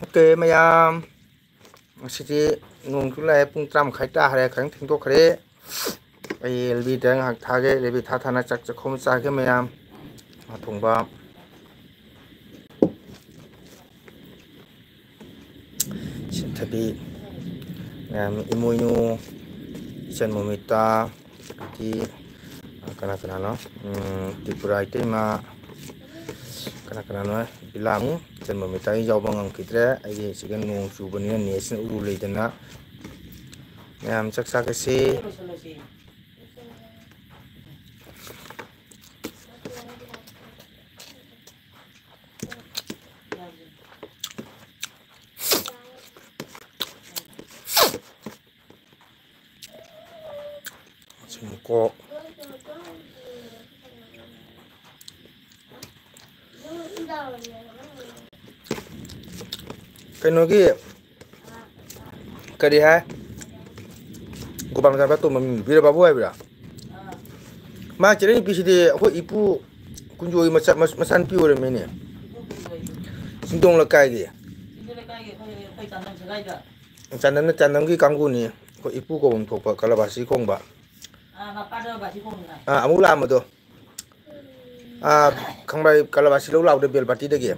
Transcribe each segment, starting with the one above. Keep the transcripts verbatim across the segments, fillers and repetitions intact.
Okay ꯃꯌꯥꯝ, ꯉꯁꯤꯗꯤ ꯅꯣꯡꯁꯨ ꯂꯥꯛꯑꯦ, ꯄꯨꯡ ꯇꯔꯥ ꯃꯈꯥꯏ ꯇꯥꯈ꯭ꯔꯦ, ꯈꯤꯇꯪ ꯊꯦꯡꯗꯣꯛꯈ꯭ꯔꯦ꯫ ꯑꯩ ꯑꯦꯜ ꯕꯤꯗ ꯉꯥꯏꯍꯥꯛ ꯊꯥꯒꯦ, ꯑꯦꯜ ꯕꯤ ꯊꯥ ꯊꯥꯅ ꯆꯥꯛ ꯆꯥꯛꯈꯣꯝ ꯆꯥꯒꯦ ꯃꯌꯥꯝ꯫ ꯉꯥ ꯊꯣꯡꯕ, ꯁꯤꯟꯊꯕꯤ, ꯃꯌꯥꯝ, ꯏꯃꯣꯏꯅꯨ, ꯏꯆꯟ ꯃꯣꯃꯤꯇꯥ, ꯑꯗꯒꯤ, ꯑ, ꯀꯅꯥ ꯀꯅꯥꯅꯣ? ꯎꯝ, ꯇ꯭ꯔꯤꯄꯨꯔꯥ ꯏꯇꯩꯃ, ꯀꯅꯥ ꯀꯅꯥꯅꯣ? ꯕꯤꯂꯥꯃꯤ, ꯏꯆꯟ ꯃꯣꯃꯤꯇꯥꯒꯤ ꯌꯥꯎꯕ ꯉꯝꯈꯤꯗ꯭ꯔꯦ꯫ ꯑꯩꯒꯤ ꯁꯤꯒ ꯅꯣꯡ ꯆꯨꯕꯅꯤꯅ ꯅꯦꯠꯁꯤꯅ ꯎꯔꯨ ꯂꯩꯗꯅ꯫ ꯃꯌꯥꯝ ꯆꯥꯛ ꯆꯥꯒꯁꯤ꯫ ꯁꯤꯡꯀꯣꯛ꯫ ꯀꯩꯅꯣꯒꯤ, ꯀꯔꯤ ꯍꯥꯏ? ꯒꯣꯄꯥꯜ ꯃꯆꯥꯅꯨꯄꯥ ꯇꯣꯝꯕ ꯃꯤꯡ ꯕꯤꯔ ꯕꯥꯕꯨ ꯍꯥꯏꯕ꯭ꯔꯥ? ꯃꯥ ꯆꯦꯔꯩ ꯅꯨꯄꯤꯁꯤꯗꯤ ꯑꯩꯈꯣꯏ ꯏꯄꯨ ꯀꯨꯟꯖꯣꯏ ꯃꯆꯥ-, ꯃꯆꯥꯅꯨꯄꯤ ꯑꯣꯏꯔꯝꯃꯤꯅꯦ꯫ ꯆꯤꯡꯗꯣꯡ ꯂꯩꯀꯥꯏꯒꯤ꯫ ꯆꯥꯟꯗꯝꯅ ꯆꯥꯟꯗꯝꯒꯤ ꯀꯥꯡꯕꯨꯅꯤ꯫ ꯑꯩꯈꯣꯏ ꯏꯄꯨ ꯀꯧꯐꯝ ꯊꯣꯛꯄ ꯀꯂꯕꯥꯁꯤ ꯈꯣꯡꯕ꯫ ꯑꯥ, ꯑꯃꯨꯛ ꯂꯥꯛꯑꯝꯕꯗꯣ꯫ ꯑꯥ, ꯈꯪꯕ꯭ꯔꯥ? ꯀꯂꯕꯥꯁꯤ ꯂꯧ ꯂꯥꯛꯄꯗ ꯕꯦꯜ ꯄꯥꯔꯇꯤꯗꯒꯤ꯫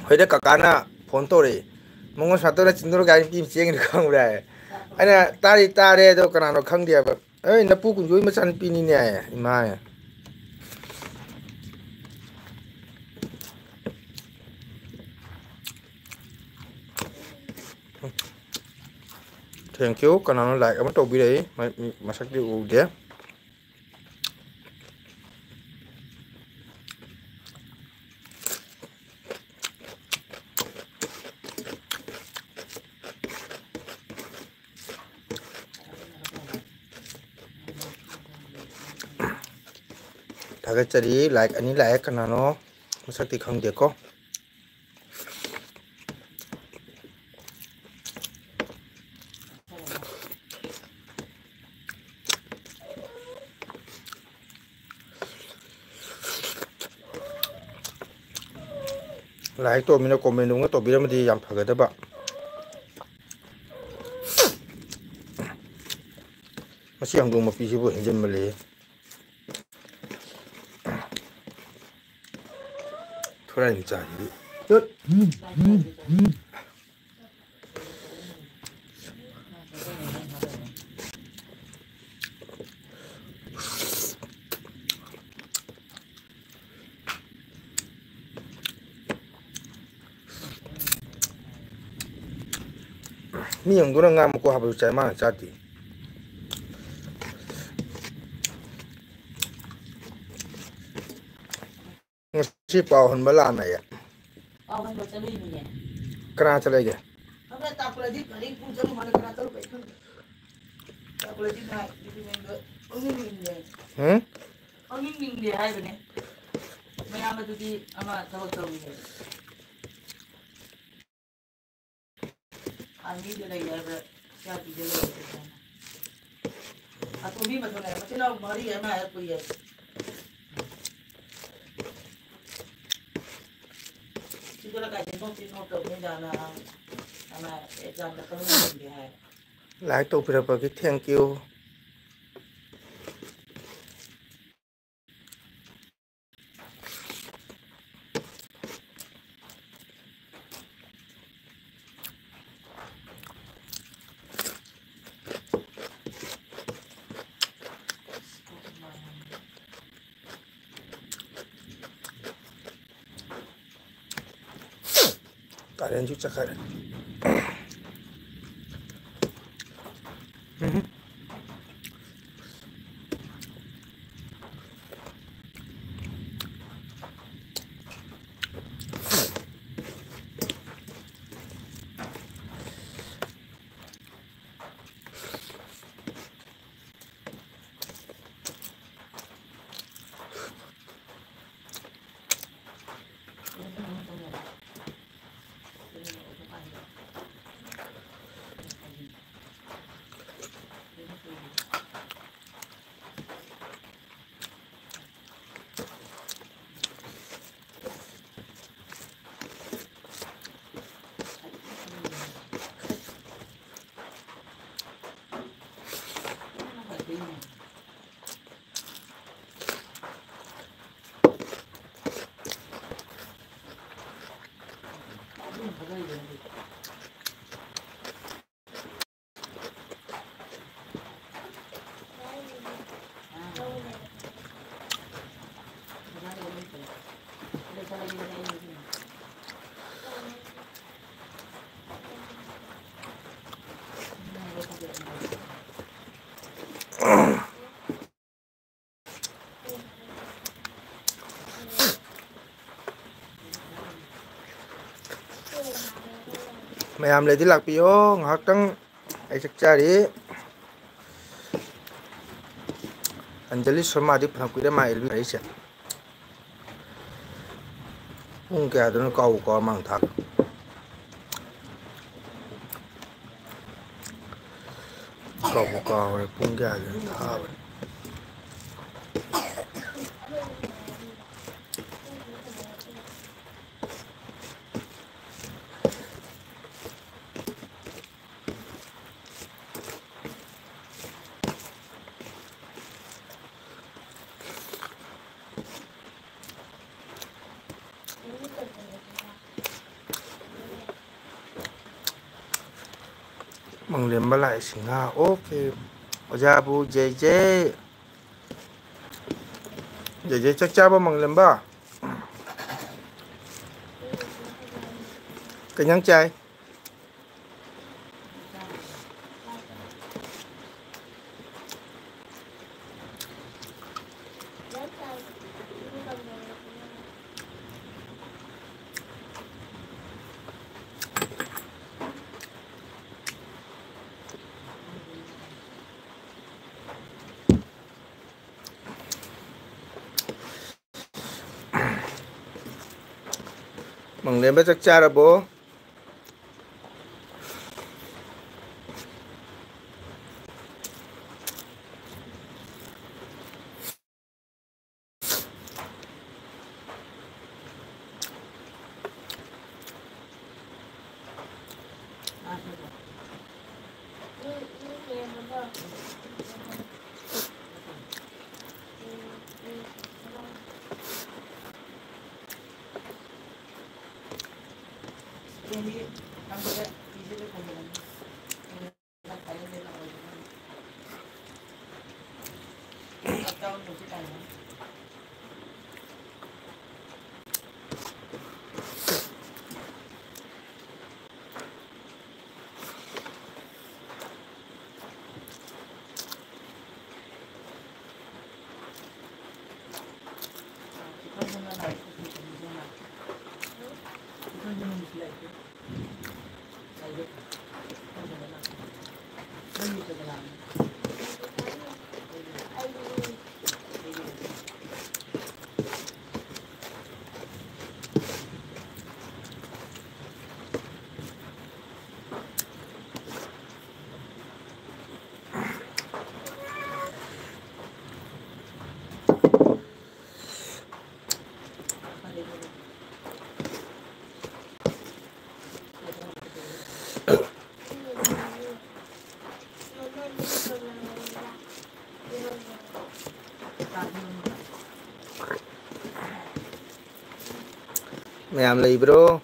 ꯍꯣꯏꯗ ꯀꯀꯥꯅ ꯐꯣꯟ ꯇꯧꯔꯛꯏ꯫ ꯃꯉꯣꯟ ꯁꯨꯃꯥꯏꯅ ꯇꯧꯗꯅ ꯆꯤꯡꯗꯣꯔ ꯒꯥꯔꯤ ꯅꯨꯄꯤ ꯑꯃ ꯆꯦꯟꯒ꯭ꯔꯦ ꯈꯪꯕ꯭ꯔꯥ ꯍꯥꯏ꯫ ꯑꯩꯅ, "ꯇꯥꯔꯤ ꯇꯥꯔꯦ, ꯑꯗꯣ ꯀꯅꯥꯅꯣ ꯈꯪꯗꯦ" ꯍꯥꯏꯕ꯫ "ꯑꯩ ꯅꯄꯨ ꯀꯨꯟꯖꯣꯏ ꯃꯆꯥꯅꯨꯄꯤꯅꯤꯅꯦ" ꯍꯥꯏ, ꯏꯃꯥ ꯍꯥꯏ꯫ Thank you꯫ ꯀꯅꯥꯅꯣ like ꯑꯃ ꯇꯧꯕꯤꯔꯛꯏ? ꯃ-, ꯃꯤ ꯃꯁꯛꯇꯤ ꯎꯗꯦ꯫ ꯊꯥꯒꯠꯆꯔꯤ꯫ Like ꯑꯅꯤ ꯂꯥꯛꯑꯦ꯫ ꯀꯅꯥꯅꯣ? ꯃꯁꯛꯇꯤ ꯈꯪꯗꯦꯀꯣ꯫ ꯂꯥꯏꯛ ꯇꯧꯔꯝꯃꯤꯅ comment ꯑꯃꯒ ꯇꯧꯕꯤꯔꯝꯃꯗꯤ ꯌꯥꯝ ꯐꯒꯗꯕ꯫ ꯃꯁꯤ ꯍꯪꯗꯣꯡ ꯃꯄꯤꯁꯤꯕꯨ ꯍꯦꯟꯖꯟꯃꯜꯂꯦꯍꯦ꯫ ꯊꯣꯔꯥꯏ ꯃꯆꯥꯁꯤꯗꯤ꯫ ꯇꯨꯠ꯫ ꯃꯤ ꯑꯃꯗꯨꯅ ꯉꯥ ꯃꯀꯣꯛ ꯍꯥꯞꯄꯁꯨ ꯆꯥꯏ, ꯃꯥꯅ ꯆꯥꯗꯦ꯫ ꯉꯁꯤ ꯄꯥꯎ ꯍꯟꯕ ꯂꯥꯛꯑꯝꯃꯦꯌꯦ꯫ ꯄꯥꯎ ꯍꯟꯕ ꯆꯠꯂꯨꯏꯅꯦ꯫ ꯀꯅꯥ ꯆꯠꯂꯒꯦ? ꯈꯪꯗꯦ, ꯇꯥꯛꯄꯗꯗꯤ ꯒꯥꯔꯤ ꯄꯨ ꯆꯠꯂꯨ ꯃꯥꯜꯂꯦ, ꯀꯅꯥ ꯆꯠꯂꯨꯕ ꯑꯩ ꯈꯪꯗꯦ꯫ ꯇꯥꯛꯄꯗꯗꯤ ꯃꯥ ꯗꯤꯄꯥꯔꯠꯃꯦꯟꯗ ꯄꯪꯅꯤꯡ ꯅꯤꯡꯅꯤꯡꯉꯦ꯫ ꯍꯨꯝ? ꯄꯪꯅꯤꯡ ꯅꯤꯡꯅꯤꯡꯉꯦ ꯍꯥꯏꯕꯅꯦ꯫ ꯃꯌꯥꯝ ꯑꯗꯨꯗꯤ ꯑꯃ ꯊꯕꯛ ꯇꯧꯔꯤꯉꯩ꯫ ꯑꯥꯔꯃꯤꯗ ꯂꯩ ꯍꯥꯏꯕ꯭ꯔꯥ, ꯁꯤ ꯑꯥꯔ ꯄꯤꯗ ꯂꯩ ꯍꯥꯏꯕ꯭ꯔꯥ? ꯑꯇꯣꯝꯕꯤ ꯃꯊꯛ ꯂꯩ, ꯃꯆꯤꯟ ꯃꯅꯥꯎ ꯃꯔꯤ ꯑꯃ ꯍꯦꯛ ꯄꯨꯏꯌꯦ꯫ ꯁꯤꯗ ꯀꯥꯏꯗ ꯅꯣꯠꯇꯤ ꯅꯣꯠ ꯇꯧꯕꯅꯤꯗ, ꯑꯃ, ꯑꯃ ꯑꯦꯛꯖꯥꯝꯗ ꯈꯔ ꯌꯦꯡꯒꯦ ꯍꯥꯏ꯫ Like ꯇꯧꯕꯤꯔꯛꯄꯒꯤ thank you꯫ ꯀꯥꯔꯦꯟꯁꯨ ꯆꯠꯈꯔꯦ꯫ ꯎꯝ꯫ ꯃꯌꯥꯝ ꯂꯩꯗꯤ ꯂꯥꯛꯄꯤꯌꯣ, ꯉꯥꯏꯍꯥꯛꯇꯪ ꯑꯩ ꯆꯥꯛ ꯆꯥꯔꯤ꯫ ꯑꯟꯖꯂꯤ ꯁꯔꯃꯥꯗꯤ ꯐꯅ ꯀꯨꯏꯔꯦ ꯃꯥ ꯑꯦꯜꯕꯤ ꯂꯥꯛꯏꯁꯦ꯫ ꯄꯨꯡ ꯀꯌꯥꯗꯅꯣ ꯀꯥꯎꯕꯨ ꯀꯥꯎꯔ ꯃꯥꯡ ꯊꯥꯕ꯫ ꯀꯥꯎꯕꯨ ꯀꯥꯎꯔꯦ ꯄꯨꯡ ꯀꯌꯥꯗꯅꯣ ꯊꯥꯕꯅꯤ꯫ ꯃꯪꯂꯦꯝꯕ ꯂꯥꯛꯑꯦ ꯁꯤꯡꯍꯥ꯫ ꯑꯣꯀꯦ꯫ ꯑꯣꯖꯥꯕꯨ ꯖꯩ ꯖꯩ꯫ ꯖꯩ ꯖꯩ ꯆꯥꯛ ꯆꯥꯕ ꯃꯪꯂꯦꯝꯕ꯫ ꯀꯩ ꯏꯟꯖꯥꯡ ꯆꯥꯏ? ꯃꯪꯂꯦꯝꯕ ꯆꯥꯛ ꯆꯥꯔꯕꯣ? ꯃꯌꯥꯝ ꯂꯩꯕ꯭ꯔꯣ?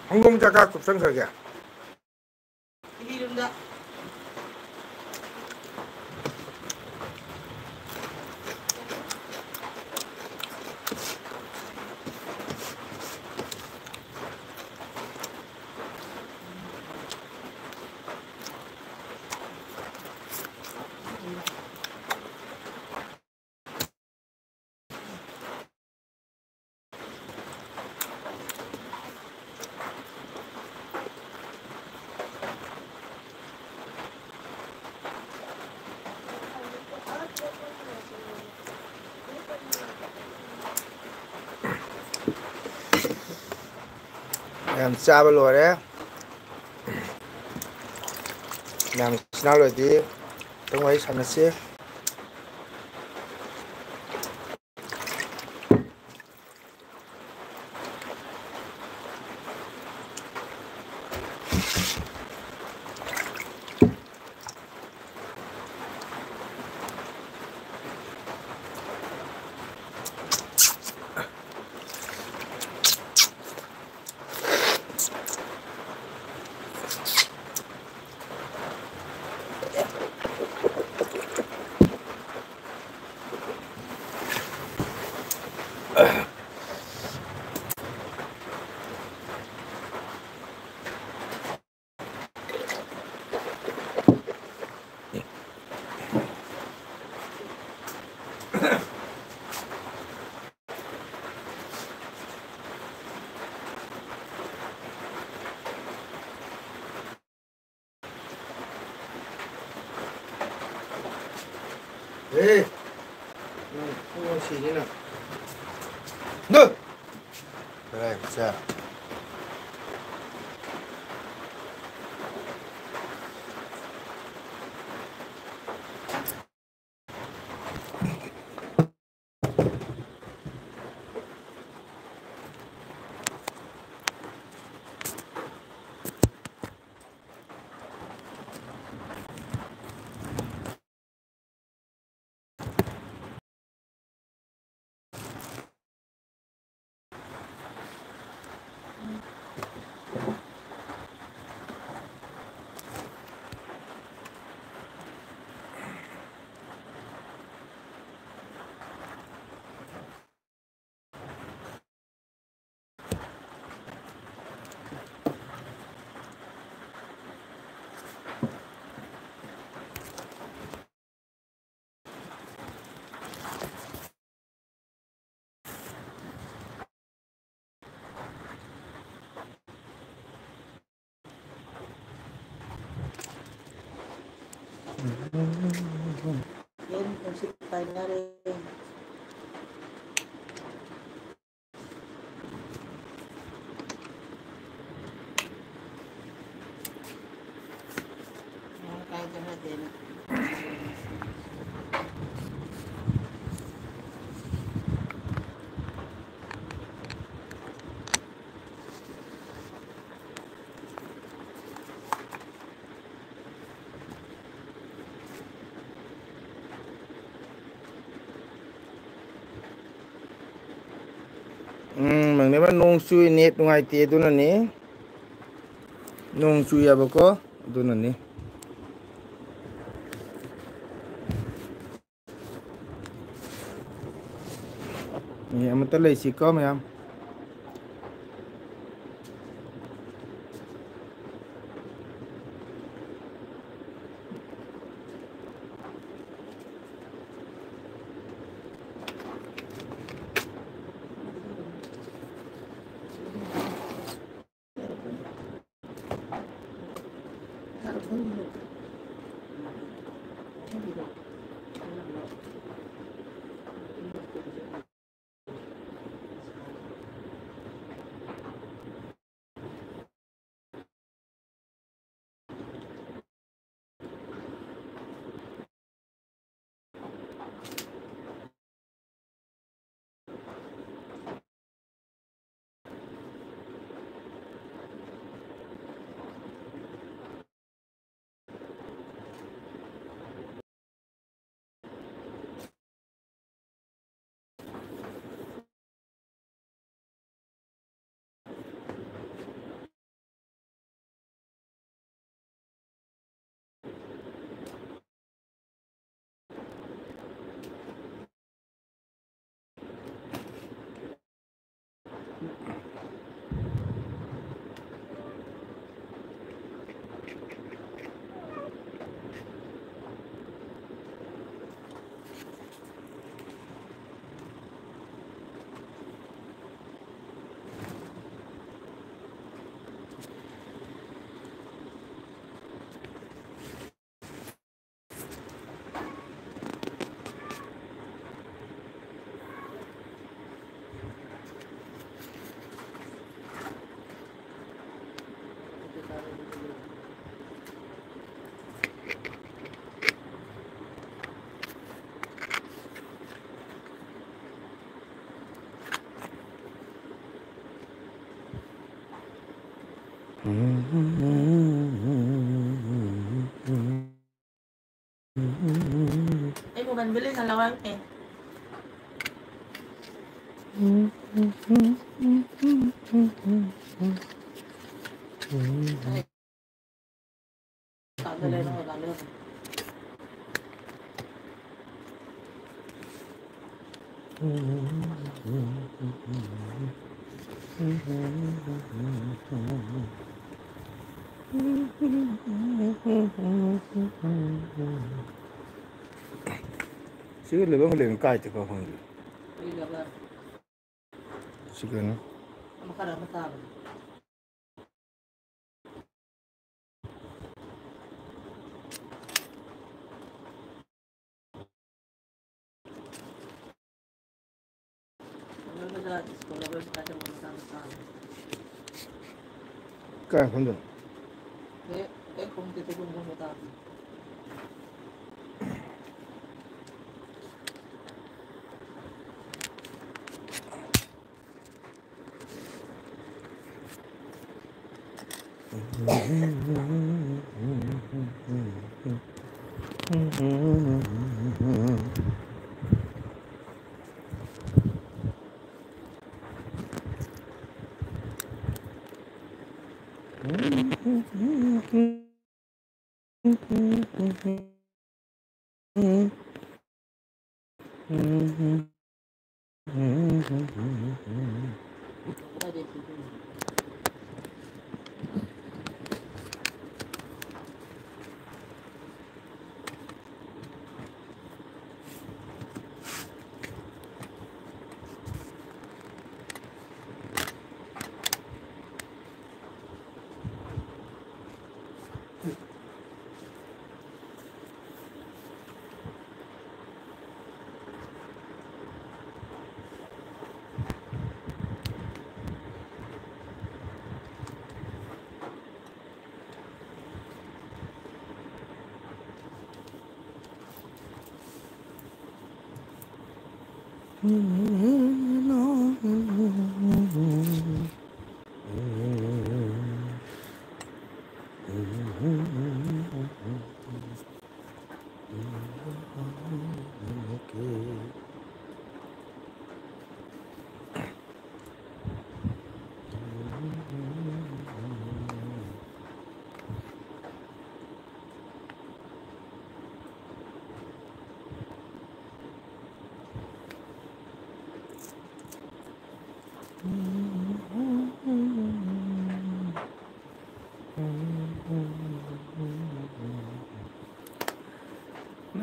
ꯍꯪꯗꯣꯡ ꯆꯥꯛ ꯀꯥ ꯀꯨꯞꯁꯟꯈ꯭ꯔꯒꯦ꯫ ꯃꯌꯥꯝ ꯆꯥꯕ ꯂꯣꯏꯔꯦ꯫ ꯃꯌꯥꯝ ꯏꯆꯤꯟ ꯏꯅꯥꯎ ꯂꯩꯔꯗꯤ ꯈꯤꯇꯪ ꯋꯥꯔꯤ ꯁꯥꯟꯅꯁꯤ꯫ ꯑꯦ, ꯅꯪ ꯄꯨꯡ ꯁꯤꯅꯤꯅ꯫ ꯅꯪ! ꯀꯗꯥꯏ ꯃꯆꯥ? ꯄꯥꯏꯅꯔꯦ꯫ ꯃꯔꯥꯡ ꯀꯥꯏꯗꯅꯗꯦꯅ꯫ ꯎꯝ, ꯃꯪꯅꯦꯕ, ꯅꯣꯡ ꯆꯨꯏ, ꯅꯦꯠ ꯅꯨꯡꯉꯥꯏꯇꯦ, ꯑꯗꯨꯅꯅꯤ꯫ ꯅꯣꯡ ꯆꯨꯏꯌꯦꯕꯀꯣ, ꯑꯗꯨꯅꯅꯤ꯫ ꯃꯤ ꯑꯃꯠꯇ ꯂꯩꯁꯤꯀꯣ, ꯃꯌꯥꯝ꯫ ꯑꯩ ꯃꯣꯕꯥꯏꯜ ꯕꯦꯂꯦꯟꯁ ꯂꯧꯔꯝꯃꯦ꯫ ꯁꯤꯒ ꯂꯩꯕꯝ ꯂꯩꯕꯝ ꯀꯥꯏ ꯆꯠꯈ꯭ꯔ ꯈꯪꯗꯦ꯫ ꯁꯤꯒꯅ꯫ ꯀꯥꯏ ꯃꯐꯝꯗꯅꯣ?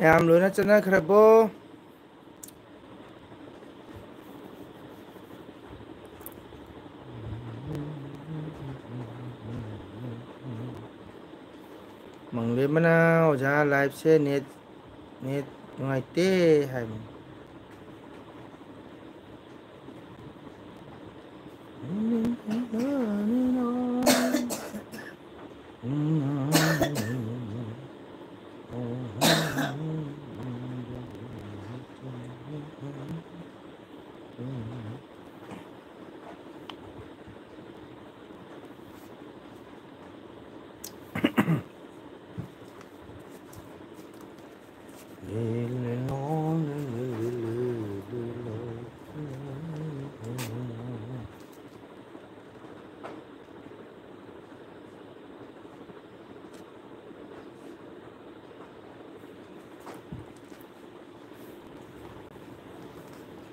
ꯃꯌꯥꯝ ꯂꯣꯏꯅ ꯆꯠꯅꯈ꯭ꯔꯕꯣ? ꯃꯪꯂꯦꯝꯕꯅ ꯑꯣꯖꯥ live ꯁꯦ net, net ꯅꯨꯡꯉꯥꯏꯇꯦ ꯍꯥꯏꯕꯅꯤ꯫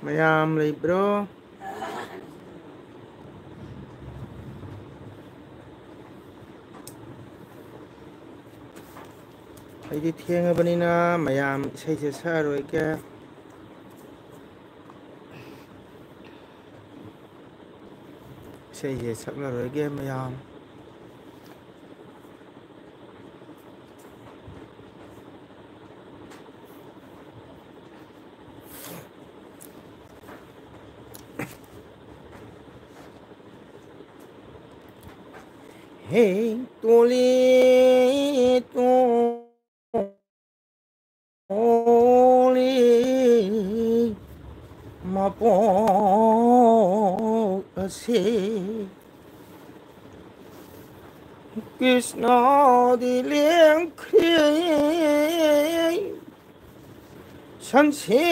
ꯃꯌꯥꯝ ꯂꯩꯕ꯭ꯔꯣ? ꯑꯩꯗꯤ ꯊꯦꯡꯉꯕꯅꯤꯅ ꯃꯌꯥꯝ ꯏꯁꯩꯁꯦ ꯁꯛꯑꯔꯣꯏꯒꯦ꯫ ꯏꯁꯩꯁꯦ ꯁꯛꯂꯔꯣꯏꯒꯦ ꯃꯌꯥꯝ꯫ ꯍꯦ ꯇꯣꯂꯤ ꯇꯣꯂꯤ ꯃꯄꯣꯛ ꯑꯁꯤ ꯀ꯭ꯔꯤꯁꯅꯗꯤ ꯂꯦꯡꯈ꯭ꯔꯦ ꯁꯟꯁꯦꯟ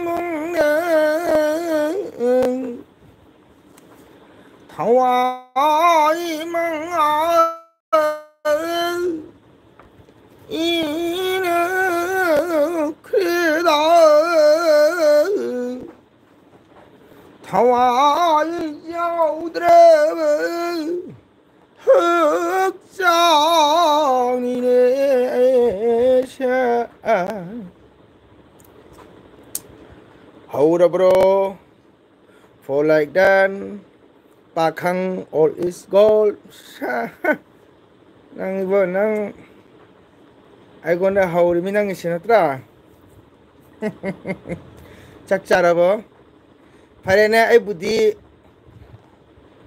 ꯃꯨꯡꯗ ꯊꯋꯥꯏ ꯃꯉꯥꯜ ꯏꯅꯈ꯭ꯔꯦꯗ ꯊꯋꯥꯏ ꯌꯥꯎꯗ꯭ꯔꯕ ꯄꯨꯛꯆꯥꯎꯅꯤꯅꯦ꯫ ꯍꯧꯔꯕ꯭ꯔꯣ? For like that, ꯄꯥꯈꯪ, all is gold. ꯅꯪ ꯏꯕꯣ, ꯅꯪ ꯑꯩꯉꯣꯟꯗ ꯍꯧꯔꯤꯃꯤ ꯅꯪꯒꯤꯁꯦ ꯅꯠꯇ꯭ꯔꯥ? ꯆꯥꯛ ꯆꯥꯔꯕꯣ? ꯐꯔꯦꯅꯦ, ꯑꯩꯕꯨꯗꯤ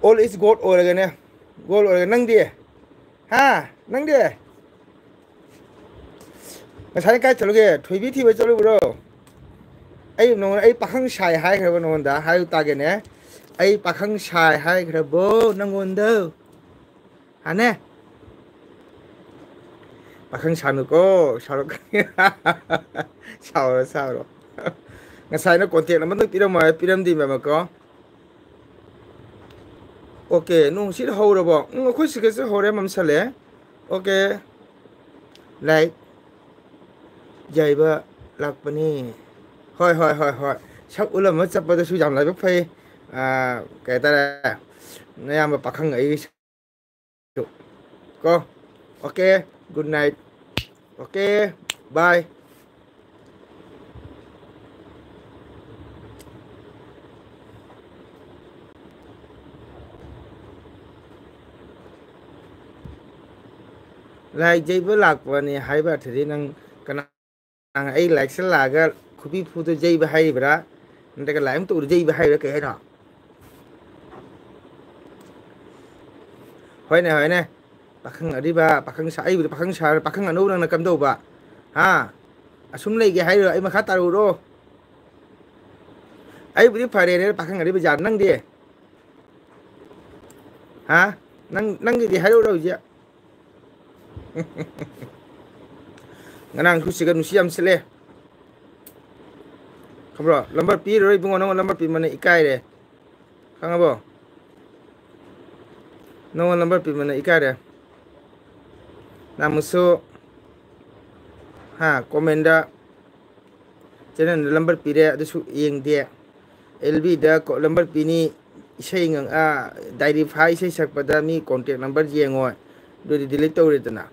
all is gold ꯑꯣꯏꯔꯒꯅꯦ, gold ꯑꯣꯏꯔꯒ, ꯅꯪꯗꯤ? ꯍꯥ? ꯅꯪꯗꯤ? ꯉꯁꯥꯏ ꯀꯥꯏ ꯆꯠꯂꯨꯒꯦ? ꯊꯣꯏꯕꯤ ꯊꯤꯕ ꯆꯠꯂꯨꯕ꯭ꯔꯣ? ꯑꯩ ꯅꯉꯣꯟꯗ, ꯑꯩ ꯄꯥꯈꯪ ꯁꯥꯏ ꯍꯥꯏꯈ꯭ꯔꯕ ꯅꯉꯣꯟꯗ? ꯍꯥꯏꯌꯨ ꯇꯥꯒꯦꯅꯦ꯫ ꯑꯩ ꯄꯥꯈꯪ ꯁꯥꯏ ꯍꯥꯏꯈ꯭ꯔꯕꯣ ꯅꯉꯣꯟꯗ? ꯍꯥꯅꯦ? ꯄꯥꯈꯪ ꯁꯥꯅꯨꯀꯣ, ꯁꯥꯎꯔꯛꯀꯅꯤ꯫ ꯁꯥꯎꯔꯣ, ꯁꯥꯎꯔꯣ꯫ ꯉꯁꯥꯏꯅ contact number ꯄꯤꯔꯝꯃꯣ ꯍꯥꯏ, ꯄꯤꯔꯝꯗꯦ ꯃꯦꯝꯃꯀꯣ꯫ Okay, ꯅꯣꯡꯁꯤꯗ ꯍꯧꯔꯕꯣ? ꯎꯝ, ꯑꯩꯈꯣꯏ ꯁꯤꯒꯁꯨ ꯍꯧꯔꯦ, ꯃꯝꯁꯜꯂꯦ꯫ Okay, like ꯌꯩꯕ ꯂꯥꯛꯄꯅꯤ꯫ ꯍꯣꯏ, ꯍꯣꯏ, ꯍꯣꯏ, ꯍꯣꯏ꯫ ꯁꯛ ꯎꯠꯂꯝꯃ ꯆꯠꯄꯗꯁꯨ ꯌꯥꯝ ꯂꯥꯏꯕꯛ ꯐꯩ꯫ ꯑꯥ, ꯀꯩ ꯍꯥꯏꯇꯥꯔꯦ, ꯅꯌꯥꯝꯕ ꯄꯥꯈꯪ ꯑꯩꯒꯤ ꯀꯣ꯫ Okay, good night. Okay, bye. Like ꯌꯩꯕ ꯂꯥꯛꯄꯅꯤ ꯍꯥꯏꯕ ꯑꯔꯊꯗꯤ ꯅꯪ ꯀꯅꯥ, ꯑꯩ like ꯁꯦ ꯂꯥꯛꯑꯒ ꯈꯨꯕꯤ ꯐꯨꯗ ꯌꯩꯕ ꯍꯥꯏꯔꯤꯕ꯭ꯔꯥ? ꯅꯠꯇ꯭ꯔꯒ like ꯑꯃꯇ ꯎꯔ ꯌꯩꯕ ꯍꯥꯏꯔꯤꯕ꯭ꯔꯥ? ꯀꯩ ꯍꯥꯏꯅꯣ? ꯍꯣꯏꯅꯦ, ꯍꯣꯏꯅꯦ꯫ ꯄꯥꯈꯪ ꯑꯔꯤꯕ, ꯄꯥꯈꯪ ꯁꯥ-, ꯑꯩꯕꯨꯗꯤ ꯄꯥꯈꯪ ꯁꯥꯔ, ꯄꯥꯈꯪ ꯑꯅꯧꯕ ꯅꯪꯅ ꯀꯝꯗꯧꯕ? ꯍꯥ? ꯑꯁꯨꯝ ꯂꯩꯒꯦ ꯍꯥꯏꯔꯣ? ꯑꯩ ꯃꯈꯥ ꯇꯥꯔꯨꯔꯣ? ꯑꯩꯕꯨꯗꯤ ꯐꯔꯦꯅꯦ, ꯄꯥꯈꯪ ꯑꯔꯤꯕ ꯖꯥꯠ, ꯅꯪꯗꯤ? ꯍꯥ? ꯅꯪ, ꯅꯪꯒꯤꯗꯤ ꯍꯥꯏꯔꯛꯎꯔꯣ ꯍꯧꯖꯤꯛ? ꯉꯔꯥꯡ ꯈꯨꯠꯁꯤꯒ ꯅꯨꯡꯁꯤ ꯌꯥꯝ ꯁꯤꯠꯂꯦ꯫ ꯈꯪꯕ꯭ꯔꯣ? Number ꯄꯤꯔꯔꯣꯏ ꯏꯕꯨꯡꯉꯣ, ꯅꯪꯉꯣꯟ number ꯄꯤꯃꯟꯅ ꯏꯀꯥꯏꯔꯦ꯫ ꯈꯪꯉꯕꯣ? ꯅꯪꯉꯣꯟ number ꯄꯤꯃꯟꯅ ꯏꯀꯥꯏꯔꯦ꯫ ꯅꯍꯥꯟꯃꯨꯛꯁꯨ, ꯍꯥ, comment ꯗ channel ꯗ number ꯄꯤꯔꯦ, ꯑꯗꯨꯁꯨ ꯌꯦꯡꯗꯦ꯫ ꯑꯦꯜ ꯕꯤ ꯗ ꯀꯣ-, number ꯄꯤꯅꯤ, ꯏꯁꯩ ꯉꯪ-, ꯑ, ꯗꯥꯏꯔꯤ ꯐꯥ ꯏꯁꯩ ꯁꯛꯄꯗ ꯃꯤ contact number ꯌꯦꯡꯉꯣꯏ, ꯑꯗꯨꯗꯤ delete ꯇꯧꯔꯦꯗꯅ꯫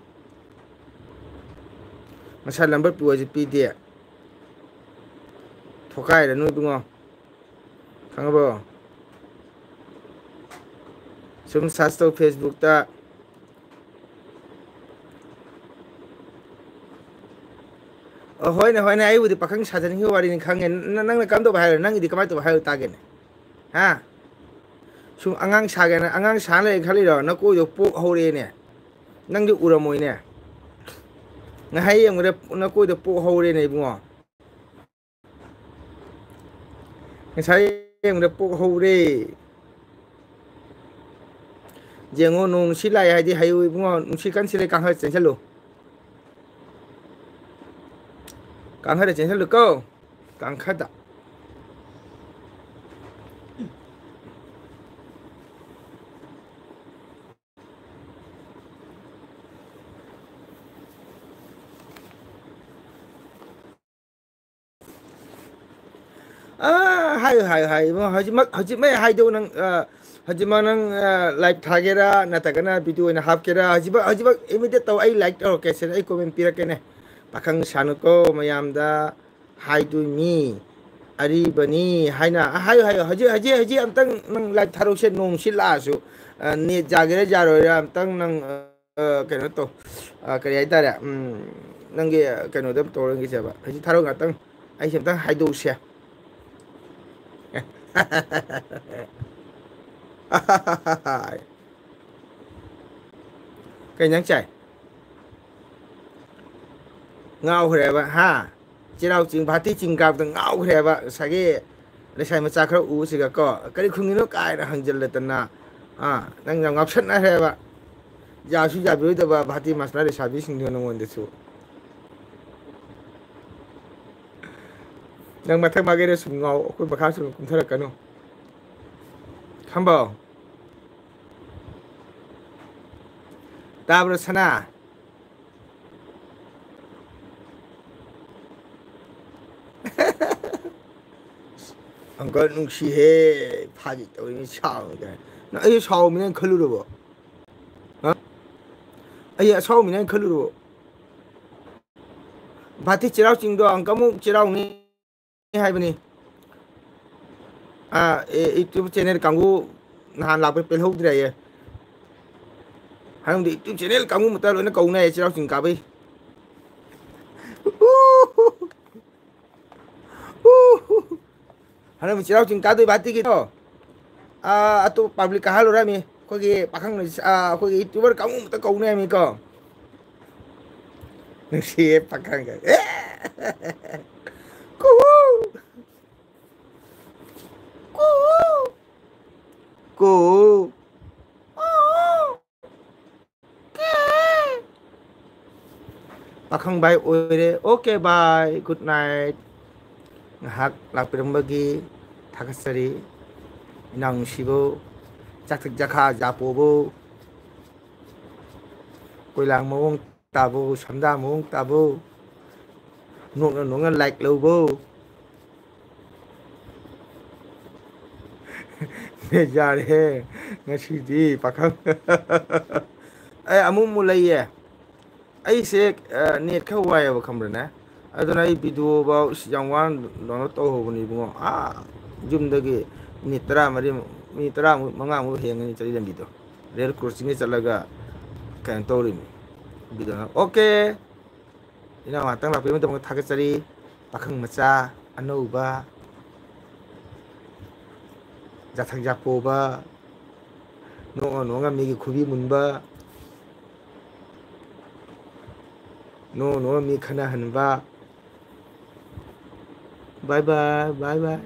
ꯉꯁꯥꯏ number ꯄꯨ ꯍꯥꯏꯁꯨ ꯄꯤꯗꯦ꯫ ꯊꯣꯀꯥꯏꯔꯅꯨ ꯏꯕꯨꯡꯉꯣ꯫ ꯈꯪꯉꯕꯣ? ꯁꯨꯝ search ꯇꯧ Facebookꯇ꯫ ꯑꯣ, ꯍꯣꯏꯅꯦ, ꯍꯣꯏꯅꯦ, ꯑꯩꯕꯨꯗꯤ ꯄꯥꯈꯪ ꯁꯥꯖꯅꯤꯡꯕꯒꯤ ꯋꯥꯔꯤꯅꯤ ꯈꯪꯉꯦ꯫ ꯅ-, ꯅꯪꯅ ꯀꯔꯝ ꯇꯧꯕ ꯍꯥꯏꯔꯣ? ꯅꯪꯒꯤꯗꯤ ꯀꯃꯥꯏꯅ ꯇꯧꯕ ꯍꯥꯏꯔꯣ ꯇꯥꯒꯦꯅꯦ? ꯍꯥ? ꯁꯨꯝ ꯑꯉꯥꯡ ꯁꯥꯒꯦꯅ, ꯑꯉꯥꯡ ꯁꯥꯅ ꯂꯩ ꯈꯜꯂꯤꯔꯣ? ꯅꯀꯣꯏꯗꯣ ꯄꯣꯛ ꯍꯧꯔꯦꯅꯦ꯫ ꯅꯪꯗꯤ ꯎꯔꯝꯃꯣꯏꯅꯦ꯫ ꯉꯍꯩ ꯌꯦꯡꯕꯗ ꯅꯀꯣꯏꯗꯣ ꯄꯣꯛ ꯍꯧꯔꯦꯅꯦ ꯏꯕꯨꯡꯉꯣ꯫ ꯉꯁꯥꯏ ꯌꯦꯡꯕꯗ ꯄꯣꯛ ꯍꯧꯔꯦ꯫ ꯌꯦꯡꯉꯣ, ꯅꯣꯡ ꯅꯨꯡꯁꯤꯠ ꯂꯥꯛꯑꯦ ꯍꯥꯏꯗꯤ ꯍꯥꯏꯌꯨ ꯏꯕꯨꯡꯉꯣ, ꯅꯨꯡꯁꯤꯠ ꯀꯟ ꯁꯤꯠꯂꯦ, ꯀꯥꯡꯈꯠ ꯆꯦꯟꯁꯤꯜꯂꯨ꯫ ꯀꯥꯡꯈꯠ ꯆꯦꯟꯁꯤꯜꯂꯨ ꯀꯣ, ꯀꯥꯡꯈꯠꯇ꯫ ꯑꯥ, ꯍꯥꯏꯌꯨ, ꯍꯥꯏꯌꯨ, ꯍꯥꯏꯌꯨ, ꯏꯕꯨꯡꯉꯣ, ꯍꯧꯖꯤꯛꯃꯛ, ꯍꯧꯖꯤꯛꯃꯛ ꯍꯥꯏꯗꯣꯛꯎ ꯅꯪ, ꯑ, ꯍꯧꯖꯤꯛꯃꯛ ꯅꯪ, ꯑ, live ꯊꯥꯒꯦꯔꯥ, ꯅꯠꯇ꯭ꯔꯒꯅ video ꯑꯣꯏꯅ ꯍꯥꯞꯀꯦꯔꯥ? ꯍꯧꯖꯤꯛꯃꯛ, ꯍꯧꯖꯤꯛꯃꯛ immediate ꯇꯧ, ꯑꯩ like ꯇꯧꯔꯛꯀꯦ, ꯁꯤꯗ ꯑꯩ comment ꯄꯤꯔꯛꯀꯦꯅꯦ꯫ ꯄꯥꯈꯪ ꯁꯥꯅꯨꯀꯣ, ꯃꯌꯥꯝꯗ ꯍꯥꯏꯗꯣꯏꯅꯤ, ꯑꯔꯤꯕꯅꯤ ꯍꯥꯏꯅ꯫ ꯑ, ꯍꯥꯏꯌꯨ, ꯍꯥꯏꯌꯨ, ꯍꯧꯖꯤꯛ, ꯍꯧꯖꯤꯛ, ꯍꯧꯖꯤꯛ ꯑꯝꯇꯪ ꯅꯪ live ꯊꯥꯔꯛꯎꯁꯦ, ꯅꯣꯡ ꯁꯤꯠ ꯂꯥꯛꯑꯁꯨ, ꯑ, net ꯌꯥꯒꯦꯔꯥ ꯌꯥꯔꯣꯏꯔꯥ ꯑꯝꯇꯪ ꯅꯪ, ꯑ, ꯑ, ꯀꯩꯅꯣ ꯇꯧ, ꯑ, ꯀꯔꯤ ꯍꯥꯏꯇꯥꯔꯦ, ꯎꯝ, ꯅꯪꯒꯤ, ꯑ, ꯀꯩꯅꯣꯗ ꯇꯧꯔꯒꯤꯁꯦꯕ꯫ ꯍꯧꯖꯤꯛ ꯊꯥꯔꯛꯑꯣ ꯉꯥꯛꯇꯪ, ꯑꯩꯁꯦ ꯑꯝꯇꯪ ꯍꯥꯏꯗꯣꯛꯎꯁꯦ꯫ ꯀꯩ ꯏꯟꯖꯥꯡ ꯆꯥꯏ? ꯉꯥꯎꯈ꯭ꯔꯦꯕ, ꯍꯥ? ꯆꯩꯔꯥꯎ ꯆꯤꯡ, ꯚꯥꯇꯤ ꯆꯤꯡ ꯀꯥꯕꯗ ꯉꯥꯎꯈ꯭ꯔꯦꯕ ꯉꯁꯥꯏꯒꯤ ꯂꯩꯁꯥꯕꯤ ꯃꯆꯥ ꯈꯔ ꯎꯕꯁꯤꯒ ꯀꯣ, "ꯀꯔꯤ ꯈꯨꯝꯃꯤꯅꯣ?" ꯀꯥꯏꯅ ꯍꯪꯖꯤꯜꯂꯗꯅ, ꯑꯥ, ꯅꯪ ꯌꯥꯝ ꯉꯥꯎꯁꯟꯅꯈ꯭ꯔꯦꯕ꯫ ꯌꯥꯁꯨ ꯌꯥꯕꯤꯔꯣꯏꯗꯕ ꯚꯥꯇꯤ ꯃꯥꯁꯅꯥ ꯂꯩꯁꯥꯕꯤꯁꯤꯡꯗꯨ ꯅꯉꯣꯟꯗꯁꯨ꯫ ꯅꯪ ꯃꯊꯛ ꯃꯥꯏꯀꯩꯗ ꯁꯨꯝ ꯉꯥꯎ, ꯑꯩꯈꯣꯏ ꯃꯈꯥ ꯁꯨꯝ ꯀꯨꯝꯊꯔꯛꯀꯅꯨ꯫ ꯈꯝꯕꯥꯎ꯫ ꯇꯥꯕ꯭ꯔꯣ, ꯁꯅꯥ? "ꯑꯪꯀꯜ ꯅꯨꯡꯁꯤꯍꯦ, ꯐꯥꯒꯤ ꯇꯧꯔꯤꯅꯤ, ꯁꯥꯎꯅꯤ" ꯀꯥꯏꯅ꯫ ꯅꯪ ꯑꯩ ꯁꯥꯎꯃꯤꯅꯦ ꯍꯥꯏꯅ ꯈꯜꯂꯨꯔꯕꯣ? ꯍꯥ? ꯑꯩ ꯑꯁꯥꯎꯃꯤꯅꯦ ꯍꯥꯏꯅ ꯈꯜꯂꯨꯔꯕꯣ? ꯚꯥꯇꯤ ꯆꯩꯔꯥꯎ ꯆꯤꯡꯗꯣ ꯑꯪꯀꯜ ꯑꯃꯨꯛ ꯆꯩꯔꯥꯎꯅꯤ ꯍꯥꯏꯕꯅꯤ꯫ ꯑꯥ, ꯑꯦ, YouTube channel ꯀꯥꯡꯕꯨ ꯅꯍꯥꯟ ꯂꯥꯛꯄꯩ ꯄꯦꯜꯍꯧꯗ꯭ꯔꯦꯌꯦ꯫ ꯍꯥꯏꯔꯝꯗꯤ YouTube channel ꯀꯥꯡꯕꯨ ꯃꯇ ꯂꯣꯏꯅ ꯀꯧꯅ ꯍꯥꯏꯌꯦ ꯆꯩꯔꯥꯎ ꯆꯤꯡ ꯀꯥꯕꯩ꯫ ꯍꯥꯏꯔꯝꯃꯤ ꯆꯩꯔꯥꯎ ꯆꯤꯡ ꯀꯥꯗꯣꯏ ꯚꯥꯇꯤꯒꯤꯗꯣ꯫ ꯑꯥ, ꯑꯇꯣꯞꯄ public ꯀꯥꯍꯜꯂꯨꯔꯃꯤ꯫ ꯑꯩꯈꯣꯏꯒꯤ ꯄꯥꯈꯪ, ꯑꯥ, ꯑꯩꯈꯣꯏꯒꯤ YouTuber ꯀꯥꯡꯕꯨ ꯃꯇ ꯀꯧꯅ ꯍꯥꯏꯃꯤꯀꯣ꯫ ꯅꯨꯡꯁꯤꯌꯦ ꯄꯥꯈꯪꯒ꯫ ꯀꯨꯍꯨ! ꯀꯨꯍꯨ! ꯀꯨꯍꯨ! ꯄꯥꯈꯪ ꯚꯥꯏ ꯑꯣꯏꯔꯦ꯫ Okay bye, good night꯫ ꯉꯥꯏꯍꯥꯛ ꯂꯥꯛꯄꯤꯔꯝꯕꯒꯤ ꯊꯥꯒꯠꯆꯔꯤ꯫ ꯏꯅꯥꯎ ꯅꯨꯡꯁꯤꯕꯧ, ꯆꯥꯛꯊꯛ ꯆꯈꯥ ꯖꯥꯄꯣꯕꯧ, ꯀꯣꯏꯂꯥꯡ ꯃꯑꯣꯡ ꯇꯥꯕꯧ, ꯁꯝꯗꯥ ꯃꯑꯣꯡ ꯇꯥꯕꯧ, ꯅꯣꯛꯅ ꯅꯣꯛꯅ like ꯂꯧꯕꯧ꯫ ꯌꯥꯔꯦꯍꯦ, ꯉꯁꯤꯗꯤ ꯄꯥꯈꯪ꯫ ꯑꯩ ꯑꯃꯨꯛ ꯑꯃꯨꯛ ꯂꯩꯌꯦ꯫ ꯑꯩꯁꯦ, ꯑ, net ꯈꯔ ꯋꯥꯏꯑꯦꯕ, ꯈꯪꯕ꯭ꯔꯅꯦ? ꯑꯗꯨꯅ ꯑꯩ video ꯐꯥꯎ ꯏꯁ ꯌꯥꯝ ꯋꯥꯅ download ꯇꯧꯍꯧꯕꯅꯤ ꯏꯕꯨꯡꯉꯣ꯫ ꯑꯥ, ꯌꯨꯝꯗꯒꯤ minute ꯇꯔꯥꯃꯔꯤ, minute ꯇꯔꯥꯃꯨꯛ, ꯃꯉꯥꯃꯨꯛ ꯍꯦꯟꯒꯅꯤ ꯆꯠꯂꯤ ꯂꯝꯕꯤꯗꯣ꯫ Rail crossing ꯗ ꯆꯠꯂꯒ ꯀꯩꯅꯣ ꯇꯧꯔꯤꯅꯤ꯫ Video ꯅ-, okay꯫ ꯏꯅꯥꯎ ꯉꯥꯛꯇꯪ ꯂꯥꯛꯄꯤꯕꯒꯤꯗꯃꯛ ꯊꯥꯒꯠꯆꯔꯤ꯫ ꯄꯥꯈꯪ ꯃꯆꯥ ꯑꯅꯧꯕ, ꯖꯥꯊꯛ ꯖꯥꯄꯣꯕ, ꯅꯣꯡꯉ ꯅꯣꯡꯉ ꯃꯤꯒꯤ ꯈꯨꯕꯤ ꯃꯨꯟꯕ, ꯅꯣꯡ ꯅꯣꯡꯉ ꯃꯤ ꯈꯠꯅꯍꯟꯕ꯫ Bye bye, bye bye,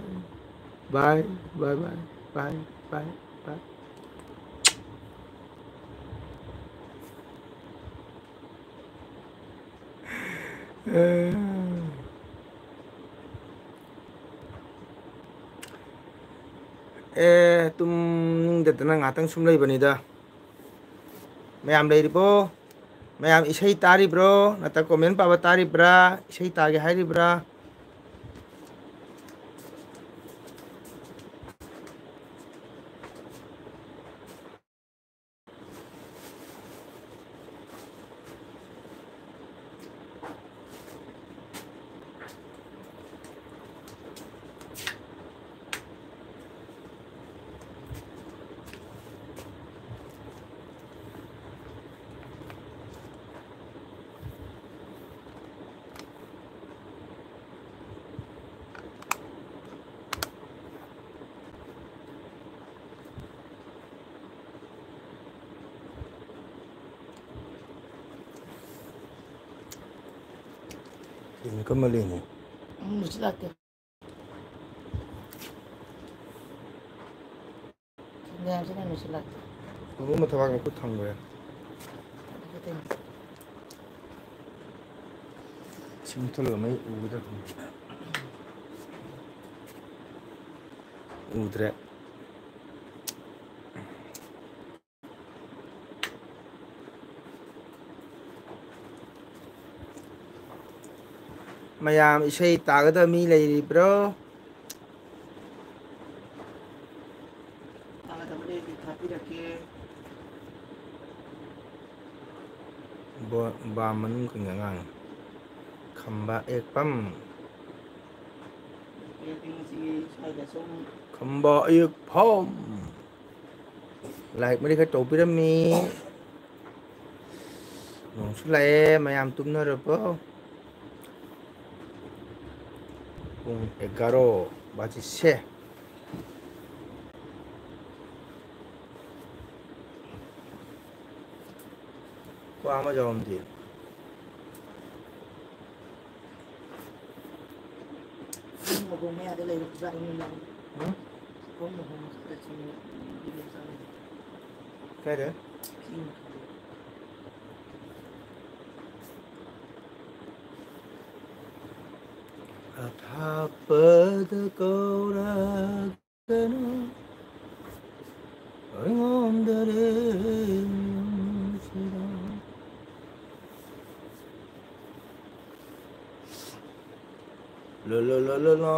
bye, bye bye, bye, bye, bye꯫ ꯑꯦ, ꯇꯨꯝꯅꯤꯡꯗꯗꯅ ꯉꯥꯛꯇꯪ ꯁꯨꯝ ꯂꯩꯕꯅꯤꯗ꯫ ꯃꯌꯥꯝ ꯂꯩꯔꯤꯕꯣ? ꯃꯌꯥꯝ ꯏꯁꯩ ꯇꯥꯔꯤꯕ꯭ꯔꯣ? ꯅꯠꯇ꯭ꯔ comment ꯄꯥꯕ ꯇꯥꯔꯤꯕ꯭ꯔꯥ? ꯏꯁꯩ ꯇꯥꯒꯦ ꯍꯥꯏꯔꯤꯕ꯭ꯔꯥ? ꯀꯃ ꯂꯩꯅꯤ? ꯎꯝ, ꯅꯨꯡꯁꯤꯠ ꯂꯥꯛꯇꯦ꯫ ꯅꯨꯡꯁꯤꯠ ꯂꯥꯛꯇꯦ꯫ ꯎꯔꯨꯝ ꯃꯊꯛ ꯈꯨꯠ ꯊꯝꯈ꯭ꯔꯦ꯫ ꯁꯤ ꯃꯨꯠꯊꯠꯂꯒ ꯃꯩ ꯎꯒꯗ꯭ꯔꯥ ꯈꯪꯗꯦ꯫ ꯎꯗ꯭ꯔꯦ꯫ ꯃꯌꯥꯝ ꯏꯁꯩ ꯇꯥꯒꯗꯕ ꯃꯤ ꯂꯩꯔꯤꯕ꯭ꯔꯣ? ꯇꯥꯒꯗꯕ ꯂꯩꯔꯗꯤ ꯊꯥꯕꯤꯔꯛꯀꯦ꯫ ꯕꯣ-, ꯕꯥꯝ ꯃꯅꯨꯡ ꯀꯪꯉ ꯉꯥꯡꯉꯤ꯫ ꯈꯝꯕ ꯑꯦꯛꯄꯝ꯫ ꯑꯦ, ꯉꯁꯤꯒꯤ ꯁ꯭ꯋꯥꯏꯗ ꯁꯨꯝ ꯈꯝꯕ ꯑꯦꯛꯐꯝ꯫ Like ꯃꯔꯤ ꯈꯔ ꯇꯧꯕꯤꯔꯝꯃꯤ꯫ ꯅꯣꯡꯁꯨ ꯂꯥꯛꯑꯦ, ꯃꯌꯥꯝ ꯇꯨꯝꯅꯔꯕꯣ? ꯄꯨꯡ ꯑꯦꯒꯥꯔꯣ ꯕꯥꯖꯤꯁꯦ꯫ ꯀ꯭ꯋꯥ ꯑꯃ ꯌꯥꯎꯔꯝꯗꯦ꯫ ꯃꯈꯣꯡ ꯃꯌꯥꯗ ꯂꯩꯔꯛꯄ ꯖꯥꯠꯅꯤ ꯃꯌꯥꯝ꯫ ꯎꯝ? ꯃꯈꯣꯡ ꯃꯈꯣꯡ ꯃꯈꯥꯗ ꯆꯤꯡ ꯂꯩꯕ ꯖꯥꯠꯅꯤ꯫ ꯀꯥꯏꯗ? ꯆꯤꯡ ꯃꯈꯥꯗ꯫ ꯑꯊꯥꯞꯄꯗ ꯀꯧꯔꯛꯀꯅꯨ, ꯑꯩꯉꯣꯟꯗ ꯂꯦꯡꯁꯤꯔ꯫ ꯂ, ꯂ, ꯂ, ꯂ, ꯂ꯫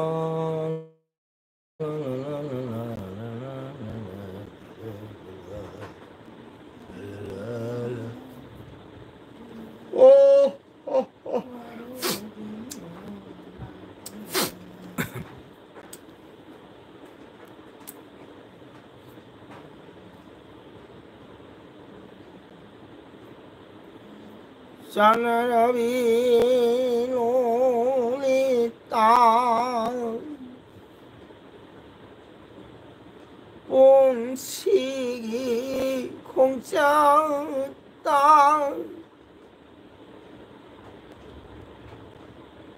ꯑꯣ, ꯑꯣ, ꯑꯣ꯫ ꯆꯥꯟꯅꯔꯕꯤ ꯂꯣꯂꯤꯇꯥ, ꯄꯨꯟꯁꯤꯒꯤ ꯈꯣꯡꯆꯠꯇ꯫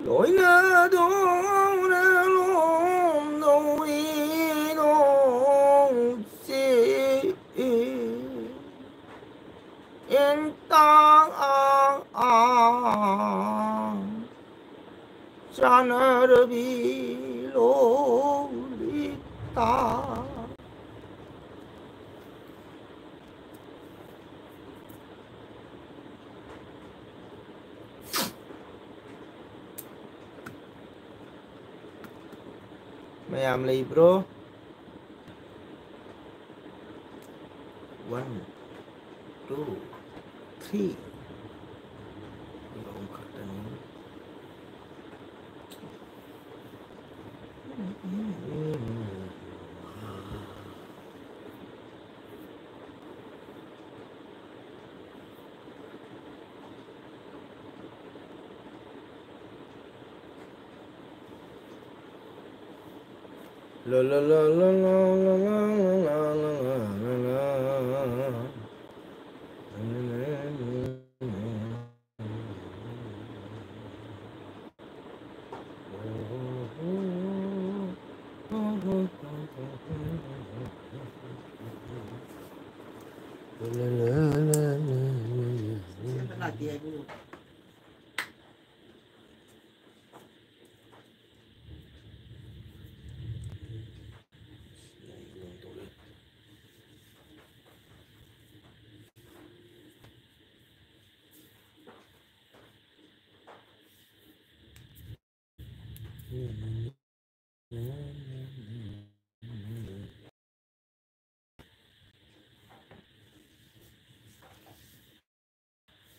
ꯇꯣꯏꯅꯗꯨꯅ ꯂꯣꯝꯗꯧꯔꯤꯅꯣ ꯆꯦ ꯏꯟꯇꯥꯡ ꯑꯥ ꯑꯥ ꯆꯥꯅꯔꯕꯤ ꯂꯣꯂꯤꯇꯥ꯫ ꯃꯌꯥꯝ ꯂꯩꯕ꯭ꯔꯣ? One, two, three. ꯑꯍꯨꯝ ꯈꯛꯇꯅꯤ꯫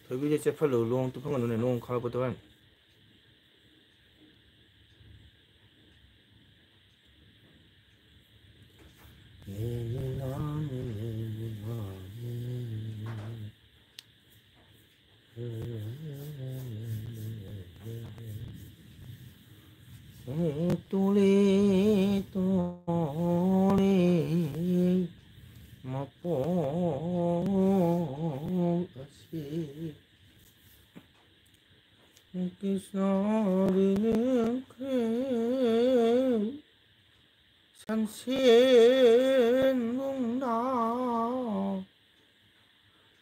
ꯊꯣꯏꯕꯤꯁꯦ ꯆꯦꯞꯐꯜꯂꯨ, ꯂꯣꯡ ꯇꯨꯞꯐꯝꯒꯅꯨꯅꯦ, ꯅꯣꯡ ꯈꯥꯔꯛꯄꯗ ꯍꯣꯔꯦꯟ꯫ ꯇꯨꯂꯤ ꯇꯨꯂꯤ ꯃꯄꯣꯛ ꯑꯁꯤ ꯀ꯭ꯔꯤꯁꯅꯒꯤ ꯁꯟꯁꯦꯟꯒꯨꯝꯅ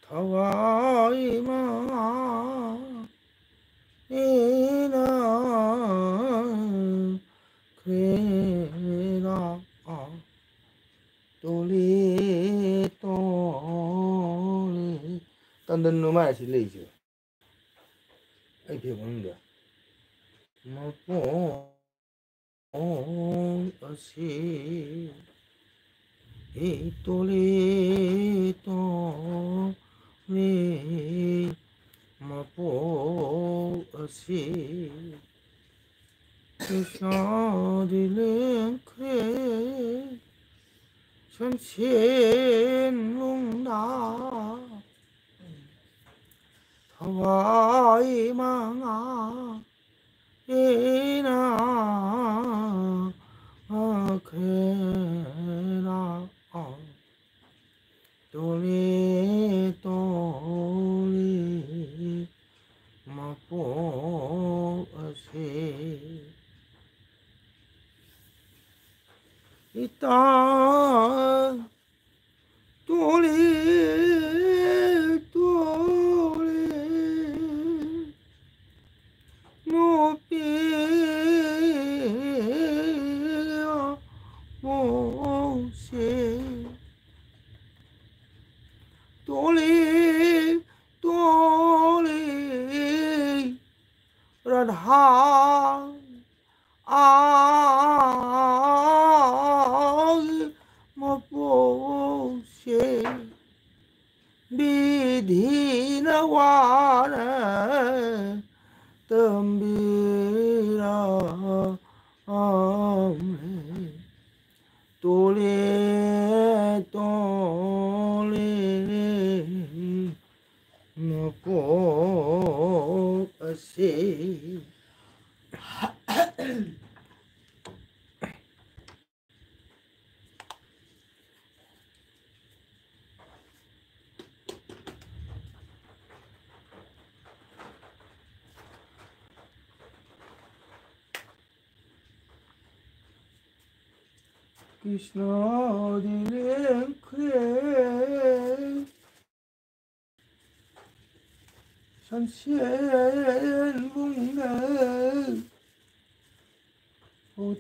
ꯊꯋꯥꯏ ꯃꯉꯥ ꯏꯅ ꯈ꯭ꯔꯦꯅ ꯇꯣꯂꯤ ꯇꯣꯂꯤ꯫ ꯇꯟꯗꯟ ꯅꯨꯃꯥꯏ ꯑꯁꯤ ꯂꯩꯁꯦ꯫ ꯑꯩ ꯐꯦꯡꯕ ꯉꯝꯗꯦ꯫ ꯃꯄꯣꯛ ꯑꯁꯤ ꯏꯇꯣꯂꯤ ꯇꯣꯂꯤ ꯃꯄꯣꯛ ꯑꯁꯤ ꯏꯁꯥꯗꯤ ꯂꯦꯡꯈ꯭ꯔꯦ ꯁꯟꯁꯦꯟ ꯅꯨꯡꯗ ꯊꯋꯥꯏ ꯃꯉꯥ ꯏꯅ ꯈ꯭ꯔꯦꯅ ꯇꯣꯂꯤ ꯇꯣꯂꯤ ꯃꯄꯣꯛ ꯑꯁꯤ ꯏꯇꯥ ꯇꯣꯂꯤ ꯇꯣꯂꯤ ꯅꯨꯄꯤ ꯃꯣꯡꯁꯦ ꯇꯣꯂꯤ ꯇꯣꯂꯤ ꯔꯥꯙꯥ ꯑꯥ ꯃꯄꯣꯛꯁꯦ ꯕꯤꯙꯤꯅ ꯋꯥꯅ ꯇꯝꯕꯤꯔꯝꯃꯦ꯫ ꯇꯣꯂꯦ ꯇꯣꯂꯦ ꯃꯄꯣꯛ ꯑꯁꯤ ꯀ꯭ꯔꯤꯁꯅꯗꯤ ꯂꯦꯡꯈ꯭ꯔꯦ꯫ ꯁꯟꯁꯦꯟꯕꯨꯡꯗ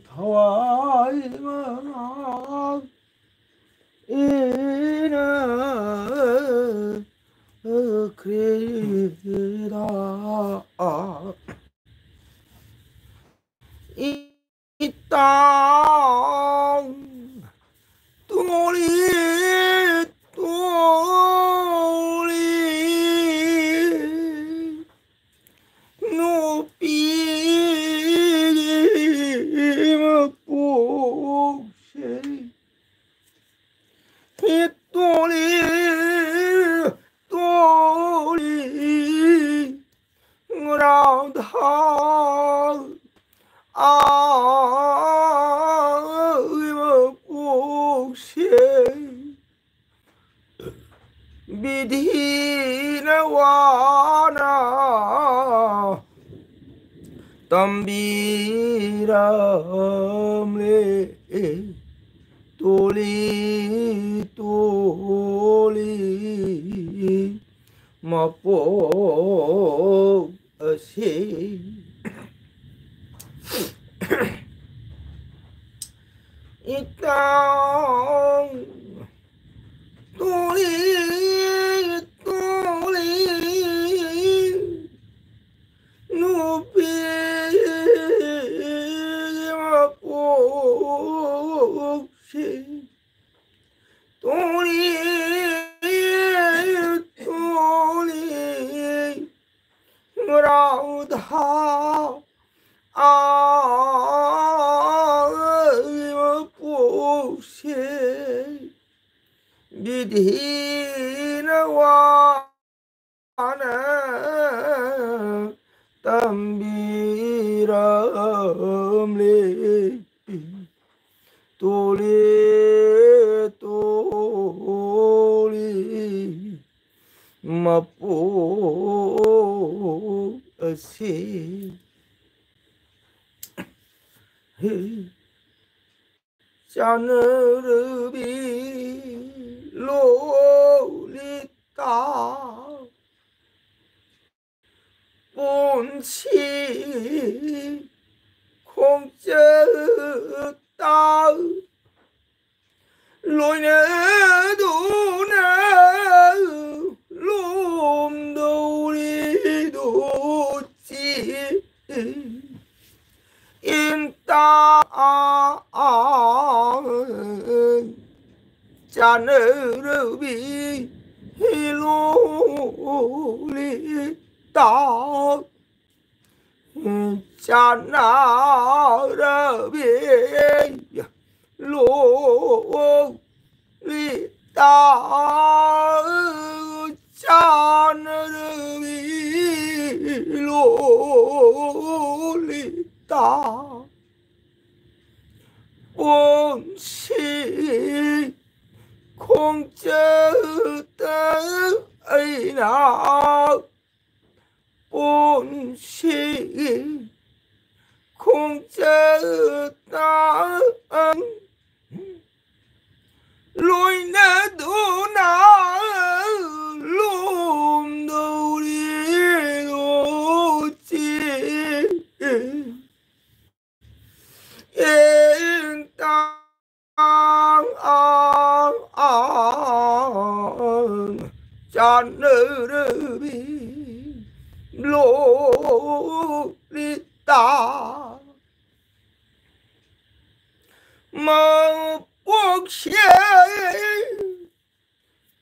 ꯊꯋꯥꯏ ꯃꯉꯥꯜ ꯏꯅ ꯈ꯭ꯔꯤꯗ ꯏꯇꯥꯎ ꯇꯣꯜꯂꯤ ꯇꯣꯜꯂꯤ ꯅꯨꯄꯤꯒꯤ ꯃꯄꯣꯛꯁꯦ꯫ ꯍꯦ ꯇꯣꯜꯂꯤ ꯇꯣꯜꯂꯤ ꯔꯥꯙꯥ ꯑꯥ ꯃꯄꯣꯛꯁꯦ꯫ ꯕꯤꯙꯤꯅ ꯋꯥꯅ ꯇꯝꯕꯤꯔꯝꯂꯦ꯫ ꯇꯣꯜꯂꯤ ꯇꯣꯜꯂꯤ ꯃꯄꯣꯛ ꯑꯁꯤ꯫ ꯏꯇꯥꯎ ꯇꯣꯜꯂꯤ ꯇꯣꯜꯂꯤ ꯅꯨꯄꯤ ꯃꯄꯣꯛꯁꯤ꯫ ꯇꯣꯜꯂꯤ ꯇꯣꯜꯂꯤ ꯔꯥꯙꯥ ꯑꯥ ꯃꯄꯣꯛꯁꯦ꯫ ꯕꯤꯙꯤꯅ ꯋꯥꯅ ꯇꯝꯕꯤꯔꯝꯂꯦ꯫ ꯇꯣꯜꯂꯤ ꯇꯣꯜꯂꯤ ꯃꯄꯣꯛ ꯑꯁꯤ꯫ ꯍꯦ꯫ ꯆꯥꯟꯅꯔꯕꯤ ꯂꯣꯂꯤꯇꯥ꯫ ꯄꯨꯟꯁꯤ ꯈꯣꯡꯆꯠꯇ ꯂꯣꯏꯅꯗꯨꯅ ꯂꯣꯝꯗꯧꯔꯤꯗꯨ ꯆꯤ ꯏꯟꯇꯥ ꯆꯥꯟꯅꯔꯕꯤ ꯂꯣꯂꯤꯇꯥ꯫ ꯆꯥꯟꯅꯔꯕꯤ ꯂꯣꯂꯤꯇꯥ꯫ ꯆꯥꯟꯅꯔꯕꯤ ꯂꯣꯂꯤꯇꯥ꯫ ꯄꯨꯟꯁꯤ ꯈꯣꯡꯆꯠꯇ ꯑꯩꯅ ꯄꯨꯟꯁꯤ ꯈꯣꯡꯆꯠꯇ ꯂꯣꯏꯅꯗꯨꯅ ꯂꯣꯝꯗꯧꯔꯤꯗꯣ ꯆꯤ ꯆꯥꯟꯅꯔꯕꯤ ꯂꯣꯂꯤꯇꯥ꯫ ꯃꯄꯣꯛꯁꯦ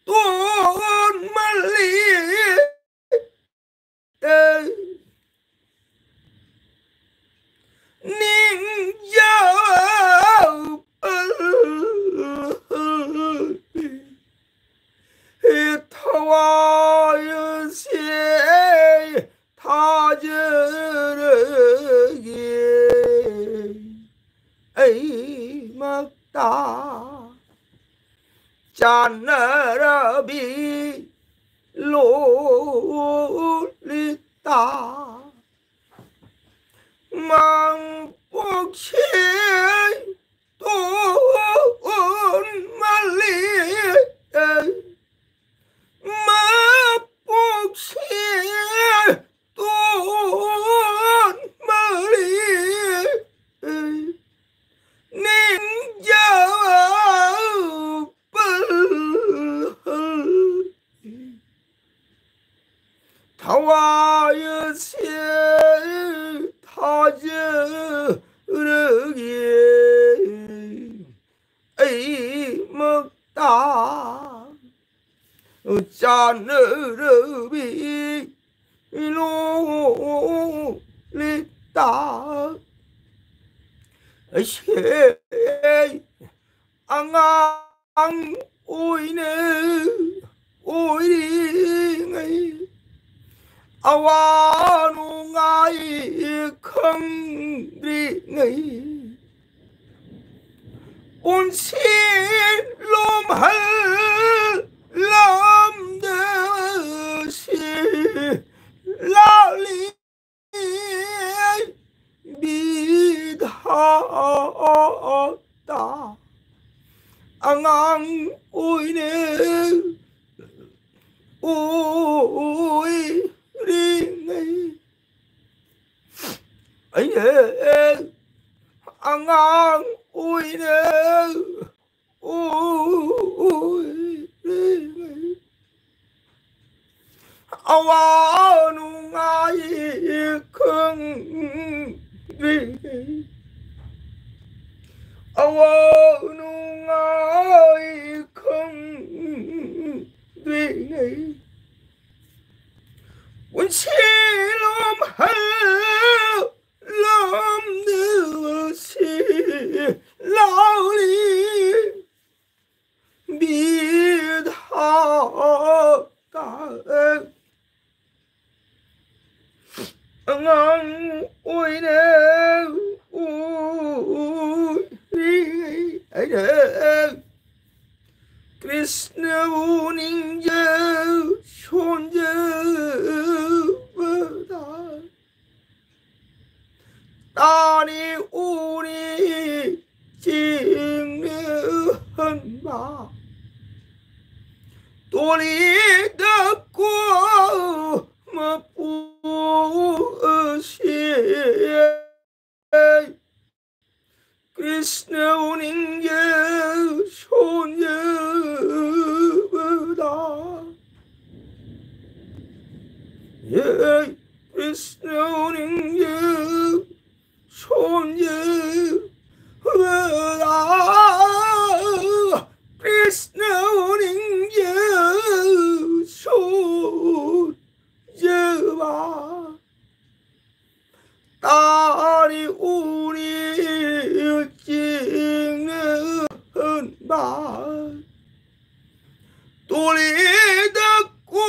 ꯇꯣꯟꯃꯜꯂꯤ꯫ ꯅꯤꯡꯖꯧ ꯊꯋꯥꯏꯁꯦ ꯊꯥꯖꯔꯒꯦ ꯑꯩꯃꯛꯇ꯫ ꯆꯥꯟꯅꯔꯕꯤ ꯂꯣꯂꯤꯇꯥ꯫ ꯃꯄꯣꯛꯁꯦ ꯇꯣꯟ ꯃꯛꯇ ꯆꯥꯟꯅꯔꯕꯤ ꯂꯣꯂꯤꯇꯥ ꯑꯁꯦ ꯑꯉꯥꯡ ꯑꯣꯏꯅ ꯑꯣꯏꯔꯤꯉꯩ ꯑꯋꯥ ꯅꯨꯡꯉꯥꯏ ꯈꯪꯗ꯭ꯔꯤꯉꯩ ꯄꯨꯟꯁꯤ ꯂꯣꯝꯍꯜꯂꯝꯗꯁꯤ ꯂꯥꯛꯂꯤ ꯕꯤꯙꯥꯇꯥ ꯑꯉꯥꯡ ꯑꯣꯏꯅ ꯑꯣꯏꯔꯤꯉꯩ ꯑꯩꯅ ꯑꯉꯥꯡ ꯑꯣꯏꯅ ꯑꯣꯏꯔꯤꯉꯩ ꯑꯋꯥ ꯅꯨꯡꯉꯥꯏ ꯈꯪꯗ꯭ꯔꯤꯉꯩ ꯑꯋꯥ ꯅꯨꯡꯉꯥꯏ ꯈꯪꯗ꯭ꯔꯤꯉꯩ ꯄꯨꯟꯁꯤ ꯂꯣꯝꯍꯜꯂꯝꯗꯁꯤ ꯂꯥꯎꯔꯤ ꯕꯤꯙꯥꯇꯥ ꯑꯉꯥꯡ ꯑꯣꯏꯅ ꯎꯔꯤꯉꯩ ꯑꯩꯅ ꯀ꯭ꯔꯤꯁꯅꯕꯨ ꯅꯤꯡꯖ ꯁꯣꯟꯖꯕꯗ ꯇꯥꯅꯤ ꯎꯅꯤ ꯆꯤꯡꯅ ꯍꯟꯕ ꯇꯣꯂꯤꯗ ꯀꯣ ꯃꯄꯨ ꯑꯁꯤ ꯀ꯭ꯔꯤꯁꯅꯕꯨ ꯅꯤꯡꯖ ꯁꯣꯟꯖꯕꯗ ꯍꯦ ꯀ꯭ꯔꯤꯁꯅꯕꯨ ꯅꯤꯡꯖ ꯁꯣꯟꯖꯕꯗ ꯇꯣꯂꯤꯗ ꯀꯣ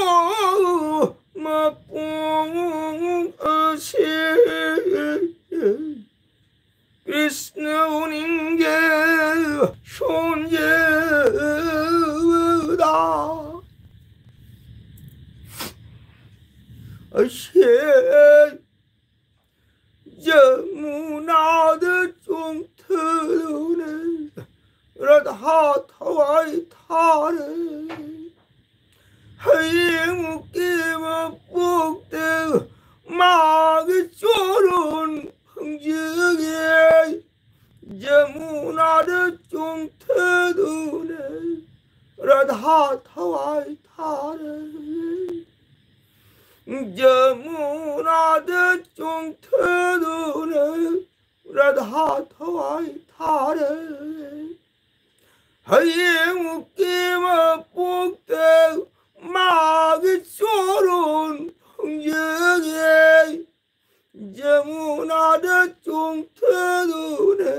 ꯃꯄꯣꯡ ꯑꯁꯤ ꯀ꯭ꯔꯤꯁꯅ ꯎꯅꯤꯡꯒꯦ ꯁꯣꯟꯖꯦꯗ ꯑꯁꯦ ꯖꯃꯨꯅꯥꯗ ꯆꯣꯡꯊꯗꯨꯅ ꯔꯥꯙꯥ ꯊꯋꯥꯏ ꯊꯥꯔꯦ꯫ ꯍꯌꯦꯡꯃꯨꯛꯀꯤ ꯃꯄꯣꯛꯇ ꯃꯥꯒꯤ ꯆꯣꯔꯣꯟ ꯐꯪꯖꯒꯦ꯫ ꯖꯃꯨꯅꯥꯗ ꯆꯣꯡꯊꯗꯨꯅ ꯔꯥꯙꯥ ꯊꯋꯥꯏ ꯊꯥꯔꯦ꯫ ꯖꯃꯨꯅꯥꯗ ꯆꯣꯡꯊꯗꯨꯅ ꯔꯥꯙꯥ ꯊꯋꯥꯏ ꯊꯥꯔꯦ꯫ ꯍꯌꯦꯡꯃꯨꯛꯀꯤ ꯃꯄꯣꯛꯇ ꯃꯥꯒꯤ ꯆꯣꯔꯣꯟ ꯐꯪꯖꯒꯦ꯫ ꯖꯃꯨꯅꯥꯗ ꯆꯣꯡꯊꯗꯨꯅ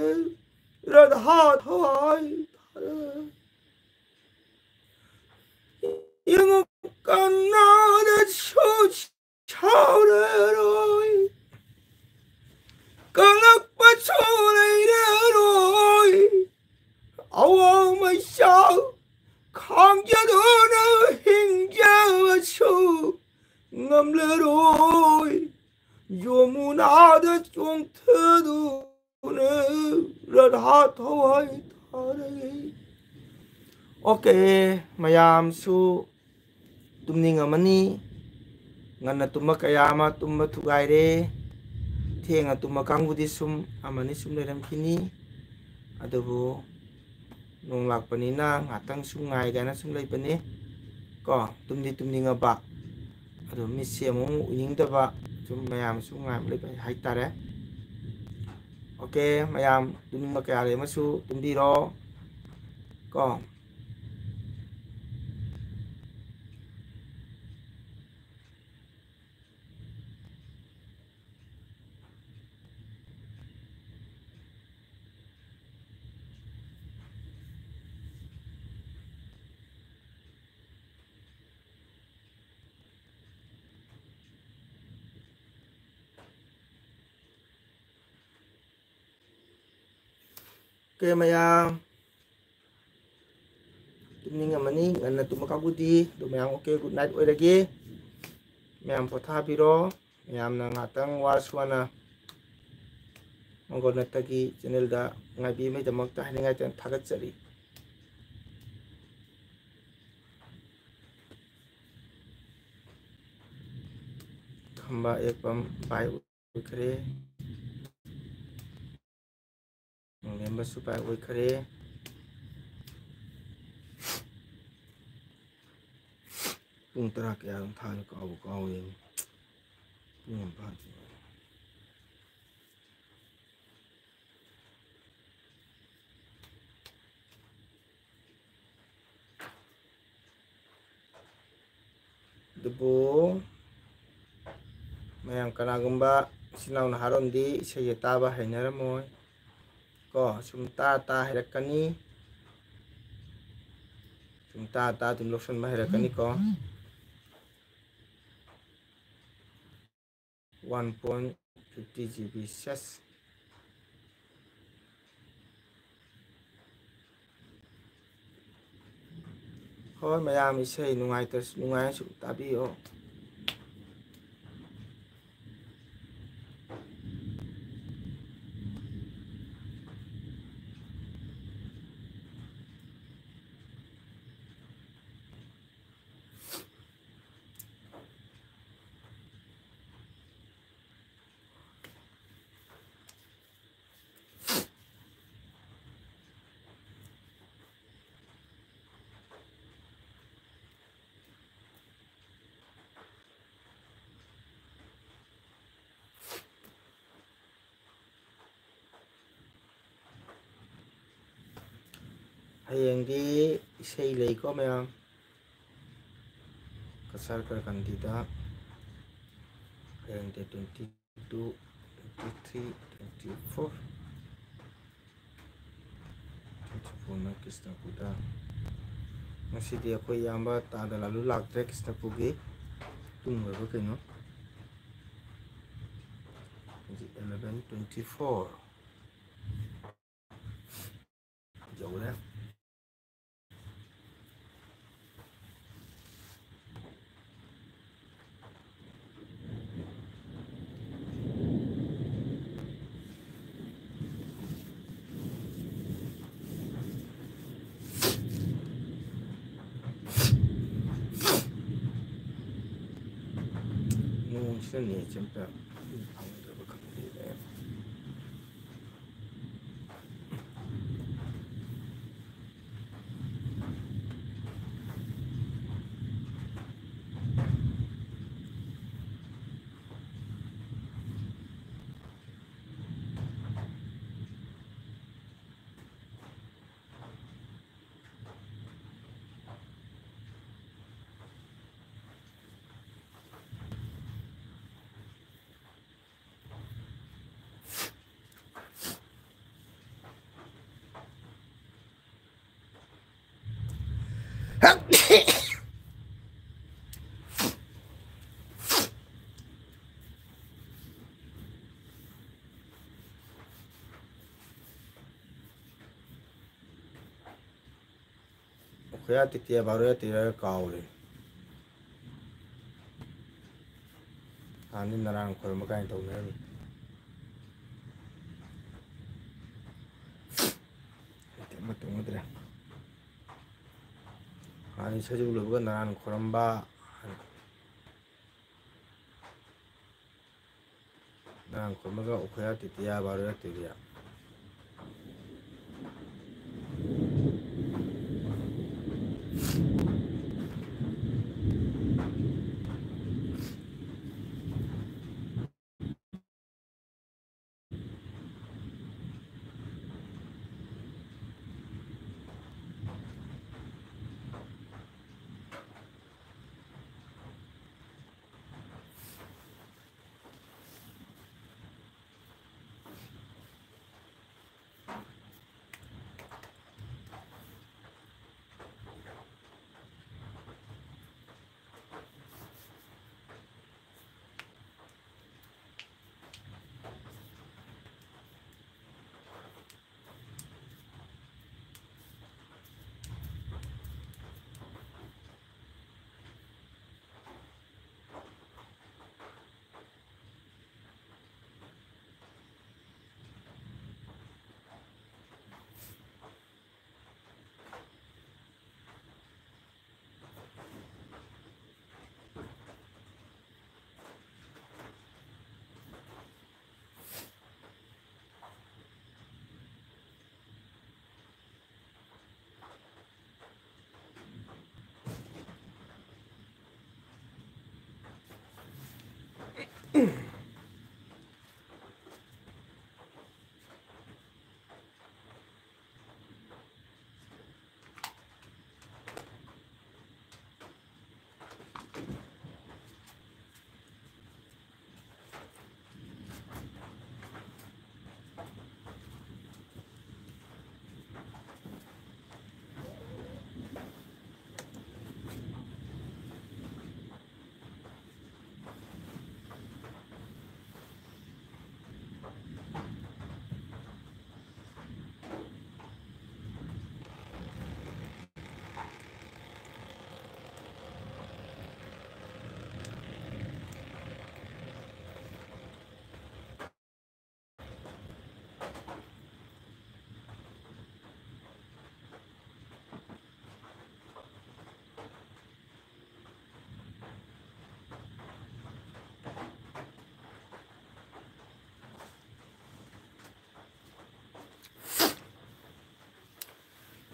ꯔꯥꯙꯥ ꯊꯋꯥꯏ ꯊꯥꯔꯦ꯫ ꯌꯦꯡꯉꯨ ꯀꯅꯥꯅꯁꯨ ꯁꯥꯎꯔꯔꯣꯏ꯫ ꯀꯜꯂꯛꯄꯁꯨ ꯂꯩꯔꯔꯣꯏ꯫ ꯑꯋꯥ ꯃꯩꯁꯥ ꯈꯥꯡꯖꯗꯨꯅ ꯍꯤꯡꯖꯕꯁꯨ ꯉꯝꯂꯔꯣꯏ꯫ ꯌꯣꯃꯨꯅꯥꯗ ꯆꯣꯡꯊꯗꯨꯅ ꯔꯥꯙꯥ ꯊꯋꯥꯏ ꯊꯥꯔꯒꯦ꯫ ꯑꯣꯀꯦ, ꯃꯌꯥꯝꯁꯨ ꯇꯨꯝꯅꯤꯡꯉꯝꯃꯅꯤ꯫ ꯉꯟꯅ ꯇꯨꯝꯕ ꯀꯌꯥ ꯑꯃ ꯇꯨꯝꯕ ꯊꯨꯒꯥꯏꯔꯦ꯫ ꯊꯦꯡꯅ ꯇꯨꯝꯕ ꯀꯥꯡꯕꯨꯗꯤ ꯁꯨꯝ ꯑꯃꯅꯤ ꯁꯨꯝ ꯂꯩꯔꯝꯈꯤꯅꯤ꯫ ꯑꯗꯨꯕꯨ ꯅꯣꯡ ꯂꯥꯛꯄꯅꯤꯅ ꯉꯥꯛꯇꯪ ꯁꯨꯝ ꯉꯥꯏꯒꯦꯅ ꯁꯨꯝ ꯂꯩꯕꯅꯤ꯫ ꯀꯣ, ꯇꯨꯝꯗꯤ ꯇꯨꯝꯅꯤꯡꯉꯕ, ꯑꯗꯨ ꯃꯤꯠꯁꯦ ꯑꯃꯨꯛ ꯑꯃꯨꯛ ꯎꯏꯅꯤꯡꯗꯕ, ꯁꯨꯝ ꯃꯌꯥꯝ ꯁꯨꯝ ꯉꯥꯏꯕ ꯂꯩꯕ ꯍꯥꯏꯇꯥꯔꯦ꯫ ꯑꯣꯀꯦ, ꯃꯌꯥꯝ ꯇꯨꯝꯅꯤꯡꯕ ꯀꯌꯥ ꯂꯩ ꯑꯃꯁꯨ ꯇꯨꯝꯕꯤꯔꯣ꯫ ꯀꯣ꯫ ꯑꯣꯀꯦ ꯃꯌꯥꯝ, ꯇꯨꯝꯅꯤꯡꯉꯝꯃꯅꯤ, ꯉꯟꯅ ꯇꯨꯝꯕ ꯀꯥꯡꯕꯨꯗꯤ꯫ ꯑꯗꯨ ꯃꯌꯥꯝ ꯑꯣꯀꯦ, ꯒꯨꯗ ꯅꯥꯏꯠ ꯑꯣꯏꯔꯒꯦ꯫ ꯃꯌꯥꯝ ꯄꯣꯊꯥꯕꯤꯔꯣ꯫ ꯃꯌꯥꯝꯅ ꯉꯥꯛꯇꯪ ꯋꯥꯔꯁꯨ ꯋꯥꯅ ꯃꯪꯒꯣꯜ ꯅꯠꯇꯒꯤ ꯆꯦꯅꯦꯜꯗ ꯉꯥꯏꯕꯤꯕꯒꯤꯗꯃꯛꯇ ꯍꯥꯏꯅꯤꯡꯉꯥꯏꯇꯅ ꯊꯥꯒꯠꯆꯔꯤ꯫ ꯈꯝꯕ ꯑꯦꯛꯄꯝ ꯕꯥꯏ ꯑꯣꯏꯈ꯭ꯔꯦ꯫ ꯅꯣꯡꯂꯦꯝꯕꯁꯨ ꯕꯥꯏ ꯑꯣꯏꯈ꯭ꯔꯦ꯫ ꯄꯨꯡ ꯇꯔꯥ ꯀꯌꯥꯗ ꯊꯥꯅꯣ ꯀꯥꯎꯕꯨ ꯀꯥꯎꯔꯦꯅꯦ꯫ ꯄꯨꯡ ꯑꯃ ꯐꯥꯗ꯭ꯔꯤ꯫ ꯑꯗꯨꯕꯨ ꯃꯌꯥꯝ ꯀꯅꯥꯒꯨꯝꯕ ꯏꯆꯤꯟ ꯏꯅꯥꯎ ꯅꯍꯥꯔꯣꯟꯗꯤ ꯏꯁꯩꯁꯦ ꯇꯥꯕ ꯍꯩꯅꯔꯝꯃꯣꯏ ꯀꯣ꯫ ꯁꯨꯝ ꯇꯥ ꯇꯥ ꯍꯩꯔꯛꯀꯅꯤ꯫ ꯁꯨꯝ ꯇꯥ ꯇꯥ ꯑꯗꯨꯝ ꯂꯧꯁꯟꯕ ꯍꯩꯔꯛꯀꯅꯤꯀꯣ꯫ One point fifty G B ꯁꯦꯁ꯫ ꯍꯣꯏ ꯃꯌꯥꯝ, ꯏꯁꯩ ꯅꯨꯡꯉꯥꯏꯇ꯭ꯔꯁꯨ ꯅꯨꯡꯉꯥꯏꯔꯁꯨ ꯇꯥꯕꯤꯌꯣ꯫ ꯍꯌꯦꯡꯗꯤ ꯏꯁꯩ ꯂꯩꯀꯣ ꯃꯌꯥꯝ꯫ ꯀꯁꯥꯔ ꯀꯔꯀꯟꯗꯤꯗ ꯍꯌꯦꯡ date twenty two, twenty three, twenty four, twenty fourꯅ ꯀ꯭ꯔꯤꯁꯅꯄꯨꯔꯗ꯫ ꯉꯁꯤꯗꯤ ꯑꯩꯈꯣꯏ ꯏꯌꯥꯝꯕ ꯇꯥꯗ ꯂꯥꯂꯨ ꯂꯥꯛꯇ꯭ꯔꯦ ꯀ꯭ꯔꯤꯁꯅꯄꯨꯔꯒꯤ꯫ ꯇꯨꯝꯈ꯭ꯔꯕ ꯀꯩꯅꯣ? ꯍꯧꯖꯤꯛ eleven twenty four꯫ ꯁꯤꯅꯤ ꯆꯝꯄ ꯐꯪꯗ꯭ꯔꯕ ꯈꯪꯗꯦ꯫ ꯑꯩꯈꯣꯏ ꯇꯤꯇꯤꯌꯥ ꯕꯥꯔꯣꯌꯥ ꯇꯤꯔꯥ ꯀꯥꯎꯔꯦ꯫ ꯍꯥꯟꯅꯗꯤ ꯅꯔꯥꯡ ꯈꯣꯏꯔꯝꯕ ꯀꯥꯏꯅ ꯇꯧꯅꯔꯝꯃꯤ꯫ ꯍꯧꯖꯤꯛꯇꯤ ꯑꯃ ꯇꯧꯅꯗ꯭ꯔꯦ꯫ ꯍꯥꯟꯅꯗꯤ ꯁꯖꯤꯕꯨ ꯂꯣꯏꯕꯒ ꯅꯔꯥꯡ ꯈꯣꯏꯔꯝꯕ꯫ ꯅꯔꯥꯡ ꯈꯣꯏꯔꯝꯕꯒ ꯎꯈꯣꯌꯥ ꯇꯤꯇꯤꯌꯥ ꯕꯥꯔꯣꯌꯥ ꯇꯤꯔꯤꯌꯥ꯫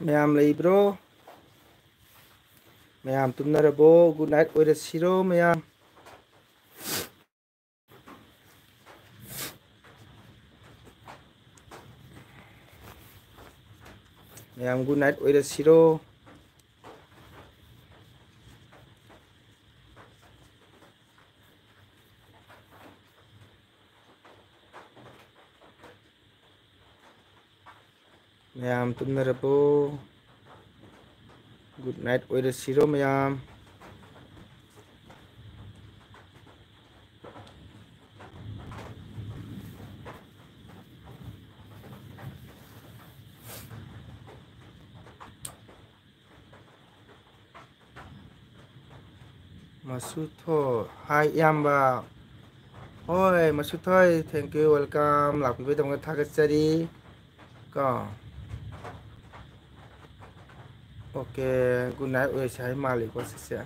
ꯃꯌꯥꯝ ꯂꯩꯕ꯭ꯔꯣ? ꯃꯌꯥꯝ ꯇꯨꯝꯅꯔꯕꯣ? Good night ꯑꯣꯏꯔꯁꯤꯔꯣ ꯃꯌꯥꯝ? ꯃꯌꯥꯝ good night ꯑꯣꯏꯔꯁꯤꯔꯣ? ꯃꯌꯥꯝ ꯇꯨꯝꯅꯔꯕꯣ? Good night ꯑꯣꯏꯔꯁꯤꯔꯣ ꯃꯌꯥꯝ? ꯃꯁꯨꯊꯣꯏ, hi ꯏꯌꯥꯝꯕ꯫ ꯍꯣꯏ, ꯃꯁꯨꯊꯣꯏ, thank you, welcome, ꯂꯥꯛꯄꯤꯕꯒꯤꯗꯃꯛꯇ ꯊꯥꯒꯠꯆꯔꯤ꯫ ꯀꯣ꯫ Okay, good night ꯑꯣꯏꯁꯦ ꯍꯥꯏ ꯃꯥꯜꯂꯤꯀꯣ ꯁꯤꯁꯦ꯫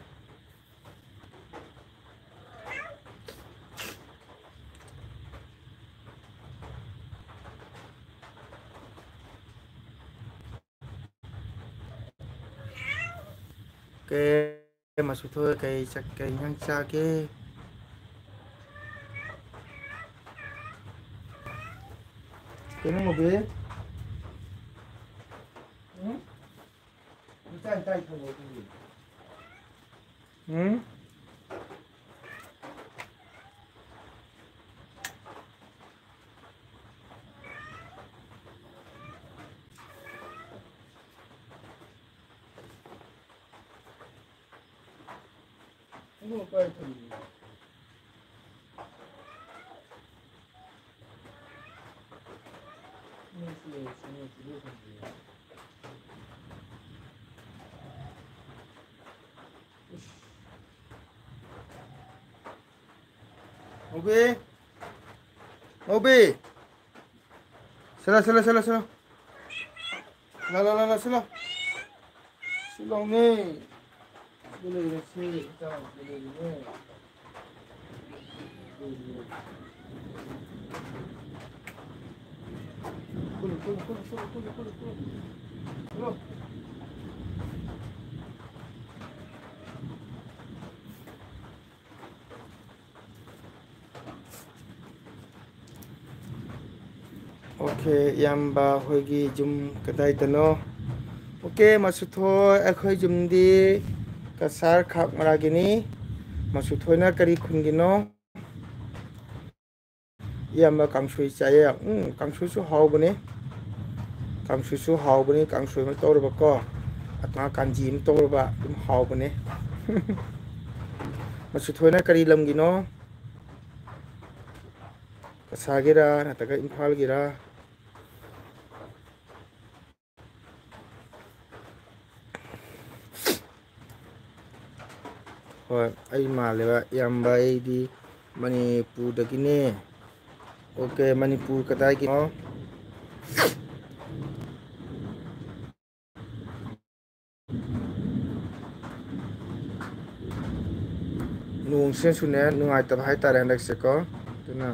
Okay, ꯃꯁꯨꯊꯣꯏ, ꯀꯩ ꯆꯥꯛ-, ꯀꯩ ꯏꯟꯖꯥꯡ ꯆꯥꯒꯦ? ꯀꯩꯅꯣ ꯃꯨꯕꯤ? ꯎꯝ? ꯏꯆꯥ ꯏꯆꯥ ꯊꯣꯡꯕ ꯑꯗꯨꯒꯤ꯫ ꯎꯝ? ꯃꯧꯕꯤ! ꯃꯧꯕꯤ! ꯁꯤꯂꯥꯎ, ꯁꯤꯂꯥꯎ, ꯁꯤꯂꯥꯎ, ꯁꯤꯂꯥꯎ꯫ ꯂꯥꯎ, ꯂꯥꯎ, ꯂꯥꯎ, ꯂꯥꯎ, ꯁꯤꯂꯥꯎ꯫ ꯁꯤꯂꯥꯎꯅꯦ꯫ ꯁꯤꯗ ꯂꯩꯔꯁꯤ, ꯏꯆꯥ, ꯁꯤꯗ ꯂꯩꯔꯤꯅꯦ꯫ ꯀꯨꯜꯂꯨ, ꯀꯨꯜꯂꯨ, ꯀꯨꯜꯂꯨ꯫ ꯀꯨꯜꯂꯨ꯫ ꯑꯣꯀꯦ, ꯏꯌꯥꯝꯕ ꯍꯣꯏꯒꯤ ꯌꯨꯝ ꯀꯗꯥꯏꯗꯅꯣ? ꯑꯣꯀꯦ, ꯃꯁꯨꯊꯣꯏ, ꯑꯩꯈꯣꯏ ꯌꯨꯝꯗꯤ ꯀꯁꯥꯔ ꯈꯥꯛꯃꯔꯥꯒꯤꯅꯤ꯫ ꯃꯁꯨꯊꯣꯏꯅ ꯀꯔꯤ ꯈꯨꯟꯒꯤꯅꯣ? ꯏꯌꯥꯝꯕ ꯀꯥꯡꯁꯣꯏ ꯆꯥꯏꯌꯦ꯫ ꯎꯝ, ꯀꯥꯡꯁꯣꯏꯁꯨ ꯍꯥꯎꯕꯅꯦ꯫ ꯀꯥꯡꯁꯣꯏꯁꯨ ꯍꯥꯎꯕꯅꯤ, ꯀꯥꯡꯁꯣꯏ ꯑꯃ ꯇꯧꯔꯕꯀꯣ, ꯑꯗꯨꯒ ꯀꯥꯟꯖꯤ ꯑꯃ ꯇꯧꯔꯕ ꯑꯗꯨꯝ ꯍꯥꯎꯕꯅꯦ꯫ ꯃꯁꯨꯊꯣꯏꯅ ꯀꯔꯤ ꯂꯝꯒꯤꯅꯣ? ꯀꯁꯥꯒꯤꯔꯥ ꯅꯠꯇ꯭ꯔꯒ ꯏꯝꯐꯥꯜꯒꯤꯔꯥ? ꯍꯣꯏ, ꯑꯩ ꯃꯥꯜꯂꯦꯕ, ꯏꯌꯥꯝꯕ, ꯑꯩꯗꯤ ꯃꯅꯤꯄꯨꯔꯗꯒꯤꯅꯦ꯫ ꯑꯣꯀꯦ, ꯃꯅꯤꯄꯨꯔ ꯀꯗꯥꯏꯒꯤꯅꯣ? ꯅꯣꯡꯁꯤꯅꯁꯨꯅꯦ ꯅꯨꯡꯉꯥꯏꯇꯕ ꯍꯥꯏꯇꯥꯔꯦ ꯍꯟꯗꯛꯁꯦꯀꯣ, ꯑꯗꯨꯅ꯫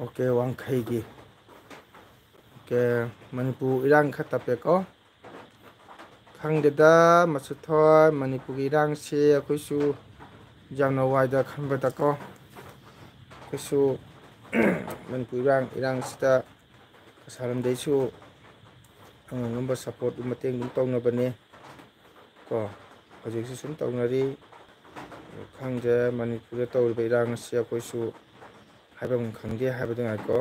ꯑꯣꯀꯦ, ꯋꯥꯡꯈꯩꯒꯤ꯫ ꯑꯣꯀꯦ, ꯃꯅꯤꯄꯨꯔ ꯏꯔꯥꯡ ꯈꯔ ꯇꯞꯄꯦꯀꯣ꯫ ꯈꯪꯗꯦꯗ, ꯃꯆꯨꯊꯣꯏ, ꯃꯅꯤꯄꯨꯔꯒꯤ ꯏꯔꯥꯡꯁꯦ ꯑꯩꯈꯣꯏꯁꯨ ꯌꯥꯝꯅ ꯋꯥꯏꯗ ꯈꯟꯕꯗꯀꯣ꯫ ꯑꯩꯈꯣꯏꯁꯨ ꯃꯅꯤꯄꯨꯔ ꯏꯔꯥꯡ, ꯏꯔꯥꯡꯁꯤꯗ ꯀꯁꯥꯔꯝꯗꯩꯁꯨ ꯑꯉꯝ ꯑꯉꯝꯕ ꯁꯞꯄꯣꯔꯠ ꯃꯇꯦꯡ ꯑꯗꯨꯝ ꯇꯧꯅꯕꯅꯦ ꯀꯣ꯫ ꯍꯧꯖꯤꯛꯁꯨ ꯁꯨꯝ ꯇꯧꯅꯔꯤ꯫ ꯈꯪꯗꯦ, ꯃꯅꯤꯄꯨꯔꯗ ꯇꯧꯔꯤꯕ ꯏꯔꯥꯡ ꯑꯁꯤ ꯑꯩꯈꯣꯏꯁꯨ ꯍꯥꯏꯐꯝ ꯈꯪꯗꯦ ꯍꯥꯏꯕꯗꯨ ꯉꯥꯏꯀꯣ꯫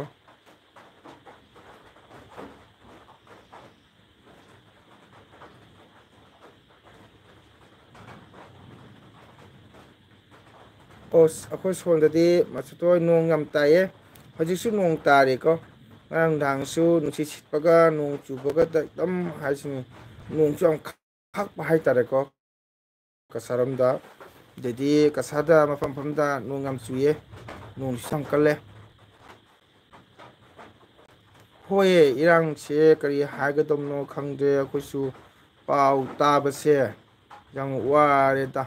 ꯑꯣ, ꯑꯩꯈꯣꯏ ꯁꯣꯝꯗꯗꯤ ꯃꯆꯨꯊꯣꯏ ꯅꯣꯡ ꯌꯥꯝ ꯇꯥꯏꯌꯦ꯫ ꯍꯧꯖꯤꯛꯁꯨ ꯅꯣꯡ ꯇꯥꯔꯤꯀꯣ꯫ ꯉꯔꯥꯡ ꯅꯨꯡꯗꯥꯡꯁꯨ ꯅꯨꯡꯁꯤꯠ ꯁꯤꯠꯄꯒ ꯅꯣꯡ ꯆꯨꯕꯒ ꯑꯗꯨꯝ ꯍꯥꯏꯁꯤꯅꯤ꯫ ꯅꯣꯡꯁꯨ ꯌꯥꯝ ꯈꯥꯛꯄ ꯍꯥꯏꯇꯥꯔꯦꯀꯣ꯫ ꯀꯁꯥꯔꯣꯝꯗ, ꯑꯗꯩꯗꯤ ꯀꯁꯥꯔꯗ ꯃꯐꯝ ꯃꯐꯝꯗ ꯅꯣꯡ ꯌꯥꯝ ꯆꯨꯏꯌꯦ꯫ ꯅꯣꯡꯁꯨ ꯌꯥꯝ ꯀꯜꯂꯦ꯫ ꯍꯣꯏꯌꯦ, ꯏꯔꯥꯡꯁꯦ ꯀꯔꯤ ꯍꯥꯏꯒꯗꯕꯅꯣ ꯈꯪꯗ꯭ꯔꯦ꯫ ꯑꯩꯈꯣꯏꯁꯨ ꯄꯥꯎ ꯇꯥꯕꯁꯦ ꯌꯥꯝ ꯋꯥꯔꯦꯗ꯫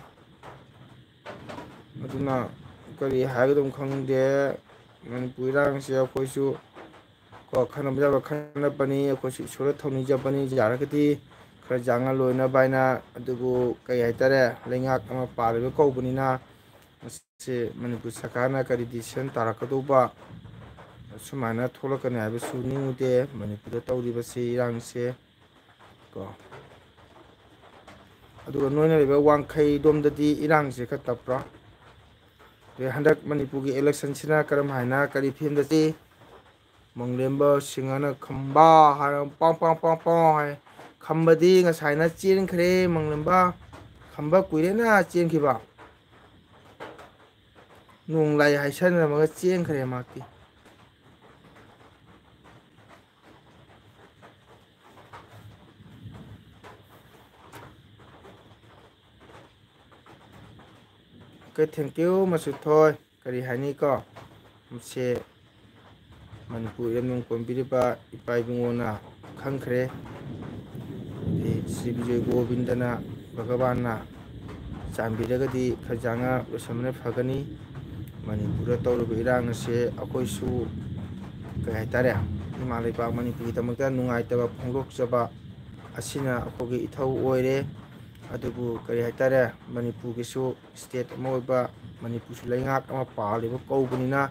ꯑꯗꯨꯅ ꯀꯔꯤ ꯍꯥꯏꯒꯗꯕꯅꯣ ꯈꯪꯗꯦ꯫ ꯃꯅꯤꯄꯨꯔ ꯏꯔꯥꯡꯁꯦ ꯑꯩꯈꯣꯏꯁꯨ ꯀꯣ, ꯈꯟꯅꯕ ꯌꯥꯕ ꯈꯟꯅꯕꯅꯤ꯫ ꯑꯩꯈꯣꯏꯁꯨ ꯏꯁꯣꯔꯗ ꯊꯧꯅꯤꯖꯕꯅꯤ꯫ ꯌꯥꯔꯒꯗꯤ ꯈꯔ ꯌꯥꯡꯅ ꯂꯣꯏꯅꯕ ꯍꯥꯏꯅ꯫ ꯑꯗꯨꯕꯨ ꯀꯩ ꯍꯥꯏꯇꯥꯔꯦ, ꯂꯩꯉꯥꯛ ꯑꯃ ꯄꯥꯜꯂꯤꯕ ꯀꯧꯕꯅꯤꯅ, ꯃꯁꯤ ꯃꯅꯤꯄꯨꯔ ꯁꯔꯀꯥꯔꯅ ꯀꯔꯤ decision ꯇꯥꯔꯛꯀꯗꯧꯕ, ꯁꯨꯃꯥꯏꯅ ꯊꯣꯛꯂꯛꯀꯅꯤ ꯍꯥꯏꯕꯁꯨ ꯅꯤꯡꯉꯨꯗꯦ꯫ ꯃꯅꯤꯄꯨꯔꯗ ꯇꯧꯔꯤꯕꯁꯤ, ꯏꯔꯥꯡꯁꯦ ꯀꯣ꯫ ꯑꯗꯨꯒ ꯅꯣꯏꯅ ꯂꯩꯕ ꯋꯥꯡꯈꯩ ꯑꯗꯣꯝꯗꯗꯤ ꯏꯔꯥꯡꯁꯦ ꯈꯔ ꯇꯞꯄ꯭ꯔꯥ? ꯑꯗꯩ ꯍꯟꯗꯛ ꯃꯅꯤꯄꯨꯔꯒꯤ election ꯁꯤꯅ ꯀꯔꯝ ꯍꯥꯏꯅ, ꯀꯔꯤ ꯐꯤꯕꯝꯗ ꯆꯦ? ꯃꯪꯂꯦꯝꯕ ꯁꯤꯡꯍꯅ ꯈꯝꯕ ꯍꯥꯏꯔ ꯄꯥꯎ ꯄꯥꯎ ꯄꯥꯎ ꯄꯥꯎ ꯍꯥꯏ꯫ ꯈꯝꯕꯗꯤ ꯉꯁꯥꯏꯅ ꯆꯦꯟꯈ꯭ꯔꯦ, ꯃꯪꯂꯦꯝꯕ꯫ ꯈꯝꯕ ꯀꯨꯏꯔꯦꯅ ꯆꯦꯟꯈꯤꯕ꯫ ꯅꯣꯡ ꯂꯥꯏ ꯍꯥꯏꯁꯟꯅꯔꯝꯃꯒ ꯆꯦꯟꯈ꯭ꯔꯦ ꯃꯍꯥꯛꯇꯤ꯫ Okay, thank you, ꯃꯆꯨꯊꯣꯏ꯫ ꯀꯔꯤ ꯍꯥꯏꯅꯤꯀꯣ? ꯃꯁꯦ ꯃꯅꯤꯄꯨꯔ ꯏꯔꯝꯗꯝ ꯀꯣꯟꯕꯤꯔꯤꯕ ꯏꯄꯥ ꯏꯕꯨꯡꯉꯣꯅ ꯈꯪꯈ꯭ꯔꯦ꯫ ꯑꯗꯩ ꯁ꯭ꯔꯤ ꯕꯤꯖꯣꯏ ꯒꯣꯕꯤꯟꯗꯅ, ꯚꯒꯕꯥꯟꯅ ꯆꯥꯟꯕꯤꯔꯒꯗꯤ ꯈꯔ ꯌꯥꯡꯅ ꯂꯣꯏꯁꯟꯕꯅ ꯐꯒꯅꯤ꯫ ꯃꯅꯤꯄꯨꯔꯗ ꯇꯧꯔꯤꯕ ꯏꯔꯥꯡ ꯑꯁꯦ ꯑꯩꯈꯣꯏꯁꯨ, ꯀꯔꯤ ꯍꯥꯏꯇꯥꯔꯦ, ꯏꯃꯥ ꯂꯩꯕꯥꯛ ꯃꯅꯤꯄꯨꯔꯒꯤꯗꯃꯛꯇ ꯅꯨꯡꯉꯥꯏꯇꯕ ꯐꯣꯡꯗꯣꯛꯆꯕ ꯑꯁꯤꯅ ꯑꯩꯈꯣꯏꯒꯤ ꯏꯊꯧ ꯑꯣꯏꯔꯦ꯫ ꯑꯗꯨꯕꯨ, ꯀꯔꯤ ꯍꯥꯏꯇꯥꯔꯦ, ꯃꯅꯤꯄꯨꯔꯒꯤꯁꯨ state ꯑꯃ ꯑꯣꯏꯕ, ꯃꯅꯤꯄꯨꯔꯁꯨ ꯂꯩꯉꯥꯛ ꯑꯃ ꯄꯥꯜꯂꯤꯕ ꯀꯧꯕꯅꯤꯅ,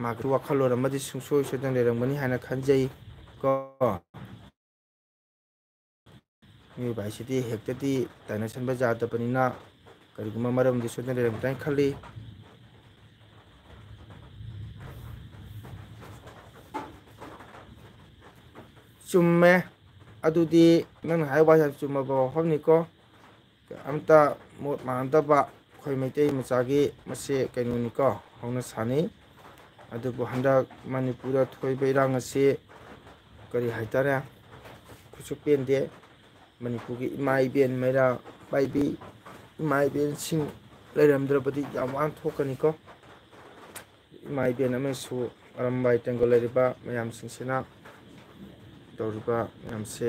ꯃꯥꯒꯤ ꯋꯥꯈꯜꯂꯣꯟ ꯑꯃꯗꯤ ꯁꯨꯡꯁꯣꯏ ꯁꯣꯏꯗꯅ ꯂꯩꯔꯝꯒꯅꯤ ꯍꯥꯏꯅ ꯈꯟꯖꯩ ꯀꯣ꯫ ꯃꯤꯑꯣꯏꯕ ꯍꯥꯏꯁꯤꯗꯤ ꯍꯦꯛꯇꯗꯤ ꯇꯥꯏꯅꯁꯤꯟꯕ ꯌꯥꯗꯕꯅꯤꯅ, ꯀꯔꯤꯒꯨꯝꯕ ꯃꯔꯝꯗꯤ ꯁꯣꯏꯗꯅ ꯂꯩꯔꯝꯒꯅꯤ ꯈꯜꯂꯤ꯫ ꯆꯨꯝꯃꯦ꯫ ꯑꯗꯨꯗꯤ ꯅꯪꯅ ꯍꯥꯏꯕ ꯋꯥꯁꯤ ꯌꯥꯝ ꯆꯨꯝꯃꯕ ꯋꯥꯐꯝꯅꯤꯀꯣ꯫ ꯑꯝꯇ ꯃꯣꯠ ꯃꯥꯟꯅꯗꯕ ꯑꯩꯈꯣꯏ ꯃꯩꯇꯩ ꯃꯆꯥꯒꯤ ꯃꯁꯦ ꯀꯩꯅꯣꯅꯤꯀꯣ, ꯍꯧꯅ ꯁꯥꯅꯤ꯫ ꯑꯗꯨꯕꯨ ꯍꯟꯗꯛ ꯃꯅꯤꯄꯨꯔꯗ ꯊꯣꯛꯏꯕ ꯏꯔꯥꯡ ꯑꯁꯤ, ꯀꯔꯤ ꯍꯥꯏꯇꯥꯔꯦ, ꯑꯩꯈꯣꯏꯁꯨ ꯄꯦꯟꯗꯦ꯫ ꯃꯅꯤꯄꯨꯔꯒꯤ ꯏꯃꯥ ꯏꯕꯦꯟ ꯃꯩꯔꯥ ꯄꯥꯏꯕꯤ ꯏꯃꯥ ꯏꯕꯦꯟꯁꯤꯡ ꯂꯩꯔꯝꯗ꯭ꯔꯕꯗꯤ ꯌꯥꯝ ꯋꯥꯅ ꯊꯣꯛꯀꯅꯤꯀꯣ꯫ ꯏꯃꯥ ꯏꯕꯦꯟ ꯑꯃꯁꯨ ꯑꯔꯝꯕꯥꯏ ꯇꯦꯡꯒꯣꯜ ꯂꯩꯔꯤꯕ ꯃꯌꯥꯝꯁꯤꯡꯁꯤꯅ ꯇꯧꯔꯤꯕ ꯃꯌꯥꯝꯁꯦ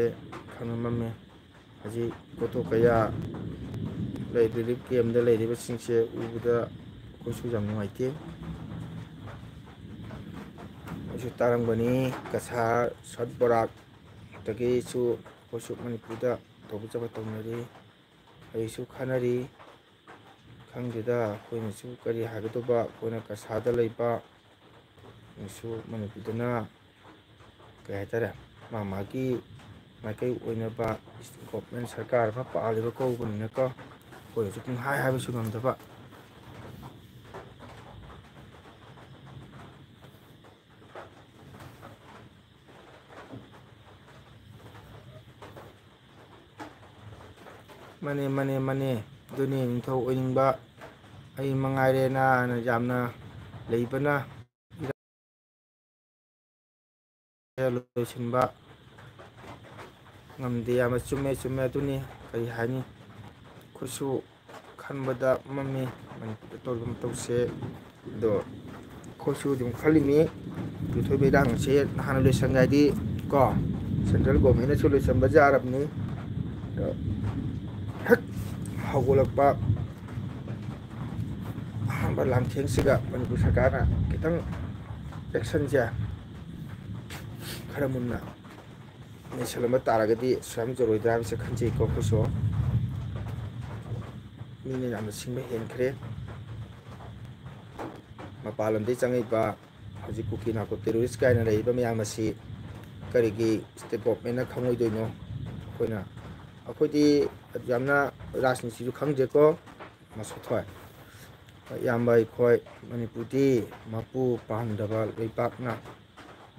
ꯈꯪꯉꯝꯃꯝꯃꯤ꯫ ꯍꯧꯖꯤꯛ ꯀꯣꯇꯣ ꯀꯌꯥ ꯂꯩ, relief camp ꯇ ꯂꯩꯔꯤꯕꯁꯤꯡꯁꯦ ꯎꯕꯗ ꯑꯩꯈꯣꯏꯁꯨ ꯌꯥꯝ ꯅꯨꯡꯉꯥꯏꯇꯦ꯫ ꯑꯩꯁꯨ ꯇꯥꯔꯝꯒꯅꯤ, ꯀꯁꯥꯔ, ꯁꯠ ꯕꯣꯔꯥꯛꯇꯒꯤꯁꯨ ꯑꯩꯈꯣꯏꯁꯨ ꯃꯅꯤꯄꯨꯔꯗ ꯇꯧꯕ ꯆꯠꯄ ꯇꯧꯅꯔꯤ꯫ ꯑꯩꯁꯨ ꯈꯟꯅꯔꯤ꯫ ꯈꯪꯗꯦꯗ, ꯑꯩꯈꯣꯏꯅꯁꯨ ꯀꯔꯤ ꯍꯥꯏꯒꯗꯧꯕ, ꯑꯩꯈꯣꯏꯅ ꯀꯁꯥꯗ ꯂꯩꯕ, ꯑꯃꯁꯨ ꯃꯅꯤꯄꯨꯔꯗꯅ, ꯀꯔꯤ ꯍꯥꯏꯇꯥꯔꯦ, ꯃꯥ ꯃꯥꯒꯤ ꯃꯥꯏꯀꯩ ꯑꯣꯏꯅꯕ government ꯁꯔꯀꯥꯔ ꯑꯃ ꯄꯥꯜꯂꯤꯕ ꯀꯧꯕꯅꯤꯅꯀꯣ, ꯑꯩꯈꯣꯏꯅꯁꯨ ꯄꯨꯡꯍꯥꯏ ꯍꯥꯏꯕꯁꯨ ꯉꯝꯗꯕ꯫ ꯃꯥꯅꯦ, ꯃꯥꯅꯦ, ꯃꯥꯅꯦ꯫ ꯑꯗꯨꯅꯤ ꯅꯤꯡꯊꯧ ꯑꯣꯏꯅꯤꯡꯕ ꯑꯩ ꯃꯉꯥꯏꯔꯦꯅ ꯌꯥꯝꯅ ꯂꯩꯕꯅ ꯂꯣꯏꯁꯤꯟꯕ ꯉꯝꯗꯦ꯫ ꯌꯥꯝꯅ ꯆꯨꯝꯃꯦ, ꯆꯨꯝꯃꯦ꯫ ꯑꯗꯨꯅꯤ, ꯀꯔꯤ ꯍꯥꯏꯅꯤ, ꯑꯩꯈꯣꯏꯁꯨ ꯈꯟꯕꯗ ꯃꯝꯃꯤ ꯃꯅꯤꯄꯨꯔꯗ ꯇꯧꯔꯤꯕ ꯃꯇꯧꯁꯦ꯫ ꯑꯗꯣ ꯑꯩꯈꯣꯏꯁꯨ ꯑꯗꯨꯝ ꯈꯜꯂꯤꯅꯤ, ꯄꯨꯊꯣꯛꯏꯕ ꯏꯔꯥꯡ ꯑꯁꯦ ꯅꯍꯥꯟꯅ ꯂꯣꯏꯁꯟꯒꯦ ꯍꯥꯏꯗꯤ ꯀꯣ, central government ꯅꯁꯨ ꯂꯣꯏꯁꯟꯕ ꯌꯥꯔꯕꯅꯤ꯫ ꯑꯗꯣ ꯍꯦꯛ ꯍꯧꯒꯠꯂꯛꯄ ꯂꯥꯡꯊꯦꯡꯁꯤꯒ ꯃꯅꯤꯄꯨꯔ ꯁꯔꯀꯥꯔꯅ ꯈꯤꯇꯪ ꯑꯦꯛꯁꯟꯁꯦ ꯈꯔ ꯃꯨꯟꯅ ꯅꯩꯁꯜꯂꯝꯕ ꯇꯥꯔꯒꯗꯤ ꯁꯨꯃꯥꯏꯅ ꯇꯧꯔꯣꯏꯗ꯭ꯔꯥ ꯍꯥꯏꯕꯁꯦ ꯈꯟꯖꯩꯀꯣ꯫ ꯑꯩꯈꯣꯏꯁꯨ ꯃꯤꯅ ꯌꯥꯝꯅ ꯁꯤꯡꯕ ꯍꯦꯟꯈ꯭ꯔꯦ꯫ ꯃꯄꯥꯟ ꯂꯝꯗꯒꯤ ꯆꯪꯉꯛꯏꯕ ꯍꯧꯖꯤꯛ ꯀꯨꯀꯤ ꯅꯥꯔꯀꯣ ꯇꯦꯔꯣꯔꯤꯁ ꯀꯥꯏꯅ ꯂꯩꯔꯤꯕ ꯃꯌꯥꯝ ꯑꯁꯤ ꯀꯔꯤꯒꯤ ꯁ꯭ꯇꯦꯠ ꯒꯣꯚꯔꯟꯃꯦꯟꯅ ꯈꯪꯉꯣꯏꯗꯣꯏꯅꯣ? ꯑꯩꯈꯣꯏꯅ, ꯑꯩꯈꯣꯏꯗꯤ ꯌꯥꯝꯅ ꯔꯥꯖꯅꯤꯇꯤꯁꯨ ꯈꯪꯗꯦꯀꯣ, ꯃꯁꯛ ꯊꯣꯛꯑꯦ꯫ ꯏꯌꯥꯝꯕ ꯑꯩꯈꯣꯏ ꯃꯅꯤꯄꯨꯔꯗꯤ ꯃꯄꯨ ꯄꯥꯟꯗꯕ ꯂꯩꯕꯥꯛꯅ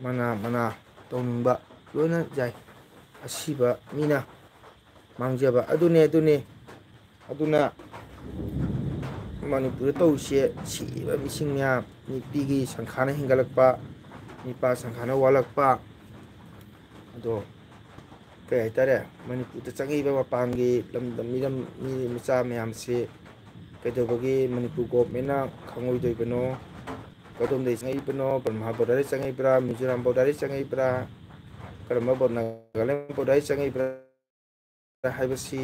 ꯃꯅꯥ ꯃꯅꯥ ꯇꯧꯅꯤꯡꯕ ꯂꯣꯏꯅ ꯌꯥꯏ꯫ ꯑꯁꯤꯕ ꯃꯤꯅ ꯃꯥꯡꯖꯕ ꯑꯗꯨꯅꯦ, ꯑꯗꯨꯅꯦ꯫ ꯑꯗꯨꯅ ꯃꯅꯤꯄꯨꯔꯗ ꯇꯧꯔꯤꯁꯦ ꯁꯤꯕ ꯃꯤꯁꯤꯡ ꯃꯌꯥꯝ, ꯅꯨꯄꯤꯒꯤ ꯁꯪꯈꯥꯅ ꯍꯦꯟꯒꯠꯂꯛꯄ, ꯅꯨꯄꯥ ꯁꯪꯈꯥꯅ ꯋꯥꯠꯂꯛꯄ꯫ ꯑꯗꯣ ꯀꯩ ꯍꯥꯏꯇꯥꯔꯦ, ꯃꯅꯤꯄꯨꯔꯗ ꯆꯪꯉꯛꯏꯕ ꯃꯄꯥꯟꯒꯤ ꯂꯝꯗꯝ ꯃꯤꯔꯝ ꯃꯤ ꯃꯆꯥ ꯃꯌꯥꯝꯁꯤ ꯀꯩꯗꯧꯕꯒꯤ ꯃꯅꯤꯄꯨꯔ ꯒꯣꯚꯔꯟꯃꯦꯟꯠꯅ ꯈꯪꯉꯣꯏꯗꯣꯏꯕꯅꯣ? ꯀꯗꯣꯝꯗꯒꯤ ꯆꯪꯉꯛꯏꯕꯅꯣ? ꯕꯔꯃꯥ ꯕꯣꯔꯗꯔꯗꯒꯤ ꯆꯪꯉꯛꯏꯕ꯭ꯔꯥ, ꯃꯤꯖꯣꯔꯥꯝ ꯕꯣꯔꯗꯔꯗꯒꯤ ꯆꯪꯉꯛꯏꯕ꯭ꯔꯥ, ꯀꯔꯝꯕ ꯕꯣ-, ꯅꯥꯒꯥꯂꯦꯟ ꯕꯣꯔꯗꯔꯗꯒꯤ ꯆꯪꯉꯛꯏꯕ꯭ꯔꯥ ꯍꯥꯏꯕꯁꯤ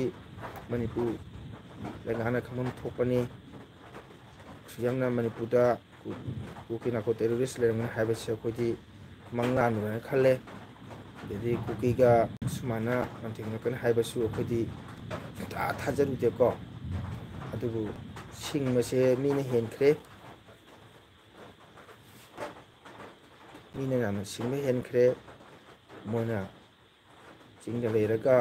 ꯃꯅꯤꯄꯨꯔ ꯂꯩꯉꯥꯛꯅ ꯈꯪꯐꯝ ꯊꯣꯛꯄꯅꯤ꯫ ꯌꯥꯝꯅ ꯃꯅꯤꯄꯨꯔꯗ ꯀꯨ-, ꯀꯨꯀꯤ ꯅꯥꯔꯀꯣ ꯇꯦꯔꯣꯔꯤꯁ ꯂꯩꯔꯝꯒꯅꯤ ꯍꯥꯏꯕꯁꯤ ꯑꯩꯈꯣꯏꯗꯤ ꯃꯪꯂꯥꯟꯅꯦꯅ ꯈꯜꯂꯦ꯫ ꯑꯗꯩꯗꯤ ꯀꯨꯀꯤꯒ ꯁꯨꯃꯥꯏꯅ ꯂꯥꯟꯊꯦꯡꯅꯔꯛꯀꯅꯤ ꯍꯥꯏꯕꯁꯨ ꯑꯩꯈꯣꯏꯗꯤ ꯁꯨꯡꯊꯥ ꯊꯥꯖꯔꯨꯗꯦꯀꯣ꯫ ꯑꯗꯨꯕꯨ ꯁꯤꯡꯕꯁꯦ ꯃꯤꯅ ꯍꯦꯟꯈ꯭ꯔꯦ꯫ ꯃꯤꯅ ꯌꯥꯝꯅ ꯁꯤꯡꯕ ꯍꯦꯟꯈ꯭ꯔꯦ꯫ ꯃꯣꯏꯅ ꯆꯤꯡꯗ ꯂꯩꯔꯒ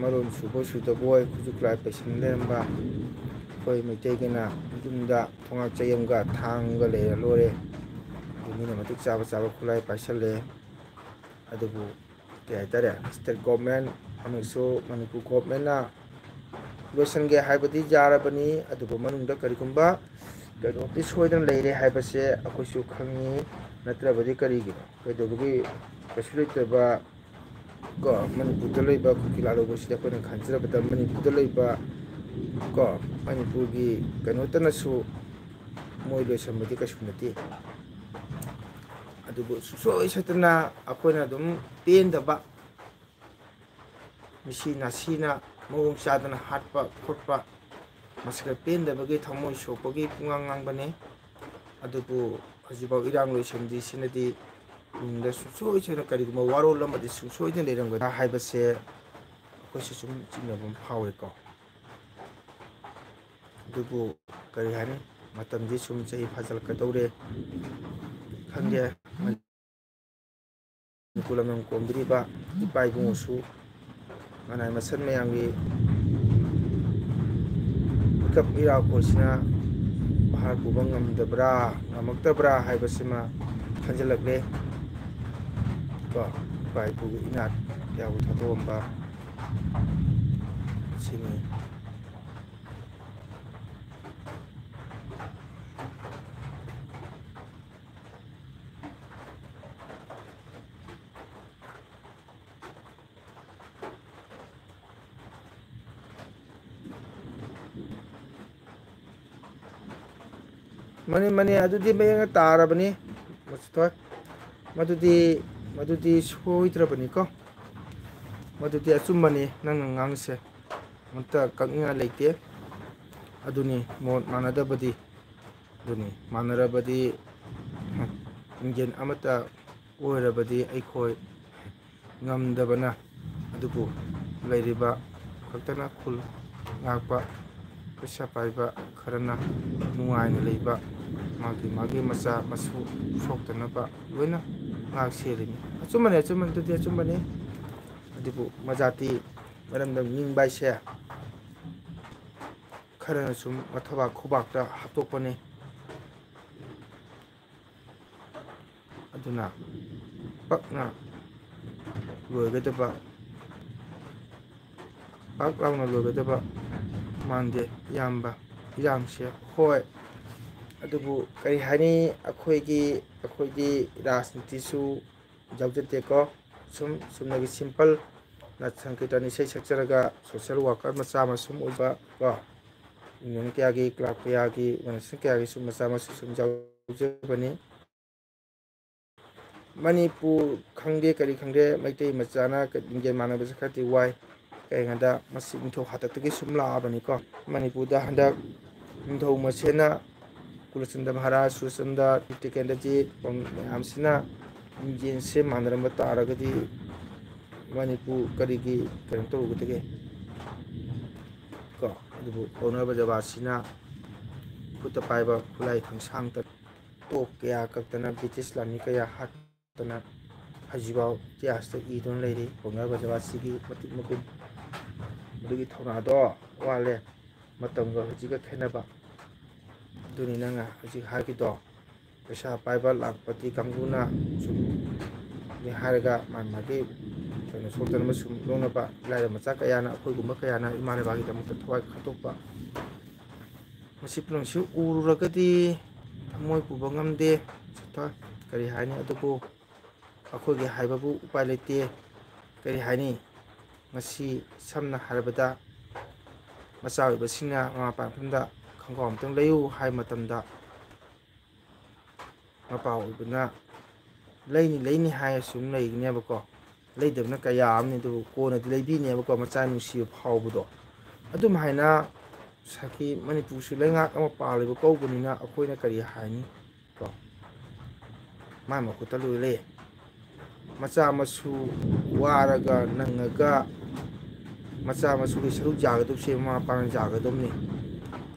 ꯃꯔꯣꯟ ꯁꯨꯕꯣꯏ ꯁꯨꯗꯕꯣꯏ ꯈꯨꯠꯁꯨ ꯈꯨꯠꯂꯥꯏ ꯄꯩꯁꯟ ꯂꯩꯔꯝꯕ꯫ ꯑꯩꯈꯣꯏ ꯃꯩꯇꯩꯒꯤꯅ ꯌꯨꯝꯗ ꯊꯣꯡꯉꯥꯛ ꯆꯩ ꯑꯃꯒ ꯊꯥꯡꯒ ꯂꯩꯔ ꯂꯣꯏꯔꯦ꯫ ꯑꯗꯨ ꯃꯤꯅ ꯃꯇꯤꯛ ꯆꯥꯕ ꯆꯥꯕ ꯈꯨꯠꯂꯥꯏ ꯄꯥꯏꯁꯜꯂꯦ꯫ ꯑꯗꯨꯕꯨ ꯀꯩ ꯍꯥꯏꯇꯥꯔꯦ, ꯁ꯭ꯇꯦꯠ ꯒꯣꯚꯔꯟꯃꯦꯟꯠ ꯑꯃꯁꯨ ꯃꯅꯤꯄꯨꯔ ꯒꯣꯚꯔꯟꯃꯦꯟꯠꯅ ꯂꯣꯏꯁꯤꯟꯒꯦ ꯍꯥꯏꯕꯗꯤ ꯌꯥꯔꯕꯅꯤ, ꯑꯗꯨꯕꯨ ꯃꯅꯨꯡꯗ ꯀꯔꯤꯒꯨꯝꯕ ꯀꯩꯅꯣꯝꯇ ꯁꯣꯏꯗꯅ ꯂꯩꯔꯦ ꯍꯥꯏꯕꯁꯦ ꯑꯩꯈꯣꯏꯁꯨ ꯈꯪꯉꯤ꯫ ꯅꯠꯇ꯭ꯔꯕꯗꯤ ꯀꯔꯤꯒꯤꯅꯣ? ꯀꯩꯗꯧꯕꯒꯤ ꯀꯩꯁꯨ ꯂꯩꯇꯕ ꯀꯣ, ꯃꯅꯤꯄꯨꯔꯗ ꯂꯩꯕ ꯀꯨꯀꯤ ꯂꯥꯂꯣꯡꯕꯁꯤꯗꯤ ꯑꯩꯈꯣꯏꯅ ꯈꯟꯖꯕꯗ ꯃꯅꯤꯄꯨꯔꯗ ꯂꯩꯕ ꯀꯣ, ꯃꯅꯤꯄꯨꯔꯒꯤ ꯀꯩꯅꯣꯇꯅꯁꯨ ꯃꯣꯏ ꯂꯣꯏꯁꯟꯕꯗꯤ ꯀꯩꯁꯨ ꯅꯠꯇꯦ꯫ ꯑꯗꯨꯕꯨ ꯁꯨꯡꯁꯣꯏ ꯁꯣꯏꯗꯅ ꯑꯩꯈꯣꯏꯅ ꯑꯗꯨꯝ ꯄꯦꯟꯗꯕ, ꯃꯤꯁꯤ ꯅꯥꯁꯤꯅ ꯃꯑꯣꯡ ꯆꯥꯗꯅ ꯍꯥꯠꯄ ꯈꯣꯠꯄ, ꯃꯁꯤꯗ ꯄꯦꯟꯗꯕꯒꯤ ꯊꯃꯣꯏ ꯁꯣꯛꯄꯒꯤ ꯄꯨꯡꯉꯥꯡ ꯉꯥꯡꯕꯅꯤ꯫ ꯑꯗꯨꯕꯨ ꯍꯧꯖꯤꯛꯐꯥꯎ ꯏꯔꯥꯡ ꯂꯣꯏꯁꯤꯟꯗ꯭ꯔꯤꯁꯤꯅꯗꯤ ꯇꯨꯡꯗ ꯁꯨꯡꯁꯣꯏ ꯁꯣꯏꯗꯅ ꯀꯔꯤꯒꯨꯝꯕ ꯋꯥꯔꯣꯜ ꯑꯃꯗꯤ ꯁꯨꯡꯁꯣꯏꯗꯅ ꯂꯩꯔꯝꯒꯗ꯭ꯔꯥ ꯍꯥꯏꯕꯁꯦ ꯑꯩꯈꯣꯏꯁꯨ ꯁꯨꯝ ꯆꯤꯡꯅꯕ ꯑꯃ ꯐꯥꯎꯋꯦꯀꯣ꯫ ꯑꯗꯨꯕꯨ ꯀꯔꯤ ꯍꯥꯏꯅꯤ, ꯃꯇꯝꯗꯤ ꯁꯨꯝ ꯆꯍꯤ ꯐꯥꯖꯤꯜꯂꯛꯀꯗꯧꯔꯦ꯫ ꯈꯪꯗꯦ, ꯃꯅꯤꯄꯨꯔ ꯂꯝꯗꯝ ꯀꯣꯟꯕꯤꯔꯤꯕ ꯏꯄꯥ ꯏꯕꯨꯡꯉꯣꯁꯨ ꯃꯅꯥꯏ ꯃꯁꯟ ꯃꯌꯥꯝꯒꯤ ꯃꯤꯀꯞ ꯃꯤꯔꯥꯎꯈꯣꯜꯁꯤꯅ ꯚꯥꯔ ꯄꯨꯕ ꯉꯝꯗꯕ꯭ꯔꯥ, ꯉꯝꯃꯛꯇꯕ꯭ꯔꯥ ꯍꯥꯏꯕꯁꯤꯃ ꯈꯟꯖꯤꯜꯂꯛꯂꯦ꯫ ꯀꯣ, ꯏꯄꯥ ꯏꯄꯨꯒꯤ ꯏꯅꯥꯠ ꯀꯌꯥꯕꯨ ꯊꯥꯗꯣꯛꯑꯝꯕ ꯁꯤꯅꯤ꯫ ꯃꯥꯅꯤ, ꯃꯥꯅꯤ, ꯑꯗꯨꯗꯤ ꯃꯌꯦꯛꯅ ꯇꯥꯔꯕꯅꯤ, ꯃꯁꯤꯊꯣꯏ꯫ ꯃꯗꯨꯗꯤ, ꯃꯗꯨꯗꯤ ꯁꯣꯏꯗ꯭ꯔꯕꯅꯤꯀꯣ꯫ ꯃꯗꯨꯗꯤ ꯑꯆꯨꯝꯕꯅꯤ ꯅꯪꯅ ꯉꯥꯡꯉꯤꯁꯦ꯫ ꯑꯃꯠꯇ ꯀꯛꯅꯤꯡꯉꯥꯏ ꯂꯩꯇꯦ꯫ ꯑꯗꯨꯅꯤ, ꯃꯣꯠ ꯃꯥꯟꯅꯗꯕꯗꯤ꯫ ꯑꯗꯨꯅꯤ, ꯃꯥꯟꯅꯔꯕꯗꯤ ꯏꯟꯗꯤꯌꯟ ꯑꯃꯠꯇ ꯑꯣꯏꯔꯕꯗꯤ ꯑꯩꯈꯣꯏ ꯉꯝꯗꯕꯅ, ꯑꯗꯨꯕꯨ ꯂꯩꯔꯤꯕ ꯈꯛꯇꯅ ꯈꯨꯜ ꯉꯥꯛꯄ, ꯄꯩꯁꯥ ꯄꯥꯏꯕ ꯈꯔꯅ ꯅꯨꯡꯉꯥꯏꯅ ꯂꯩꯕ, ꯃꯥꯒꯤ ꯃꯥꯒꯤ ꯃꯆꯥ ꯃꯁꯨ ꯁꯣꯛꯇꯅꯕ ꯂꯣꯏꯅ ꯉꯥꯛ ꯁꯦꯜꯂꯤꯅꯤ꯫ ꯑꯆꯨꯝꯕꯅꯤ, ꯑꯆꯨꯝꯕꯅꯤ, ꯑꯗꯨꯗꯤ ꯑꯆꯨꯝꯕꯅꯤ꯫ ꯑꯗꯨꯕꯨ ꯃꯖꯥꯇꯤ ꯃꯔꯝꯗꯝ ꯅꯤꯡꯕ ꯍꯥꯏꯁꯦ ꯈꯔꯅ ꯁꯨꯝ ꯃꯊꯕꯥꯛ ꯈꯨꯕꯥꯛꯇ ꯍꯥꯞꯇꯣꯛꯄꯅꯤ꯫ ꯑꯗꯨꯅ ꯄꯛꯅ ꯂꯣꯏꯒꯗꯕ, ꯄꯥꯛ ꯂꯥꯎꯅ ꯂꯣꯏꯒꯗꯕ ꯃꯥꯟꯗꯦ, ꯏꯌꯥꯝꯕ, ꯏꯔꯥꯡꯁꯦ꯫ ꯍꯣꯏ, ꯑꯗꯨꯕꯨ ꯀꯔꯤ ꯍꯥꯏꯅꯤ, ꯑꯩꯈꯣꯏꯒꯤ, ꯑꯩꯈꯣꯏꯗꯤ ꯔꯥꯖꯅꯤꯇꯤꯁꯨ ꯌꯥꯎꯖꯗꯦꯀꯣ꯫ ꯁꯨꯝ ꯆꯨꯝꯅꯒꯤ ꯁꯤꯝꯄꯜ ꯅꯥꯠ ꯁꯪꯀꯤꯔꯇꯟ ꯏꯁꯩ ꯁꯛꯆꯔꯒ ꯁꯣꯁꯦꯜ ꯋꯥꯔꯀꯔ ꯃꯆꯥ ꯃꯁꯨꯝ ꯑꯣꯏꯕ ꯀꯣ, ꯌꯨꯅꯤꯌꯟ ꯀꯌꯥꯒꯤ, ꯀ꯭ꯂꯕ ꯀꯌꯥꯒꯤ, ꯑꯣꯔꯒꯅꯥꯏꯖꯦꯁꯟ ꯀꯌꯥꯒꯤ ꯁꯨꯝ ꯃꯆꯥ ꯃꯁꯨ ꯁꯨꯝ ꯌꯥꯎꯖꯕꯅꯤ꯫ ꯃꯅꯤꯄꯨꯔ ꯈꯪꯗꯦ, ꯀꯔꯤ ꯈꯪꯗꯦ, ꯃꯩꯇꯩ ꯃꯆꯥꯅ ꯂꯤꯡꯖꯦꯜ ꯃꯥꯟꯅꯕꯁꯦ ꯈꯔꯗꯤ ꯋꯥꯏ꯫ ꯀꯩꯒꯤꯅꯣꯗ ꯃꯁꯤ ꯅꯤꯡꯊꯧ ꯍꯥꯛꯇꯛꯇꯒꯤ ꯁꯨꯝ ꯂꯥꯛꯑꯕꯅꯤꯀꯣ꯫ ꯃꯅꯤꯄꯨꯔꯗ ꯍꯟꯗꯛ ꯅꯤꯡꯊꯧ ꯃꯁꯦꯟꯅ ꯀꯨꯂꯆꯟꯗ꯭ꯔ ꯃꯍꯥꯔꯥꯖ, ꯁꯨꯔꯆꯟꯗ꯭ꯔ, ꯇꯤꯀꯦꯟꯗ꯭ꯔꯖꯤꯠ ꯃꯌꯥꯝꯁꯤꯅ ꯃꯤꯡꯖꯦꯜꯁꯦ ꯃꯥꯟꯅꯔꯝꯕ ꯇꯥꯔꯒꯗꯤ ꯃꯅꯤꯄꯨꯔ ꯀꯔꯤꯒꯤ ꯀꯩꯅꯣ ꯇꯧꯔꯨꯒꯗꯒꯦ? ꯀꯣ, ꯑꯗꯨꯕꯨ ꯄꯥꯎꯅꯥ ꯕ꯭ꯔꯖꯕꯥꯁꯤꯅ ꯈꯨꯠꯇ ꯄꯥꯏꯕ ꯈꯨꯠꯂꯥꯏ ꯊꯥꯡꯁꯥꯡꯗ ꯇꯣꯞ ꯀꯌꯥ ꯀꯛꯇꯅ ꯕ꯭ꯔꯤꯇꯤꯁ ꯂꯥꯟꯃꯤ ꯀꯌꯥ ꯍꯥꯠꯇꯅ ꯍꯧꯖꯤꯛꯐꯥꯎ ꯏꯇꯤꯍꯥꯁꯇ ꯏꯗꯨꯅ ꯂꯩꯔꯤ꯫ ꯄꯥꯎꯅꯥ ꯕ꯭ꯔꯖꯕꯥꯁꯤꯒꯤ ꯃꯇꯤꯛ ꯃꯒꯨꯟ, ꯃꯗꯨꯒꯤ ꯊꯧꯅꯥꯗꯣ ꯋꯥꯠꯂꯦ꯫ ꯃꯇꯝꯒ ꯍꯧꯖꯤꯛꯀ ꯈꯦꯠꯅꯕ꯫ ꯑꯗꯨꯅꯤ ꯅꯪꯅ ꯍꯧꯖꯤꯛ ꯍꯥꯏꯈꯤꯗꯣ, ꯄꯩꯁꯥ ꯄꯥꯏꯕ ꯂꯥꯛꯄꯇꯤ ꯀꯥꯡꯕꯨꯅ ꯁꯨꯝ ꯍꯥꯏꯔꯒ ꯃꯥ ꯃꯥꯒꯤ ꯀꯩꯅꯣ ꯁꯣꯛꯇꯅꯕ ꯁꯨꯝ ꯂꯧꯅꯕ, ꯂꯥꯏꯔꯕ ꯃꯆꯥ ꯀꯌꯥꯅ, ꯑꯩꯈꯣꯏꯒꯨꯝꯕ ꯀꯌꯥꯅ ꯏꯃꯥ ꯂꯩꯕꯥꯛꯀꯤꯗꯃꯛꯇ ꯊꯋꯥꯏ ꯈꯟꯗꯣꯛꯄ, ꯃꯁꯤ ꯄꯨꯝꯅꯃꯛꯁꯤ ꯎꯔꯨꯔꯒꯗꯤ ꯊꯃꯣꯏ ꯄꯨꯕ ꯉꯝꯗꯦ꯫ ꯀꯔꯤ ꯍꯥꯏꯅꯤ? ꯑꯗꯨꯕꯨ ꯑꯩꯈꯣꯏꯒꯤ ꯍꯥꯏꯕꯕꯨ ꯎꯄꯥꯏ ꯂꯩꯇꯦ꯫ ꯀꯔꯤ ꯍꯥꯏꯅꯤ? ꯉꯁꯤ ꯁꯝꯅ ꯍꯥꯏꯔꯕꯗ, ꯃꯆꯥ ꯑꯣꯏꯕꯁꯤꯡꯅ ꯃꯃꯥ ꯃꯄꯥ ꯃꯐꯝꯗ ꯈꯣꯡꯒ꯭ꯔꯥꯎ ꯑꯃꯇꯪ ꯂꯩꯌꯨ ꯍꯥꯏꯕ ꯃꯇꯝꯗ, ꯃꯄꯥ ꯑꯣꯏꯕꯅ ꯂꯩꯅꯤ, ꯂꯩꯅꯤ ꯍꯥꯏꯔ ꯁꯨꯝ ꯂꯩꯒꯅꯦꯕꯀꯣ꯫ ꯂꯩꯗꯕꯅ ꯀꯌꯥ ꯑꯃꯅꯤ, ꯑꯗꯨꯕꯨ ꯀꯣꯟꯅꯗꯤ ꯂꯩꯕꯤꯅꯦꯕꯀꯣ, ꯃꯆꯥ ꯅꯨꯡꯁꯤꯕ ꯐꯥꯎꯕꯗꯣ꯫ ꯑꯗꯨꯝ ꯍꯥꯏꯅ ꯉꯁꯥꯏꯒꯤ ꯃꯅꯤꯄꯨꯔꯁꯨ ꯂꯩꯉꯥꯛ ꯑꯃ ꯄꯥꯜꯂꯤꯕ ꯀꯧꯕꯅꯤꯅ ꯑꯩꯈꯣꯏꯅ ꯀꯔꯤ ꯍꯥꯏꯅꯤ? ꯀꯣ, ꯃꯥꯏ ꯃꯈꯨꯠꯇ ꯂꯣꯏ ꯂꯩ꯫ ꯃꯆꯥ ꯃꯁꯨ ꯋꯥꯔꯒ ꯅꯪꯉꯒ ꯃꯆꯥ ꯃꯁꯨꯒꯤ ꯁꯔꯨꯛ ꯌꯥꯒꯗꯕꯁꯦ ꯃꯃꯥ ꯃꯄꯥꯅ ꯌꯥꯒꯗꯕꯅꯤ꯫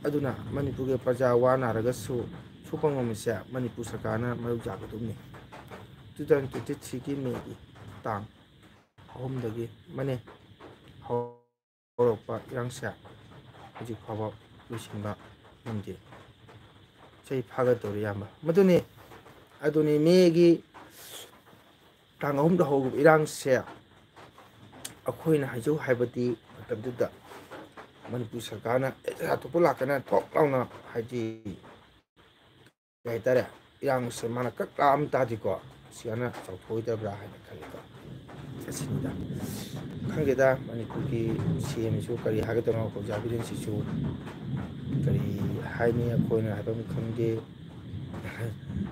ꯑꯗꯨꯅ ꯃꯅꯤꯄꯨꯔꯒꯤ ꯄ꯭ꯔꯖꯥ ꯋꯥꯅꯔꯒꯁꯨ ꯁꯣꯛꯄ ꯉꯝꯃꯤꯁꯦ ꯃꯅꯤꯄꯨꯔ ꯁꯔꯀꯥꯔꯅ ꯃꯔꯨ ꯌꯥꯒꯗꯕꯅꯤ꯫ Two thousand twenty threeꯒꯤ Mayꯒꯤ ꯇꯥꯡ ꯑꯍꯨꯝꯗꯒꯤ ꯃꯅꯦ ꯍꯧꯔꯛꯄ ꯏꯔꯥꯡꯁꯦ ꯍꯧꯖꯤꯛ ꯐꯥꯎꯕ ꯂꯣꯏꯁꯤꯟꯕ ꯉꯝꯗꯦ꯫ ꯆꯍꯤ ꯐꯥꯒꯗꯧꯔꯦ, ꯏꯌꯥꯝꯕ꯫ ꯃꯗꯨꯅꯤ, ꯑꯗꯨꯅꯤ, Mayꯒꯤ ꯇꯥꯡ ꯑꯍꯨꯝꯗ ꯍꯧꯈꯤꯕ ꯏꯔꯥꯡꯁꯦ ꯑꯩꯈꯣꯏꯅ ꯍꯥꯏꯖꯧ ꯍꯥꯏꯕꯗꯤ ꯃꯇꯝꯗꯨꯗ ꯃꯅꯤꯄꯨꯔ ꯁꯔꯀꯥꯔꯅ ꯑꯦ, ꯑꯇꯣꯞꯄ ꯂꯥꯛꯀꯅ ꯊꯣꯛ ꯂꯥꯎꯅ, ꯍꯥꯏꯗꯤ, ꯀꯩ ꯍꯥꯏꯇꯥꯔꯦ, ꯏꯔꯥꯡꯁꯦ ꯃꯥꯅ ꯀꯛ ꯂꯥꯛꯑꯝ ꯇꯥꯗꯤꯀꯣ, ꯁꯤ ꯌꯥꯝꯅ ꯆꯥꯎꯊꯣꯛꯑꯣꯏꯗꯕ꯭ꯔꯥ ꯍꯥꯏꯅ ꯈꯜꯂꯤꯀꯣ꯫ ꯑꯁꯤꯅꯤꯗ꯫ ꯈꯪꯗꯦꯗ, ꯃꯅꯤꯄꯨꯔꯒꯤ CMꯁꯨ ꯀꯔꯤ ꯍꯥꯏꯒꯗꯕꯅꯣ, ꯑꯣꯖꯥ ꯕꯤꯔꯦꯟꯁꯤꯁꯨ ꯀꯔꯤ ꯍꯥꯏꯅꯤ, ꯑꯩꯈꯣꯏꯅ ꯍꯥꯏꯐꯝ ꯈꯪꯗꯦ꯫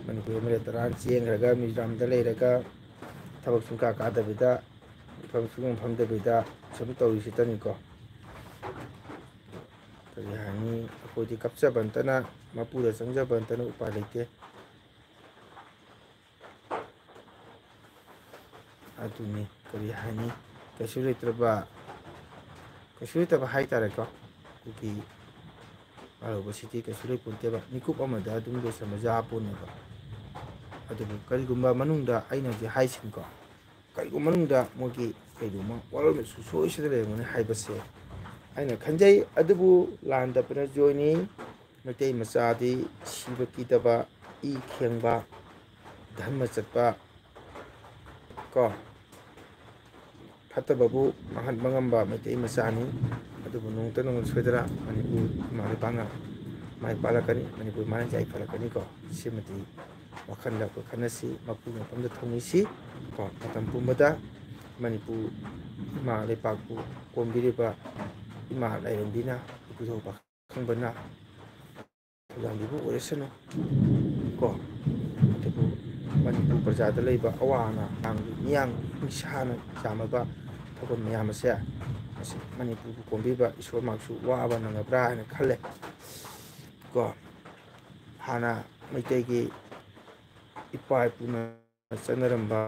ꯃꯅꯤꯄꯨꯔ MLA ꯇꯔꯥ ꯆꯦꯟꯈ꯭ꯔꯒ ꯃꯤꯖꯣꯔꯥꯝꯗ ꯂꯩꯔꯒ ꯊꯕꯛ ꯁꯨꯡꯀꯥ ꯀꯥꯗꯕꯤꯗ ꯃꯤꯐꯝ ꯁꯨꯐꯝ ꯐꯝꯗꯕꯤꯗ ꯁꯨꯝ ꯇꯧꯔꯤꯁꯤꯗꯅꯤꯀꯣ꯫ ꯀꯔꯤ ꯍꯥꯏꯅꯤ, ꯑꯩꯈꯣꯏꯗꯤ ꯀꯞꯆꯕ ꯅꯠꯇꯅ, ꯃꯄꯨꯗ ꯆꯪꯖꯕ ꯅꯠꯇꯅ ꯎꯄꯥꯏ ꯂꯩꯇꯦ꯫ ꯑꯗꯨꯅꯤ, ꯀꯔꯤ ꯍꯥꯏꯅꯤ, ꯀꯩꯁꯨ ꯂꯩꯇ꯭ꯔꯕ, ꯀꯩꯁꯨ ꯂꯩꯇꯕ ꯍꯥꯏ ꯇꯥꯔꯦꯀꯣ꯫ ꯑꯩꯈꯣꯏꯒꯤ ꯋꯥꯔꯧꯕꯁꯤꯗꯤ ꯀꯩꯁꯨ ꯂꯩꯄꯣꯟꯇꯦꯕ, ꯃꯤꯀꯨꯞ ꯑꯃꯗ ꯑꯗꯨꯝ ꯂꯣꯏꯁꯟꯕꯁꯨ ꯌꯥꯄꯣꯠꯅꯦꯕ꯫ ꯑꯗꯨꯕꯨ ꯀꯔꯤꯒꯨꯝꯕ ꯃꯅꯨꯡꯗ, ꯑꯩꯅ ꯍꯧꯖꯤꯛ ꯍꯥꯏꯁꯤꯅꯤꯀꯣ, ꯀꯔꯤꯒꯨꯝꯕ ꯃꯅꯨꯡꯗ ꯃꯣꯏꯒꯤ ꯀꯩꯒꯨꯝꯕ ꯋꯥꯔꯣꯜ ꯁꯨꯡꯁꯣꯏ ꯁꯣꯏꯗꯅ ꯂꯩꯔꯝꯒꯅꯤ ꯍꯥꯏꯕꯁꯦ ꯑꯩꯅ ꯈꯟꯖꯩ꯫ ꯑꯗꯨꯕꯨ ꯂꯥꯟꯗꯕꯅꯁꯨ ꯑꯣꯏꯅꯤ꯫ ꯃꯩꯇꯩ ꯃꯆꯥꯗꯤ ꯁꯤꯕ ꯀꯤꯗꯕ, ꯏ ꯈꯦꯡꯕ, ꯙꯔꯃ ꯆꯠꯄ ꯀꯣ, ꯐꯠꯇꯕꯕꯨ ꯃꯥꯡꯍꯟꯕ ꯉꯝꯕ ꯃꯩꯇꯩ ꯃꯆꯥꯅꯤ꯫ ꯑꯗꯨꯕꯨ ꯅꯣꯡꯃꯇ ꯅꯣꯡꯃ ꯁꯣꯏꯗꯅ ꯃꯅꯤꯄꯨꯔ ꯏꯃꯥ ꯂꯩꯕꯥꯛꯅ ꯃꯥꯏ ꯄꯥꯛꯂꯛꯀꯅꯤ, ꯃꯅꯤꯄꯨꯔ ꯏꯃꯥꯅ ꯌꯥꯏꯐꯔꯛꯀꯅꯤꯀꯣ꯫ ꯁꯤꯃꯗꯤ ꯋꯥꯈꯜꯗ ꯑꯩꯈꯣꯏ ꯈꯟꯅꯁꯤ, ꯃꯄꯨ ꯃꯐꯝꯗ ꯊꯝꯃꯤꯁꯤ ꯀꯣ꯫ ꯃꯇꯝ ꯄꯨꯝꯕꯗ ꯃꯅꯤꯄꯨꯔ ꯏꯃꯥ ꯂꯩꯄꯥꯛꯄꯨ ꯀꯣꯟꯕꯤꯔꯤꯕ ꯏꯃꯥ ꯂꯥꯏꯔꯦꯝꯕꯤꯅ, ꯏꯄꯨꯗꯧꯕ ꯈꯪꯕꯅ ꯊꯧꯖꯥꯟꯕꯤꯕ ꯑꯣꯏꯔꯁꯅꯨ ꯀꯣ꯫ ꯑꯗꯨꯕꯨ ꯃꯅꯤꯄꯨꯔ ꯄ꯭ꯔꯖꯥꯗ ꯂꯩꯕ ꯑꯋꯥ ꯑꯅꯥ, ꯑꯉꯥꯡꯒꯤ ꯃꯤꯌꯥꯝ ꯅꯤꯡꯁꯥꯅ ꯆꯥꯝꯃꯕ ꯊꯧꯒꯜ ꯃꯌꯥꯝ ꯑꯁꯦ, ꯃꯁꯤ ꯃꯅꯤꯄꯨꯔꯕꯨ ꯀꯣꯟꯕꯤꯕ ꯏꯁꯣꯔꯃꯛꯁꯨ ꯋꯥꯕ ꯅꯪꯉꯕ꯭ꯔꯥ ꯍꯥꯏꯅ ꯈꯜꯂꯦ ꯀꯣ꯫ ꯍꯥꯟꯅ ꯃꯩꯇꯩꯒꯤ ꯏꯄꯥ ꯏꯄꯨꯅ ꯆꯠꯅꯔꯝꯕ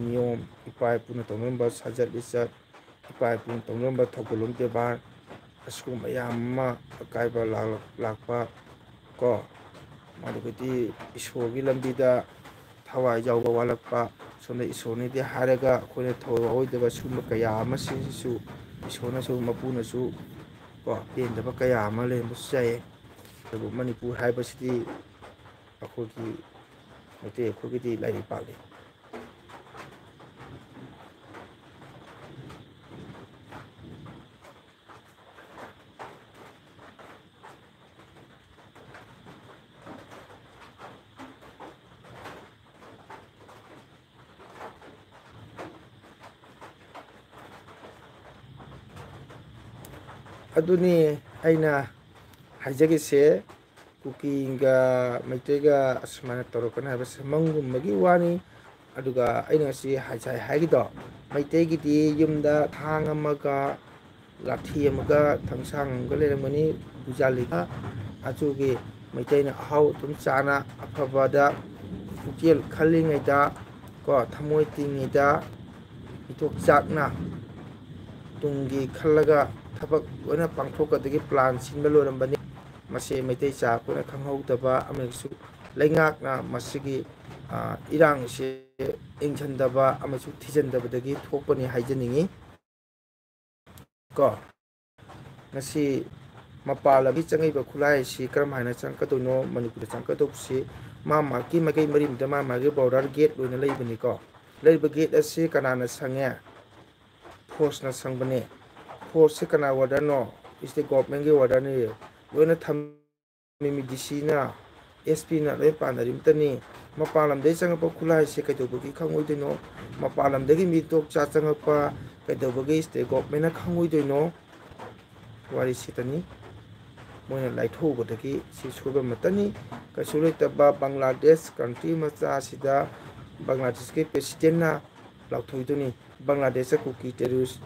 ꯅꯤꯌꯣꯝ, ꯏꯄꯥ ꯏꯄꯨꯅ ꯇꯧꯅꯔꯝꯕ ꯁꯥꯖꯠ ꯂꯤꯆꯠ, ꯏꯄꯥ ꯏꯄꯨꯅ ꯇꯧꯅꯔꯝꯕ ꯊꯧꯒꯜꯂꯣꯟ ꯕꯦꯕꯥꯔ, ꯑꯁꯤꯒꯨꯝꯕ ꯃꯌꯥꯝ ꯑꯃ ꯑꯀꯥꯏꯕ ꯂꯥꯛꯂꯛ-, ꯂꯥꯛꯄ ꯀꯣ, ꯑꯗꯨꯒꯗꯤ ꯏꯁꯣꯔꯒꯤ ꯂꯝꯕꯤꯗ ꯊꯋꯥꯏ ꯌꯥꯎꯕ ꯋꯥꯠꯂꯛꯄ, ꯁꯣꯝꯗ ꯏꯁꯣꯔꯅꯤꯗꯤ ꯍꯥꯏꯔꯒ ꯑꯩꯈꯣꯏꯅ ꯊꯋꯥꯏ ꯌꯥꯎꯔꯣꯏꯗꯕ ꯁꯤꯒꯨꯝꯕ ꯀꯌꯥ ꯑꯃꯁꯤꯁꯨ ꯏꯁꯣꯔꯅꯁꯨ ꯃꯄꯨꯅꯁꯨ ꯀꯣ, ꯄꯦꯟꯗꯕ ꯀꯌꯥ ꯑꯃ ꯂꯩꯔꯝꯕꯁꯨ ꯌꯥꯏꯌꯦ꯫ ꯑꯗꯨꯕꯨ ꯃꯅꯤꯄꯨꯔ ꯍꯥꯏꯕꯁꯤꯗꯤ ꯑꯩꯈꯣꯏꯒꯤ ꯃꯩꯇꯩ ꯑꯩꯈꯣꯏꯒꯤꯗꯤ ꯂꯥꯏꯔꯩ ꯄꯥꯛꯑꯦ꯫ ꯑꯗꯨꯅꯤ ꯑꯩꯅ ꯍꯥꯏꯖꯒꯦꯁꯦ, ꯀꯨꯀꯤꯒ ꯃꯩꯇꯩꯒ ꯑꯁꯨꯃꯥꯏꯅ ꯇꯧꯔꯛꯀꯅꯤ ꯍꯥꯏꯕꯁꯦ ꯃꯪꯒꯨꯝꯕꯒꯤ ꯋꯥꯅꯤ꯫ ꯑꯗꯨꯒ ꯑꯩꯅ ꯉꯁꯤ ꯉꯁꯥꯏ ꯍꯥꯏꯈꯤꯗꯣ, ꯃꯩꯇꯩꯒꯤꯗꯤ ꯌꯨꯝꯗ ꯊꯥꯡ ꯑꯃꯒ, ꯂꯥꯊꯤ ꯑꯃꯒ, ꯊꯥꯡꯁꯥꯡ ꯑꯃꯒ ꯂꯩꯔꯝꯒꯅꯤ, ꯕꯨꯖꯥꯂꯤꯒ꯫ ꯑꯗꯨꯒꯤ ꯃꯩꯇꯩꯅ ꯑꯍꯥꯎ ꯑꯊꯨꯝ ꯆꯥꯅ, ꯑꯐꯕꯗ ꯄꯨꯛꯆꯦꯜ ꯈꯜꯂꯤꯉꯩꯗ, ꯀꯣ, ꯊꯃꯣꯏ ꯇꯤꯡꯉꯤꯗ, ꯃꯤꯊꯣꯛ ꯆꯥꯛꯅ ꯇꯨꯡꯒꯤ ꯈꯜꯂꯒ ꯊꯕꯛ ꯂꯣꯏꯅ ꯄꯥꯡꯊꯣꯛꯀꯗꯒꯤ ꯄ꯭ꯂꯥꯟ ꯁꯤꯟꯕ ꯂꯣꯏꯔꯝꯕꯅꯤ꯫ ꯃꯁꯤ ꯃꯩꯇꯩ ꯆꯥ ꯑꯩꯈꯣꯏꯅ ꯈꯪꯍꯧꯗꯕ ꯑꯃꯁꯨ, ꯂꯩꯉꯥꯛꯅ ꯃꯁꯤꯒꯤ, ꯑ, ꯏꯔꯥꯡꯁꯦ ꯌꯦꯡꯁꯤꯟꯗꯕ ꯑꯃꯁꯨꯡ ꯊꯤꯖꯤꯟꯗꯕꯗꯒꯤ ꯊꯣꯛꯄꯅꯤ ꯍꯥꯏꯖꯅꯤꯡꯉꯤ꯫ ꯀꯣ, ꯉꯁꯤ ꯃꯄꯥꯟ ꯂꯝꯒꯤ ꯆꯪꯉꯛꯏꯕ ꯈꯨꯠꯂꯥꯏ ꯑꯁꯤ ꯀꯔꯝ ꯍꯥꯏꯅ ꯆꯪꯉꯛꯀꯗꯣꯏꯅꯣ? ꯃꯅꯤꯄꯨꯔꯗ ꯆꯪꯉꯛꯀꯗꯧꯕꯁꯤ ꯃꯥ ꯃꯥꯒꯤ ꯃꯥꯏꯀꯩ ꯃꯔꯤꯃꯛꯇ ꯃꯥ ꯃꯥꯒꯤ ꯕꯣꯔꯗꯔ ꯒꯦꯠ ꯂꯣꯏꯅ ꯂꯩꯕꯅꯤꯀꯣ꯫ ꯂꯩꯔꯤꯕ ꯒꯦꯠ ꯑꯁꯤ ꯀꯅꯥꯅ ꯁꯪꯉꯦ? ꯐꯣꯔꯁꯅ ꯁꯪꯕꯅꯤ꯫ ꯐꯣꯔꯁꯁꯤ ꯀꯅꯥ ꯑꯣꯔꯗꯔꯅꯣ? ꯁ꯭ꯇꯦꯠ ꯒꯣꯚꯔꯟꯃꯦꯟꯠꯀꯤ ꯑꯣꯔꯗꯔꯅꯤ꯫ ꯂꯣꯏꯅ ꯊꯝꯃꯤ, ꯗꯤ ꯁꯤꯅ, ꯑꯦꯁ ꯄꯤꯅ ꯂꯣꯏ ꯄꯥꯟꯅꯔꯤꯕꯇꯅꯤ꯫ ꯃꯄꯥꯟ ꯂꯝꯗꯒꯤ ꯆꯪꯉꯛꯄ ꯈꯨꯠꯂꯥꯏꯁꯦ ꯀꯩꯗꯧꯕꯒꯤ ꯈꯪꯉꯣꯏꯗꯣꯏꯅꯣ? ꯃꯄꯥꯟ ꯂꯝꯗꯒꯤ ꯃꯤꯇꯣꯛ ꯆꯥ ꯆꯪꯉꯛꯄ ꯀꯩꯗꯧꯕꯒꯤ ꯁ꯭ꯇꯦꯠ ꯒꯣꯚꯔꯟꯃꯦꯟꯠꯅ ꯈꯪꯉꯣꯏꯗꯣꯏꯅꯣ? ꯋꯥꯔꯤꯁꯤꯗꯅꯤ꯫ ꯃꯣꯏꯅ ꯂꯥꯏꯊꯣꯛꯎꯕꯗꯒꯤ ꯁꯤ ꯁꯣꯏꯕ ꯑꯃꯠꯇꯅꯤ꯫ ꯀꯩꯁꯨ ꯂꯩꯇꯕ ꯕꯪꯒ꯭ꯂꯥꯗꯦꯁ ꯀꯟꯇ꯭ꯔꯤ ꯃꯆꯥ ꯑꯁꯤꯗ ꯕꯪꯒ꯭ꯂꯥꯗꯦꯁꯀꯤ ꯄ꯭ꯔꯦꯁꯤꯗꯦꯟꯠꯅ ꯂꯥꯎꯊꯣꯛꯏꯗꯨꯅꯤ, ꯕꯪꯒ꯭ꯂꯥꯗꯦꯁꯇ ꯀꯨꯀꯤ ꯇꯦꯔꯣꯔꯤꯁ,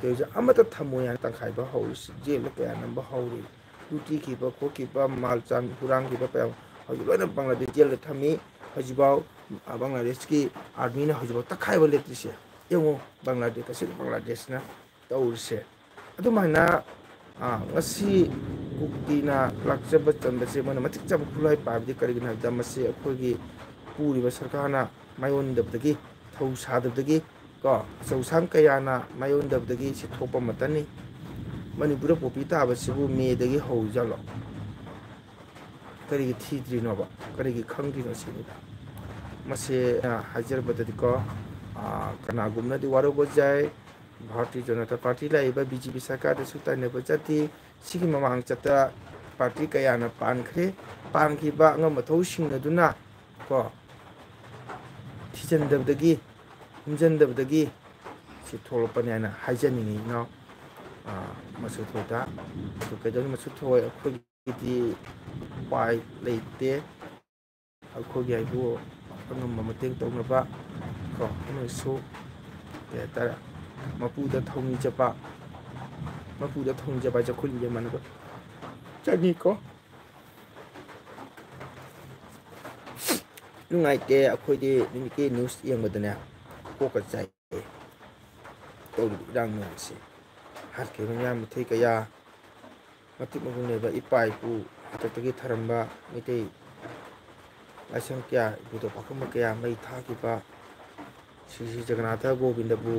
ꯇꯦꯔꯣꯔꯤꯁ ꯑꯃꯠꯇ ꯊꯝꯃꯣꯏ ꯍꯥꯏꯅ ꯇꯪꯈꯥꯏꯕ ꯍꯧꯔꯤꯁꯤ, ꯖꯦꯜꯗ ꯀꯌꯥ ꯅꯝꯕ ꯍꯧꯔꯤ꯫ ꯂꯨꯇꯤꯈꯤꯕ, ꯈꯣꯠꯈꯤꯕ, ꯃꯥꯜ ꯆꯥꯟ ꯍꯨꯔꯥꯟꯈꯤꯕ ꯀꯌꯥ ꯍꯧꯖꯤꯛ ꯂꯣꯏꯅ ꯕꯪꯒ꯭ꯂꯥꯗꯦꯁ ꯖꯦꯜꯗ ꯊꯝꯃꯤ꯫ ꯍꯧꯖꯤꯛꯐꯥꯎ, ꯑ, ꯕꯪꯒ꯭ꯂꯥꯗꯦꯁꯀꯤ ꯑꯥꯔꯃꯤꯅ ꯍꯧꯖꯤꯛꯐꯥꯎ ꯇꯛꯈꯥꯏꯕ ꯂꯦꯞꯇ꯭ꯔꯤꯁꯦ꯫ ꯌꯦꯡꯉꯨ, ꯕꯪꯒ꯭ꯂꯥꯗꯦꯁ, ꯀꯩꯁꯨ ꯕꯪꯒ꯭ꯂꯥꯗꯦꯁꯅ ꯇꯧꯔꯤꯁꯦ꯫ ꯑꯗꯨꯃꯥꯏꯅ, ꯑ, ꯉꯁꯤ ꯀꯨꯀꯤꯅ ꯂꯥꯛꯆꯕ ꯆꯟꯕꯁꯦ ꯃꯣꯏꯅ ꯃꯇꯤꯛ ꯆꯥꯕ ꯈꯨꯠꯂꯥꯏ ꯄꯥꯏꯕꯗꯤ ꯀꯔꯤꯒꯤꯅꯣ ꯍꯥꯏꯕꯗ, ꯃꯁꯤ ꯑꯩꯈꯣꯏꯒꯤ ꯄꯨꯔꯤꯕ ꯁꯔꯀꯥꯔꯅ ꯃꯥꯏꯑꯣꯟꯗꯕꯗꯒꯤ, ꯊꯧ ꯁꯥꯗꯕꯗꯒꯤ, ꯀꯣ, ꯑꯆꯧ ꯑꯁꯥꯡ ꯀꯌꯥꯅ ꯃꯥꯏꯑꯣꯟꯗꯕꯗꯒꯤ ꯁꯤ ꯊꯣꯛꯄ ꯑꯃꯠꯇꯅꯤ꯫ ꯃꯅꯤꯄꯨꯔꯗ ꯄꯣꯄꯤ ꯇꯥꯕꯁꯤꯕꯨ ꯃꯦꯗꯒꯤ ꯍꯧꯔꯤꯖꯥꯠꯂꯣ? ꯀꯔꯤꯒꯤ ꯊꯤꯗ꯭ꯔꯤꯅꯣꯕ? ꯀꯔꯤꯒꯤ ꯈꯪꯗ꯭ꯔꯤꯅꯣ ꯁꯤꯅꯤꯗ꯫ ꯃꯁꯤ, ꯑ, ꯍꯥꯏꯖꯔꯕꯗꯗꯤꯀꯣ, ꯑ, ꯀꯅꯥꯒꯨꯝꯕꯅꯗꯤ ꯋꯥꯔꯧꯕ ꯌꯥꯏ, ꯚꯥꯔꯇꯤꯌ ꯖꯅꯇꯥ ꯄꯥꯔꯇꯤ ꯂꯥꯛꯏꯕ ꯕꯤ ꯖꯦ ꯄꯤ ꯁꯔꯀꯥꯔꯗꯁꯨ ꯇꯥꯏꯅꯕ ꯆꯠꯇꯦ꯫ ꯁꯤꯒꯤ ꯃꯃꯥꯡ ꯆꯠꯇ ꯄꯥꯔꯇꯤ ꯀꯌꯥꯅ ꯄꯥꯟꯈ꯭ꯔꯦ꯫ ꯄꯥꯟꯈꯤꯕ ꯑꯉꯝ ꯑꯊꯧꯁꯤꯡ ꯑꯗꯨꯅ, ꯀꯣ, ꯊꯤꯖꯤꯟꯗꯕꯗꯒꯤ, ꯍꯨꯝꯖꯤꯟꯗꯕꯗꯒꯤ ꯁꯤ ꯊꯣꯛꯂꯛꯄꯅꯦ ꯍꯥꯏꯅ ꯍꯥꯏꯖꯅꯤꯡꯉꯤ, ꯏꯅꯥꯎ, ꯑ, ꯃꯆꯨ ꯊꯣꯏꯗ꯫ ꯑꯗꯨ ꯀꯩꯗꯧꯅꯤ, ꯃꯆꯨ ꯊꯣꯏ, ꯑꯩꯈꯣꯏꯒꯤꯗꯤ ꯎꯄꯥꯏ ꯂꯩꯇꯦ꯫ ꯑꯩꯈꯣꯏꯒꯤ ꯍꯥꯏꯕꯨ ꯑꯉꯝꯕ ꯃꯇꯦꯡ ꯇꯧꯅꯕ ꯀꯣ, ꯑꯃꯁꯨ ꯀꯩ ꯍꯥꯏꯇꯥꯔꯦ, ꯃꯄꯨꯗ ꯊꯧꯅꯤꯖꯕ, ꯃꯄꯨꯗ ꯊꯧꯅꯤꯖꯕ ꯍꯥꯏꯁꯦ ꯑꯩꯈꯣꯏ ꯂꯤꯡꯖꯦꯜ ꯃꯥꯟꯅꯕ ꯆꯪꯉꯤꯀꯣ꯫ ꯅꯨꯡꯉꯥꯏꯇꯦ, ꯑꯩꯈꯣꯏꯗꯤ ꯅꯨꯃꯤꯠꯀꯤ news ꯌꯦꯡꯕꯗꯅꯦ ꯀꯣꯛꯀ ꯆꯥꯏ꯫ ꯇꯧꯔꯤꯕ ꯏꯔꯥꯡ ꯃꯌꯥꯝꯁꯤ, ꯍꯥꯠꯈꯤꯕ ꯃꯤꯌꯥꯝ ꯃꯤꯊꯤ ꯀꯌꯥ, ꯃꯇꯤꯛ ꯃꯒꯨꯟ ꯂꯩꯕ ꯏꯄꯥ ꯏꯄꯨ ꯍꯥꯛꯇꯛꯇꯒꯤ ꯊꯔꯝꯕ ꯃꯩꯇꯩ ꯂꯥꯏꯁꯪ ꯀꯌꯥ, ꯏꯕꯨꯙꯧ ꯄꯥꯈꯪꯕ ꯀꯌꯥ ꯃꯩ ꯊꯥꯈꯤꯕ, ꯁ꯭ꯔꯤ ꯁ꯭ꯔꯤ ꯖꯒꯟꯅꯥꯊ ꯒꯣꯕꯤꯟꯗꯕꯨ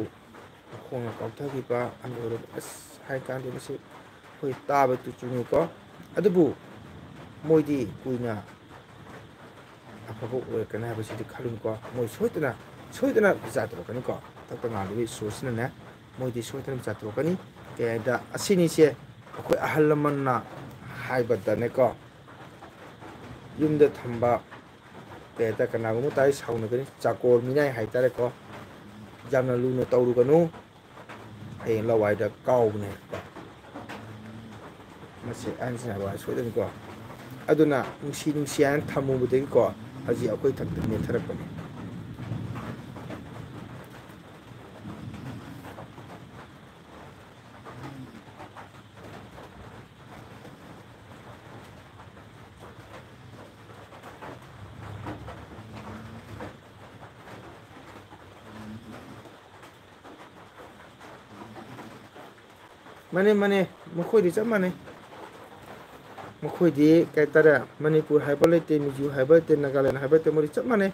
ꯃꯈꯣꯡꯅ ꯀꯥꯎꯊꯈꯤꯕ, ꯑꯃ ꯑꯣꯏꯔꯕ ꯑꯁ ꯍꯥꯏ ꯀꯥꯟꯗꯦ, ꯃꯁꯤ ꯑꯩꯈꯣꯏ ꯇꯥꯕ ꯇꯨ ꯆꯨꯡꯉꯤꯀꯣ꯫ ꯑꯗꯨꯕꯨ ꯃꯣꯏꯗꯤ ꯀꯨꯏꯅ ꯑꯐꯕ ꯑꯣꯏꯔꯛꯀꯅꯤ ꯍꯥꯏꯕꯁꯤꯗꯤ ꯈꯜꯂꯨꯅꯨꯀꯣ꯫ ꯃꯣꯏ ꯁꯣꯏꯗꯅ, ꯁꯣꯏꯗꯅ ꯕꯤꯆꯥꯔ ꯇꯧꯔꯛꯀꯅꯤꯀꯣ꯫ ꯃꯊꯛꯇ ꯉꯥꯡꯂꯤꯕ ꯏꯁꯣꯔꯁꯤꯅꯅꯦ, ꯃꯣꯏꯗꯤ ꯁꯣꯏꯗꯅ ꯕꯤꯆꯥꯔ ꯇꯧꯔꯛꯀꯅꯤ꯫ ꯀꯩ ꯍꯥꯏꯗ, ꯑꯁꯤꯅꯤꯁꯦ ꯑꯩꯈꯣꯏ ꯑꯍꯜ ꯂꯃꯟꯅ ꯍꯥꯏꯕꯗꯅꯦꯀꯣ, ꯌꯨꯝꯗ ꯊꯝꯕ, ꯀꯩ ꯍꯥꯏꯇꯥꯔꯦ, ꯀꯅꯥꯒꯨꯝꯕ ꯇꯥꯔꯗꯤ ꯁꯥꯎꯅꯒꯅꯤ, ꯆꯥꯀꯣꯔ ꯃꯤꯅꯥꯏ ꯍꯥꯏꯇꯥꯔꯦꯀꯣ, ꯌꯥꯝꯅ ꯂꯨꯅ ꯇꯧꯔꯨꯒꯅꯨ, ꯍꯌꯦꯡ ꯂꯋꯥꯏꯗ ꯀꯥꯎꯕꯅꯦ꯫ ꯃꯁꯤ ꯑꯍꯟꯁꯤꯡꯅ ꯍꯥꯏꯕ ꯁꯣꯏꯗꯅꯀꯣ꯫ ꯑꯗꯨꯅ ꯅꯨꯡꯁꯤ ꯅꯨꯡꯁꯤ ꯍꯥꯏꯅ ꯊꯝꯃꯨꯕꯗꯒꯤꯀꯣ, ꯍꯧꯖꯤꯛ ꯑꯩꯈꯣꯏ ꯊꯛꯇ ꯅꯦꯠꯊꯔꯛꯄꯅꯤ꯫ ꯃꯥꯅꯦ, ꯃꯥꯅꯦ, ꯃꯈꯣꯏꯗꯤ ꯆꯞ ꯃꯥꯟꯅꯩ꯫ ꯃꯈꯣꯏꯗꯤ ꯀꯩ ꯍꯥꯏꯇꯥꯔꯦ, ꯃꯅꯤꯄꯨꯔ ꯍꯥꯏꯕ ꯂꯩꯇꯦ, ꯃꯤꯖꯣ ꯍꯥꯏꯕ ꯂꯩꯇꯦ, ꯅꯥꯒꯥꯂꯦꯟ ꯍꯥꯏꯕ ꯂꯩꯇꯦ, ꯃꯣꯏꯗꯤ ꯆꯞ ꯃꯥꯟꯅꯩ꯫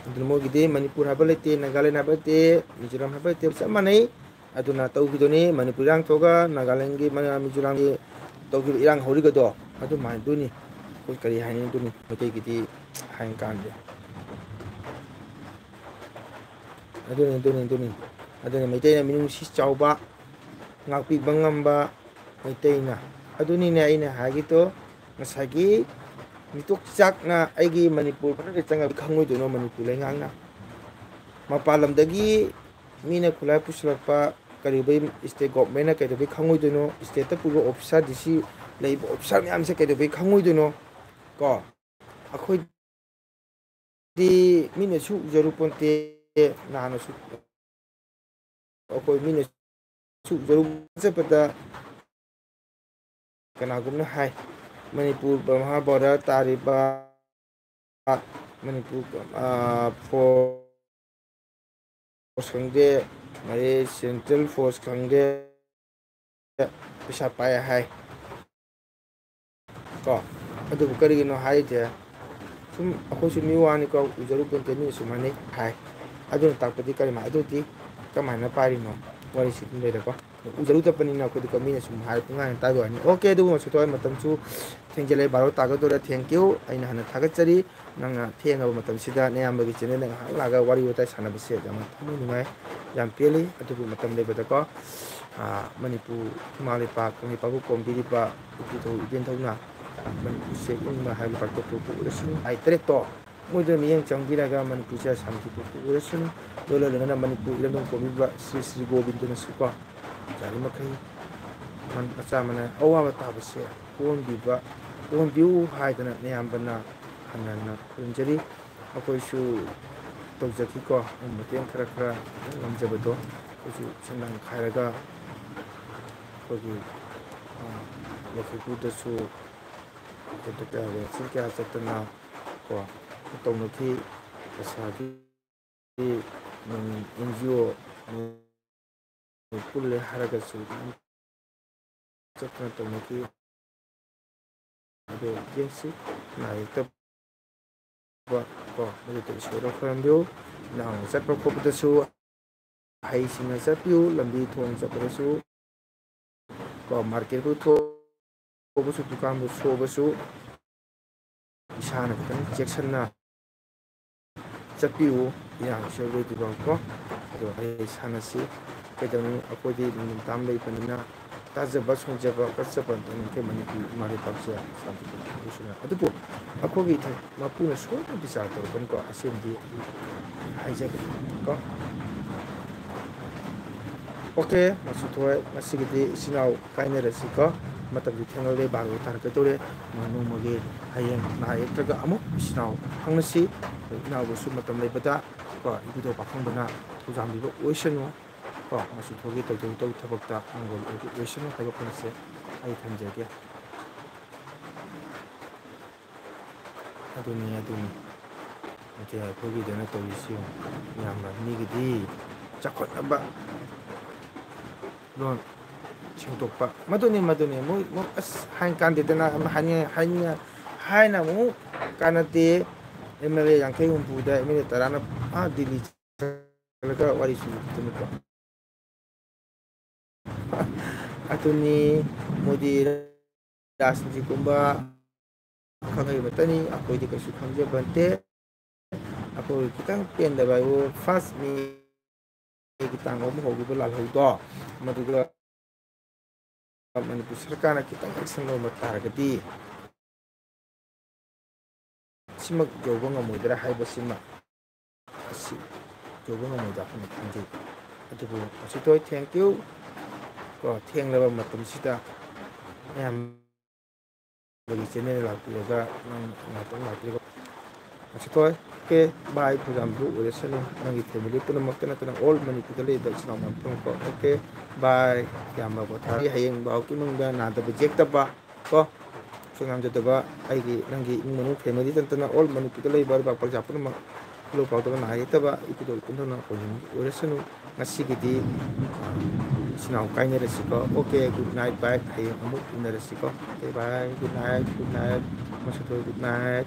ꯑꯗꯨꯅ ꯃꯣꯏꯒꯤꯗꯤ ꯃꯅꯤꯄꯨꯔ ꯍꯥꯏꯕ ꯂꯩꯇꯦ, ꯅꯥꯒꯥꯂꯦꯟ ꯍꯥꯏꯕ ꯂꯩꯇꯦ, ꯃꯤꯖꯣꯔꯥꯝ ꯍꯥꯏꯕ ꯂꯩꯇꯦ, ꯆꯞ ꯃꯥꯟꯅꯩ꯫ ꯑꯗꯨꯅ ꯇꯧꯈꯤꯗꯣꯏꯅꯤ꯫ ꯃꯅꯤꯄꯨꯔ ꯏꯔꯥꯡ ꯊꯣꯛꯑꯒ ꯅꯥꯒꯥꯂꯦꯟꯒꯤ, ꯃ-, ꯃꯤꯖꯣꯔꯥꯝꯒꯤ ꯇꯧꯈꯤꯕ ꯏꯔꯥꯡ ꯍꯧꯔꯤꯕꯗꯣ ꯑꯗꯨꯃꯥꯏꯅꯗꯨꯅꯤ꯫ ꯑꯩꯈꯣꯏ ꯀꯔꯤ ꯍꯥꯏꯅꯤꯡꯗꯨꯅꯤ ꯃꯩꯇꯩꯒꯤꯗꯤ ꯍꯥꯏꯅ ꯀꯥꯟꯗꯦ꯫ ꯑꯗꯨꯅꯤ, ꯑꯗꯨꯅꯤ, ꯑꯗꯨꯅꯤ꯫ ꯑꯗꯨꯅ ꯃꯩꯇꯩꯅ ꯃꯤꯅꯨꯡꯁꯤ ꯆꯥꯎꯕ, ꯉꯥꯛꯄꯤꯕ ꯉꯝꯕ ꯃꯩꯇꯩꯅ꯫ ꯑꯗꯨꯅꯤꯅꯦ ꯑꯩꯅ ꯍꯥꯏꯒꯦꯗꯣ, ꯉꯁꯥꯏꯒꯤ ꯃꯤꯇꯣꯛ ꯆꯥꯛꯅ ꯑꯩꯒꯤ ꯃꯅꯤꯄꯨꯔ ꯃꯅꯨꯡꯗ ꯆꯪꯉꯒ ꯈꯪꯉꯣꯏꯗꯣꯏꯅꯣ? ꯃꯅꯤꯄꯨꯔ ꯂꯩꯉꯥꯛꯅ ꯃꯄꯥꯟ ꯂꯝꯗꯒꯤ ꯃꯤꯅ ꯈꯨꯠꯂꯥꯏ ꯄꯨꯁꯤꯜꯂꯛꯄ ꯀꯩꯗꯧꯕꯩ state governmentꯅ ꯀꯩꯗꯧꯕꯩ ꯈꯪꯉꯣꯏꯗꯣꯏꯅꯣ? Stateꯇ ꯄꯨꯕ officer, D C ꯂꯩꯕ officer ꯃꯌꯥꯝꯁꯦ ꯀꯩꯗꯧꯕꯩ ꯈꯪꯉꯣꯏꯗꯣꯏꯅꯣ? ꯀꯣ, ꯑꯩꯈꯣꯏꯗꯤ ꯃꯤꯅꯁꯨ ꯎꯖꯔꯨ ꯄꯣꯟꯇꯦ, ꯅꯍꯥꯟꯅꯁꯨ ꯑꯩꯈꯣꯏ ꯃꯤꯅꯁꯨ ꯎꯖꯔꯨ ꯆꯠꯄꯗ ꯀꯅꯥꯒꯨꯝꯅ ꯍꯥꯏ, ꯃꯅꯤꯄꯨꯔ ꯕꯔꯃꯥ border ꯇꯥꯔꯤꯕ ꯃꯅꯤꯄꯨꯔ, ꯑ, force ꯈꯪꯗꯦ, ꯑꯗꯩ central force ꯈꯪꯗꯦ, ꯄꯩꯁꯥ ꯄꯥꯏ ꯍꯥꯏ꯫ ꯀꯣ, ꯑꯗꯨꯕꯨ ꯀꯔꯤꯒꯤꯅꯣ ꯍꯥꯏꯔꯤꯁꯦ? ꯁꯨꯝ ꯑꯩꯈꯣꯏꯁꯨ ꯃꯤ ꯋꯥꯅꯤꯀꯣ, ꯎꯖꯔꯨ ꯄꯣꯟꯇꯦ, ꯃꯤꯅ ꯁꯨꯝ ꯍꯥꯏꯅꯩ ꯍꯥꯏ꯫ ꯑꯗꯨꯅ ꯇꯥꯛꯄꯗꯤ ꯀꯔꯤ ꯃꯥ-, ꯑꯗꯨꯗꯤ ꯀꯃꯥꯏꯅ ꯄꯥꯏꯔꯤꯅꯣ? ꯋꯥꯔꯤꯁꯤ ꯑꯗꯨꯝ ꯂꯩꯔꯦꯀꯣ꯫ ꯎꯖꯔꯨꯗꯕꯅꯤꯅ ꯑꯩꯈꯣꯏꯗꯤ ꯀꯣ, ꯃꯤꯅ ꯁꯨꯝ ꯍꯥꯏ, ꯄꯨꯡꯍꯥꯏ ꯍꯥꯏ ꯇꯥꯕ ꯋꯥꯅꯤ꯫ OK, ꯑꯗꯨꯒꯨꯝꯕꯁꯨ ꯊꯣꯛꯑꯦ, ꯃꯇꯝꯁꯨ ꯊꯦꯡꯖꯤꯜꯂꯛꯑꯦ, ꯕꯥꯔꯣ ꯇꯥꯒꯗꯧꯔꯦ꯫ Thank you, ꯑꯩꯅ ꯍꯥꯟꯅ ꯊꯥꯒꯠꯆꯔꯤ꯫ ꯅꯪꯅ ꯊꯦꯡꯉꯕ ꯃꯇꯝꯁꯤꯗ ꯅꯌꯥꯝꯕꯒꯤ channelꯗ ꯉꯥꯏꯍꯥꯛ ꯂꯥꯛꯑꯒ ꯋꯥꯔꯤ ꯋꯥꯇꯥꯏ ꯁꯥꯟꯅꯕꯁꯦ ꯌꯥꯝꯅ ꯊꯃꯣꯏ ꯅꯨꯡꯉꯥꯏ, ꯌꯥꯝ ꯄꯦꯜꯂꯤ꯫ ꯑꯗꯨꯕꯨ ꯃꯇꯝ ꯂꯩꯕꯗꯀꯣ, ꯑꯥ, ꯃꯅꯤꯄꯨꯔ ꯏꯃꯥ ꯂꯩꯄꯥꯛ, ꯀꯪꯂꯩꯄꯥꯛꯄꯨ ꯀꯣꯝꯕꯤꯔꯤꯕ ꯏꯄꯨꯊꯧ ꯏꯕꯦꯟꯊꯧꯅ ꯃꯅꯤꯄꯨꯔꯁꯦ ꯏꯪꯕ ꯍꯥꯏꯕ ꯄꯥꯛꯊꯣꯛꯄ ꯑꯣꯏꯔꯁꯅꯨ꯫ ꯍꯥꯏ ꯇꯔꯦꯠꯇꯣ ꯃꯣꯏꯗ ꯃꯤꯠꯌꯦꯡ ꯆꯪꯕꯤꯔꯒ ꯃꯅꯤꯄꯨꯔꯁꯦ ꯁꯥꯟꯇꯤ ꯄꯨꯔꯛꯄ ꯑꯣꯏꯔꯁꯅꯨ꯫ ꯂꯣꯏꯅ ꯂꯣꯏꯅꯅ ꯃꯅꯤꯄꯨꯔ ꯏꯔꯝꯗꯝ ꯀꯣꯝꯕꯤꯕ ꯁ꯭ꯔꯤ ꯁ꯭ꯔꯤ ꯒꯣꯕꯤꯟꯗꯅꯁꯨꯀꯣ, ꯌꯥꯔꯤꯃꯈꯩ ꯃꯆꯥ ꯃꯅꯥ ꯑꯋꯥꯕ ꯇꯥꯕꯁꯦ ꯀꯣꯟꯕꯤꯕ, ꯀꯣꯟꯕꯤꯌꯨ ꯍꯥꯏꯗꯅ ꯅꯌꯥꯝꯕꯅ ꯍꯟꯅ ꯍꯟꯅ ꯈꯨꯔꯨꯝꯖꯔꯤ꯫ ꯑꯩꯈꯣꯏꯁꯨ ꯇꯧꯖꯈꯤꯀꯣ, ꯃꯇꯦꯡ ꯈꯔ ꯈꯔ ꯉꯝꯖꯕꯗꯣ ꯑꯩꯈꯣꯏꯁꯨ ꯁꯦꯟꯗꯥꯡ ꯈꯥꯏꯔꯒ ꯑꯩꯈꯣꯏꯒꯤ, ꯑ, ꯂꯩꯈꯤꯕꯗꯁꯨ ꯀꯌꯥ ꯆꯠꯇꯅ ꯀꯣ ꯇꯧꯅꯈꯤ꯫ ꯄꯩꯁꯥꯒꯤ NGO ꯄꯨꯜꯂꯦ ꯍꯥꯏꯔꯒꯁꯨ ꯑꯗꯨꯝ ꯆꯠꯇꯅ ꯇꯧꯅꯈꯤ꯫ ꯑꯗꯣ ꯌꯦꯡꯁꯤ, ꯅꯥ ꯌꯦꯛꯇꯕ ꯀꯣ, ꯑꯗꯨꯗ ꯏꯁꯣꯔꯗ ꯈꯣꯏꯔꯝꯕꯤꯌꯨ꯫ ꯅꯍꯥꯟ ꯆꯠꯄ ꯈꯣꯠꯄꯗꯁꯨ ꯍꯩꯁꯤꯡꯅ ꯆꯠꯄꯤꯌꯨ꯫ ꯂꯝꯕꯤ ꯊꯣꯡ ꯆꯠꯄꯗꯁꯨ ꯀꯣ, marketꯄꯨ ꯊꯣꯛꯑꯕꯁꯨ, ꯗꯨꯀꯥꯟꯕꯨ ꯊꯣꯛꯑꯕꯁꯨ, ꯏꯁꯥꯅ ꯈꯤꯇꯪ ꯆꯦꯛꯁꯤꯟꯅ ꯆꯠꯄꯤꯌꯨ, ꯏꯔꯥꯡꯁꯦ ꯑꯔꯣꯏꯗ꯭ꯔꯤꯐꯥꯎꯀꯣ꯫ ꯑꯗꯣ ꯑꯩ ꯁꯥꯟꯅꯁꯤ, ꯀꯩꯗꯧꯅꯤ, ꯑꯩꯈꯣꯏꯗꯤ ꯅꯨꯃꯤꯠ ꯇꯥꯝ ꯂꯩꯕꯅꯤꯅ ꯇꯥꯖꯕ, ꯁꯣꯟꯖꯕ, ꯀꯠꯆꯕ ꯑꯗꯨꯝ ꯑꯩꯈꯣꯏ ꯃꯅꯤꯄꯨꯔ ꯏꯃꯥ ꯂꯩꯕꯥꯛꯁꯦ ꯁꯥꯟꯇꯤ ꯄꯨꯟꯁꯤꯟꯕꯤꯁꯤꯅ꯫ ꯑꯗꯨꯕꯨ ꯑꯩꯈꯣꯏꯒꯤ ꯏꯊꯛ ꯃꯄꯨꯅ ꯁꯣꯏꯗꯅ ꯕꯤꯆꯥꯔ ꯇꯧꯔꯛꯀꯅꯤꯀꯣ, ꯑꯁꯦꯡꯕꯗꯤ ꯍꯥꯏꯖꯒꯦ ꯀꯣ꯫ ꯑꯣꯀꯦ, ꯃꯁꯨ ꯊꯣꯏ, ꯉꯁꯤꯒꯤꯗꯤ ꯏꯆꯤꯟ ꯏꯅꯥꯎ ꯀꯥꯏꯅꯔꯁꯤꯀꯣ꯫ ꯃꯇꯝꯗꯤ ꯊꯦꯡꯂꯔꯦ, ꯕꯥꯔꯣ ꯇꯥꯔꯛꯀꯗꯧꯔꯦ꯫ ꯅꯣꯡꯃꯒꯤ ꯍꯌꯦꯡ ꯅꯍꯥ ꯌꯦꯛꯇ꯭ꯔꯒ ꯑꯃꯨꯛ ꯏꯆꯤꯟ ꯏꯅꯥꯎ ꯐꯪꯅꯁꯤ꯫ ꯏꯅꯥꯎꯕꯁꯨ ꯃꯇꯝ ꯂꯩꯕꯗ ꯀꯣ, ꯏꯕꯨꯙꯧ ꯄꯥꯈꯪꯕꯅ ꯊꯧꯖꯥꯟꯕꯤꯕ ꯑꯣꯏꯁꯅꯨ꯫ ꯀꯣ, ꯃꯁꯨ ꯊꯣꯏꯒꯤ ꯇꯧꯖꯧ ꯇꯧ ꯊꯕꯛꯇ ꯃꯪꯒꯣꯜ ꯑꯣꯏꯕ ꯑꯣꯏꯁꯅꯨ ꯍꯥꯏꯕ ꯐꯣꯡꯁꯦ ꯑꯩ ꯊꯝꯖꯒꯦ꯫ ꯑꯗꯨꯅꯤ, ꯑꯗꯨꯅꯤ꯫ ꯅꯠꯇꯦ, ꯑꯩꯈꯣꯏꯒꯤꯗꯅ ꯇꯧꯔꯤꯁꯤ ꯌꯦꯡꯉꯨ꯫ ꯏꯌꯥꯝꯕ, ꯃꯤꯒꯤꯗꯤ ꯆꯥꯎꯈꯠꯅꯕ ꯂꯣꯟ ꯁꯦꯡꯗꯣꯛꯄ꯫ ꯃꯗꯨꯅꯤ, ꯃꯗꯨꯅꯤ꯫ ꯃꯣꯏ, ꯃꯣꯏ ꯑꯁ ꯍꯥꯏꯅ ꯀꯥꯟꯗꯦꯗꯅ ꯑꯃ ꯍꯥꯏꯅꯤꯡꯉꯥꯏ, ꯍꯥꯏꯅꯤꯡꯉꯥꯏ, ꯍꯥꯏꯅ ꯑꯃꯨꯛ ꯀꯥꯟꯅꯗꯦ꯫ ꯑꯦꯝ ꯑꯦꯜ ꯑꯦ ꯌꯥꯡꯈꯩ ꯍꯨꯝꯐꯨꯗ ꯑꯦꯝ ꯑꯦꯜ ꯑꯦ ꯇꯔꯥꯅ ꯑꯥ ꯗꯤꯜꯂꯤ ꯆꯠꯂꯒ ꯋꯥꯔꯤ ꯁꯨꯅꯕꯗꯨꯅꯤꯀꯣ꯫ ꯑꯗꯨꯅꯤ, ꯃꯣꯗꯤ ꯔꯥꯖꯅꯤꯇꯤꯒꯨꯝꯕ ꯈꯪꯍꯩꯕꯇꯅꯤ, ꯑꯩꯈꯣꯏꯗꯤ ꯀꯩꯁꯨ ꯈꯪꯖꯕ ꯅꯠꯇꯦ꯫ ꯑꯩꯈꯣꯏ ꯈꯤꯇꯪ ꯄꯦꯟꯗꯕ ꯍꯥꯏꯕꯨ ꯐꯥꯔꯁ ꯃꯦꯒꯤ ꯇꯥꯡ ꯑꯍꯨꯝ ꯍꯧꯈꯤꯕ ꯂꯥꯜꯍꯧꯗꯣ, ꯃꯗꯨꯗ ꯃꯅꯤꯄꯨꯔ ꯁꯔꯀꯥꯔꯅ ꯈꯤꯇꯪ ꯑꯦꯛꯁꯟ ꯂꯧꯔꯝꯕ ꯇꯥꯔꯒꯗꯤ ꯁꯤꯃꯛ ꯌꯧꯕ ꯉꯝꯃꯣꯏꯗ꯭ꯔꯥ ꯍꯥꯏꯕꯁꯤꯃ ꯑꯁꯤ ꯌꯧꯕ ꯉꯝꯃꯣꯏꯗ꯭ꯔꯥ ꯍꯥꯏꯅ ꯈꯟꯖꯩ꯫ ꯑꯗꯨꯕꯨ ꯃꯁꯨ ꯊꯣꯏ, thank you꯫ ꯀꯣ, ꯊꯦꯡꯂꯕ ꯃꯇꯝꯁꯤꯗ ꯃꯌꯥꯝ ꯑꯩꯒꯤ ꯆꯦꯅꯦꯜ ꯂꯥꯛꯄꯤꯔꯒ ꯅꯪ ꯉꯥꯛꯇꯪ ꯂꯥꯛꯄꯤꯔꯒ ꯃꯁꯨ ꯊꯣꯏ, ꯑꯣꯀꯦ, ꯕꯥꯏ, ꯄ꯭ꯔꯣꯒ꯭ꯔꯥꯝꯗꯨ ꯑꯣꯏꯔꯁꯅꯨ, ꯅꯪꯒꯤ ꯐꯦꯃꯤꯂꯤ ꯄꯨꯝꯅꯃꯛꯇ ꯅꯠꯇꯅ ꯑꯣꯜ ꯃꯅꯤꯄꯨꯔꯗ ꯂꯩꯔꯤꯕ ꯏꯆꯤꯟ ꯏꯅꯥꯎ ꯃꯌꯥꯝ ꯄꯨꯝꯅꯃꯛꯀꯣ꯫ ꯑꯣꯀꯦ, ꯕꯥꯏ, ꯌꯥꯝꯅ ꯄꯣꯊꯥꯔꯤ, ꯍꯌꯦꯡ ꯐꯥꯎꯒꯤ ꯃꯅꯨꯡꯗ ꯅꯥꯗꯕ ꯌꯦꯛꯇꯕ ꯀꯣ, ꯁꯨꯡ ꯌꯥꯝꯖꯗꯕ ꯑꯩꯒꯤ ꯅꯪꯒꯤ ꯏꯃꯨꯡ ꯃꯅꯨꯡ ꯐꯦꯃꯤꯂꯤ ꯅꯠꯇꯅ ꯑꯣꯜ ꯃꯅꯤꯄꯨꯔꯗ ꯂꯩꯕ ꯂꯩꯕꯥꯛ ꯄ꯭ꯔꯖꯥ ꯄꯨꯝꯅꯃꯛ ꯂꯨ ꯄꯥꯎꯗꯕ ꯅꯥꯍꯩꯇꯕ ꯏꯄꯨꯗꯧ ꯄꯨꯝꯅꯃꯛ ꯑꯣꯏꯍꯟꯕ ꯑꯣꯏꯔꯁꯅꯨ꯫ ꯉꯁꯤꯒꯤꯗꯤ ꯏꯆꯤꯟ ꯏꯅꯥꯎ ꯀꯥꯏꯅꯔꯁꯤꯀꯣ꯫ Okay, good night, bye꯫ ꯍꯌꯦꯡ ꯑꯃꯨꯛ ꯎꯅꯔꯁꯤꯀꯣ꯫ Okay, bye, good night, good night꯫ ꯃꯁꯨ ꯊꯣꯏ, good night꯫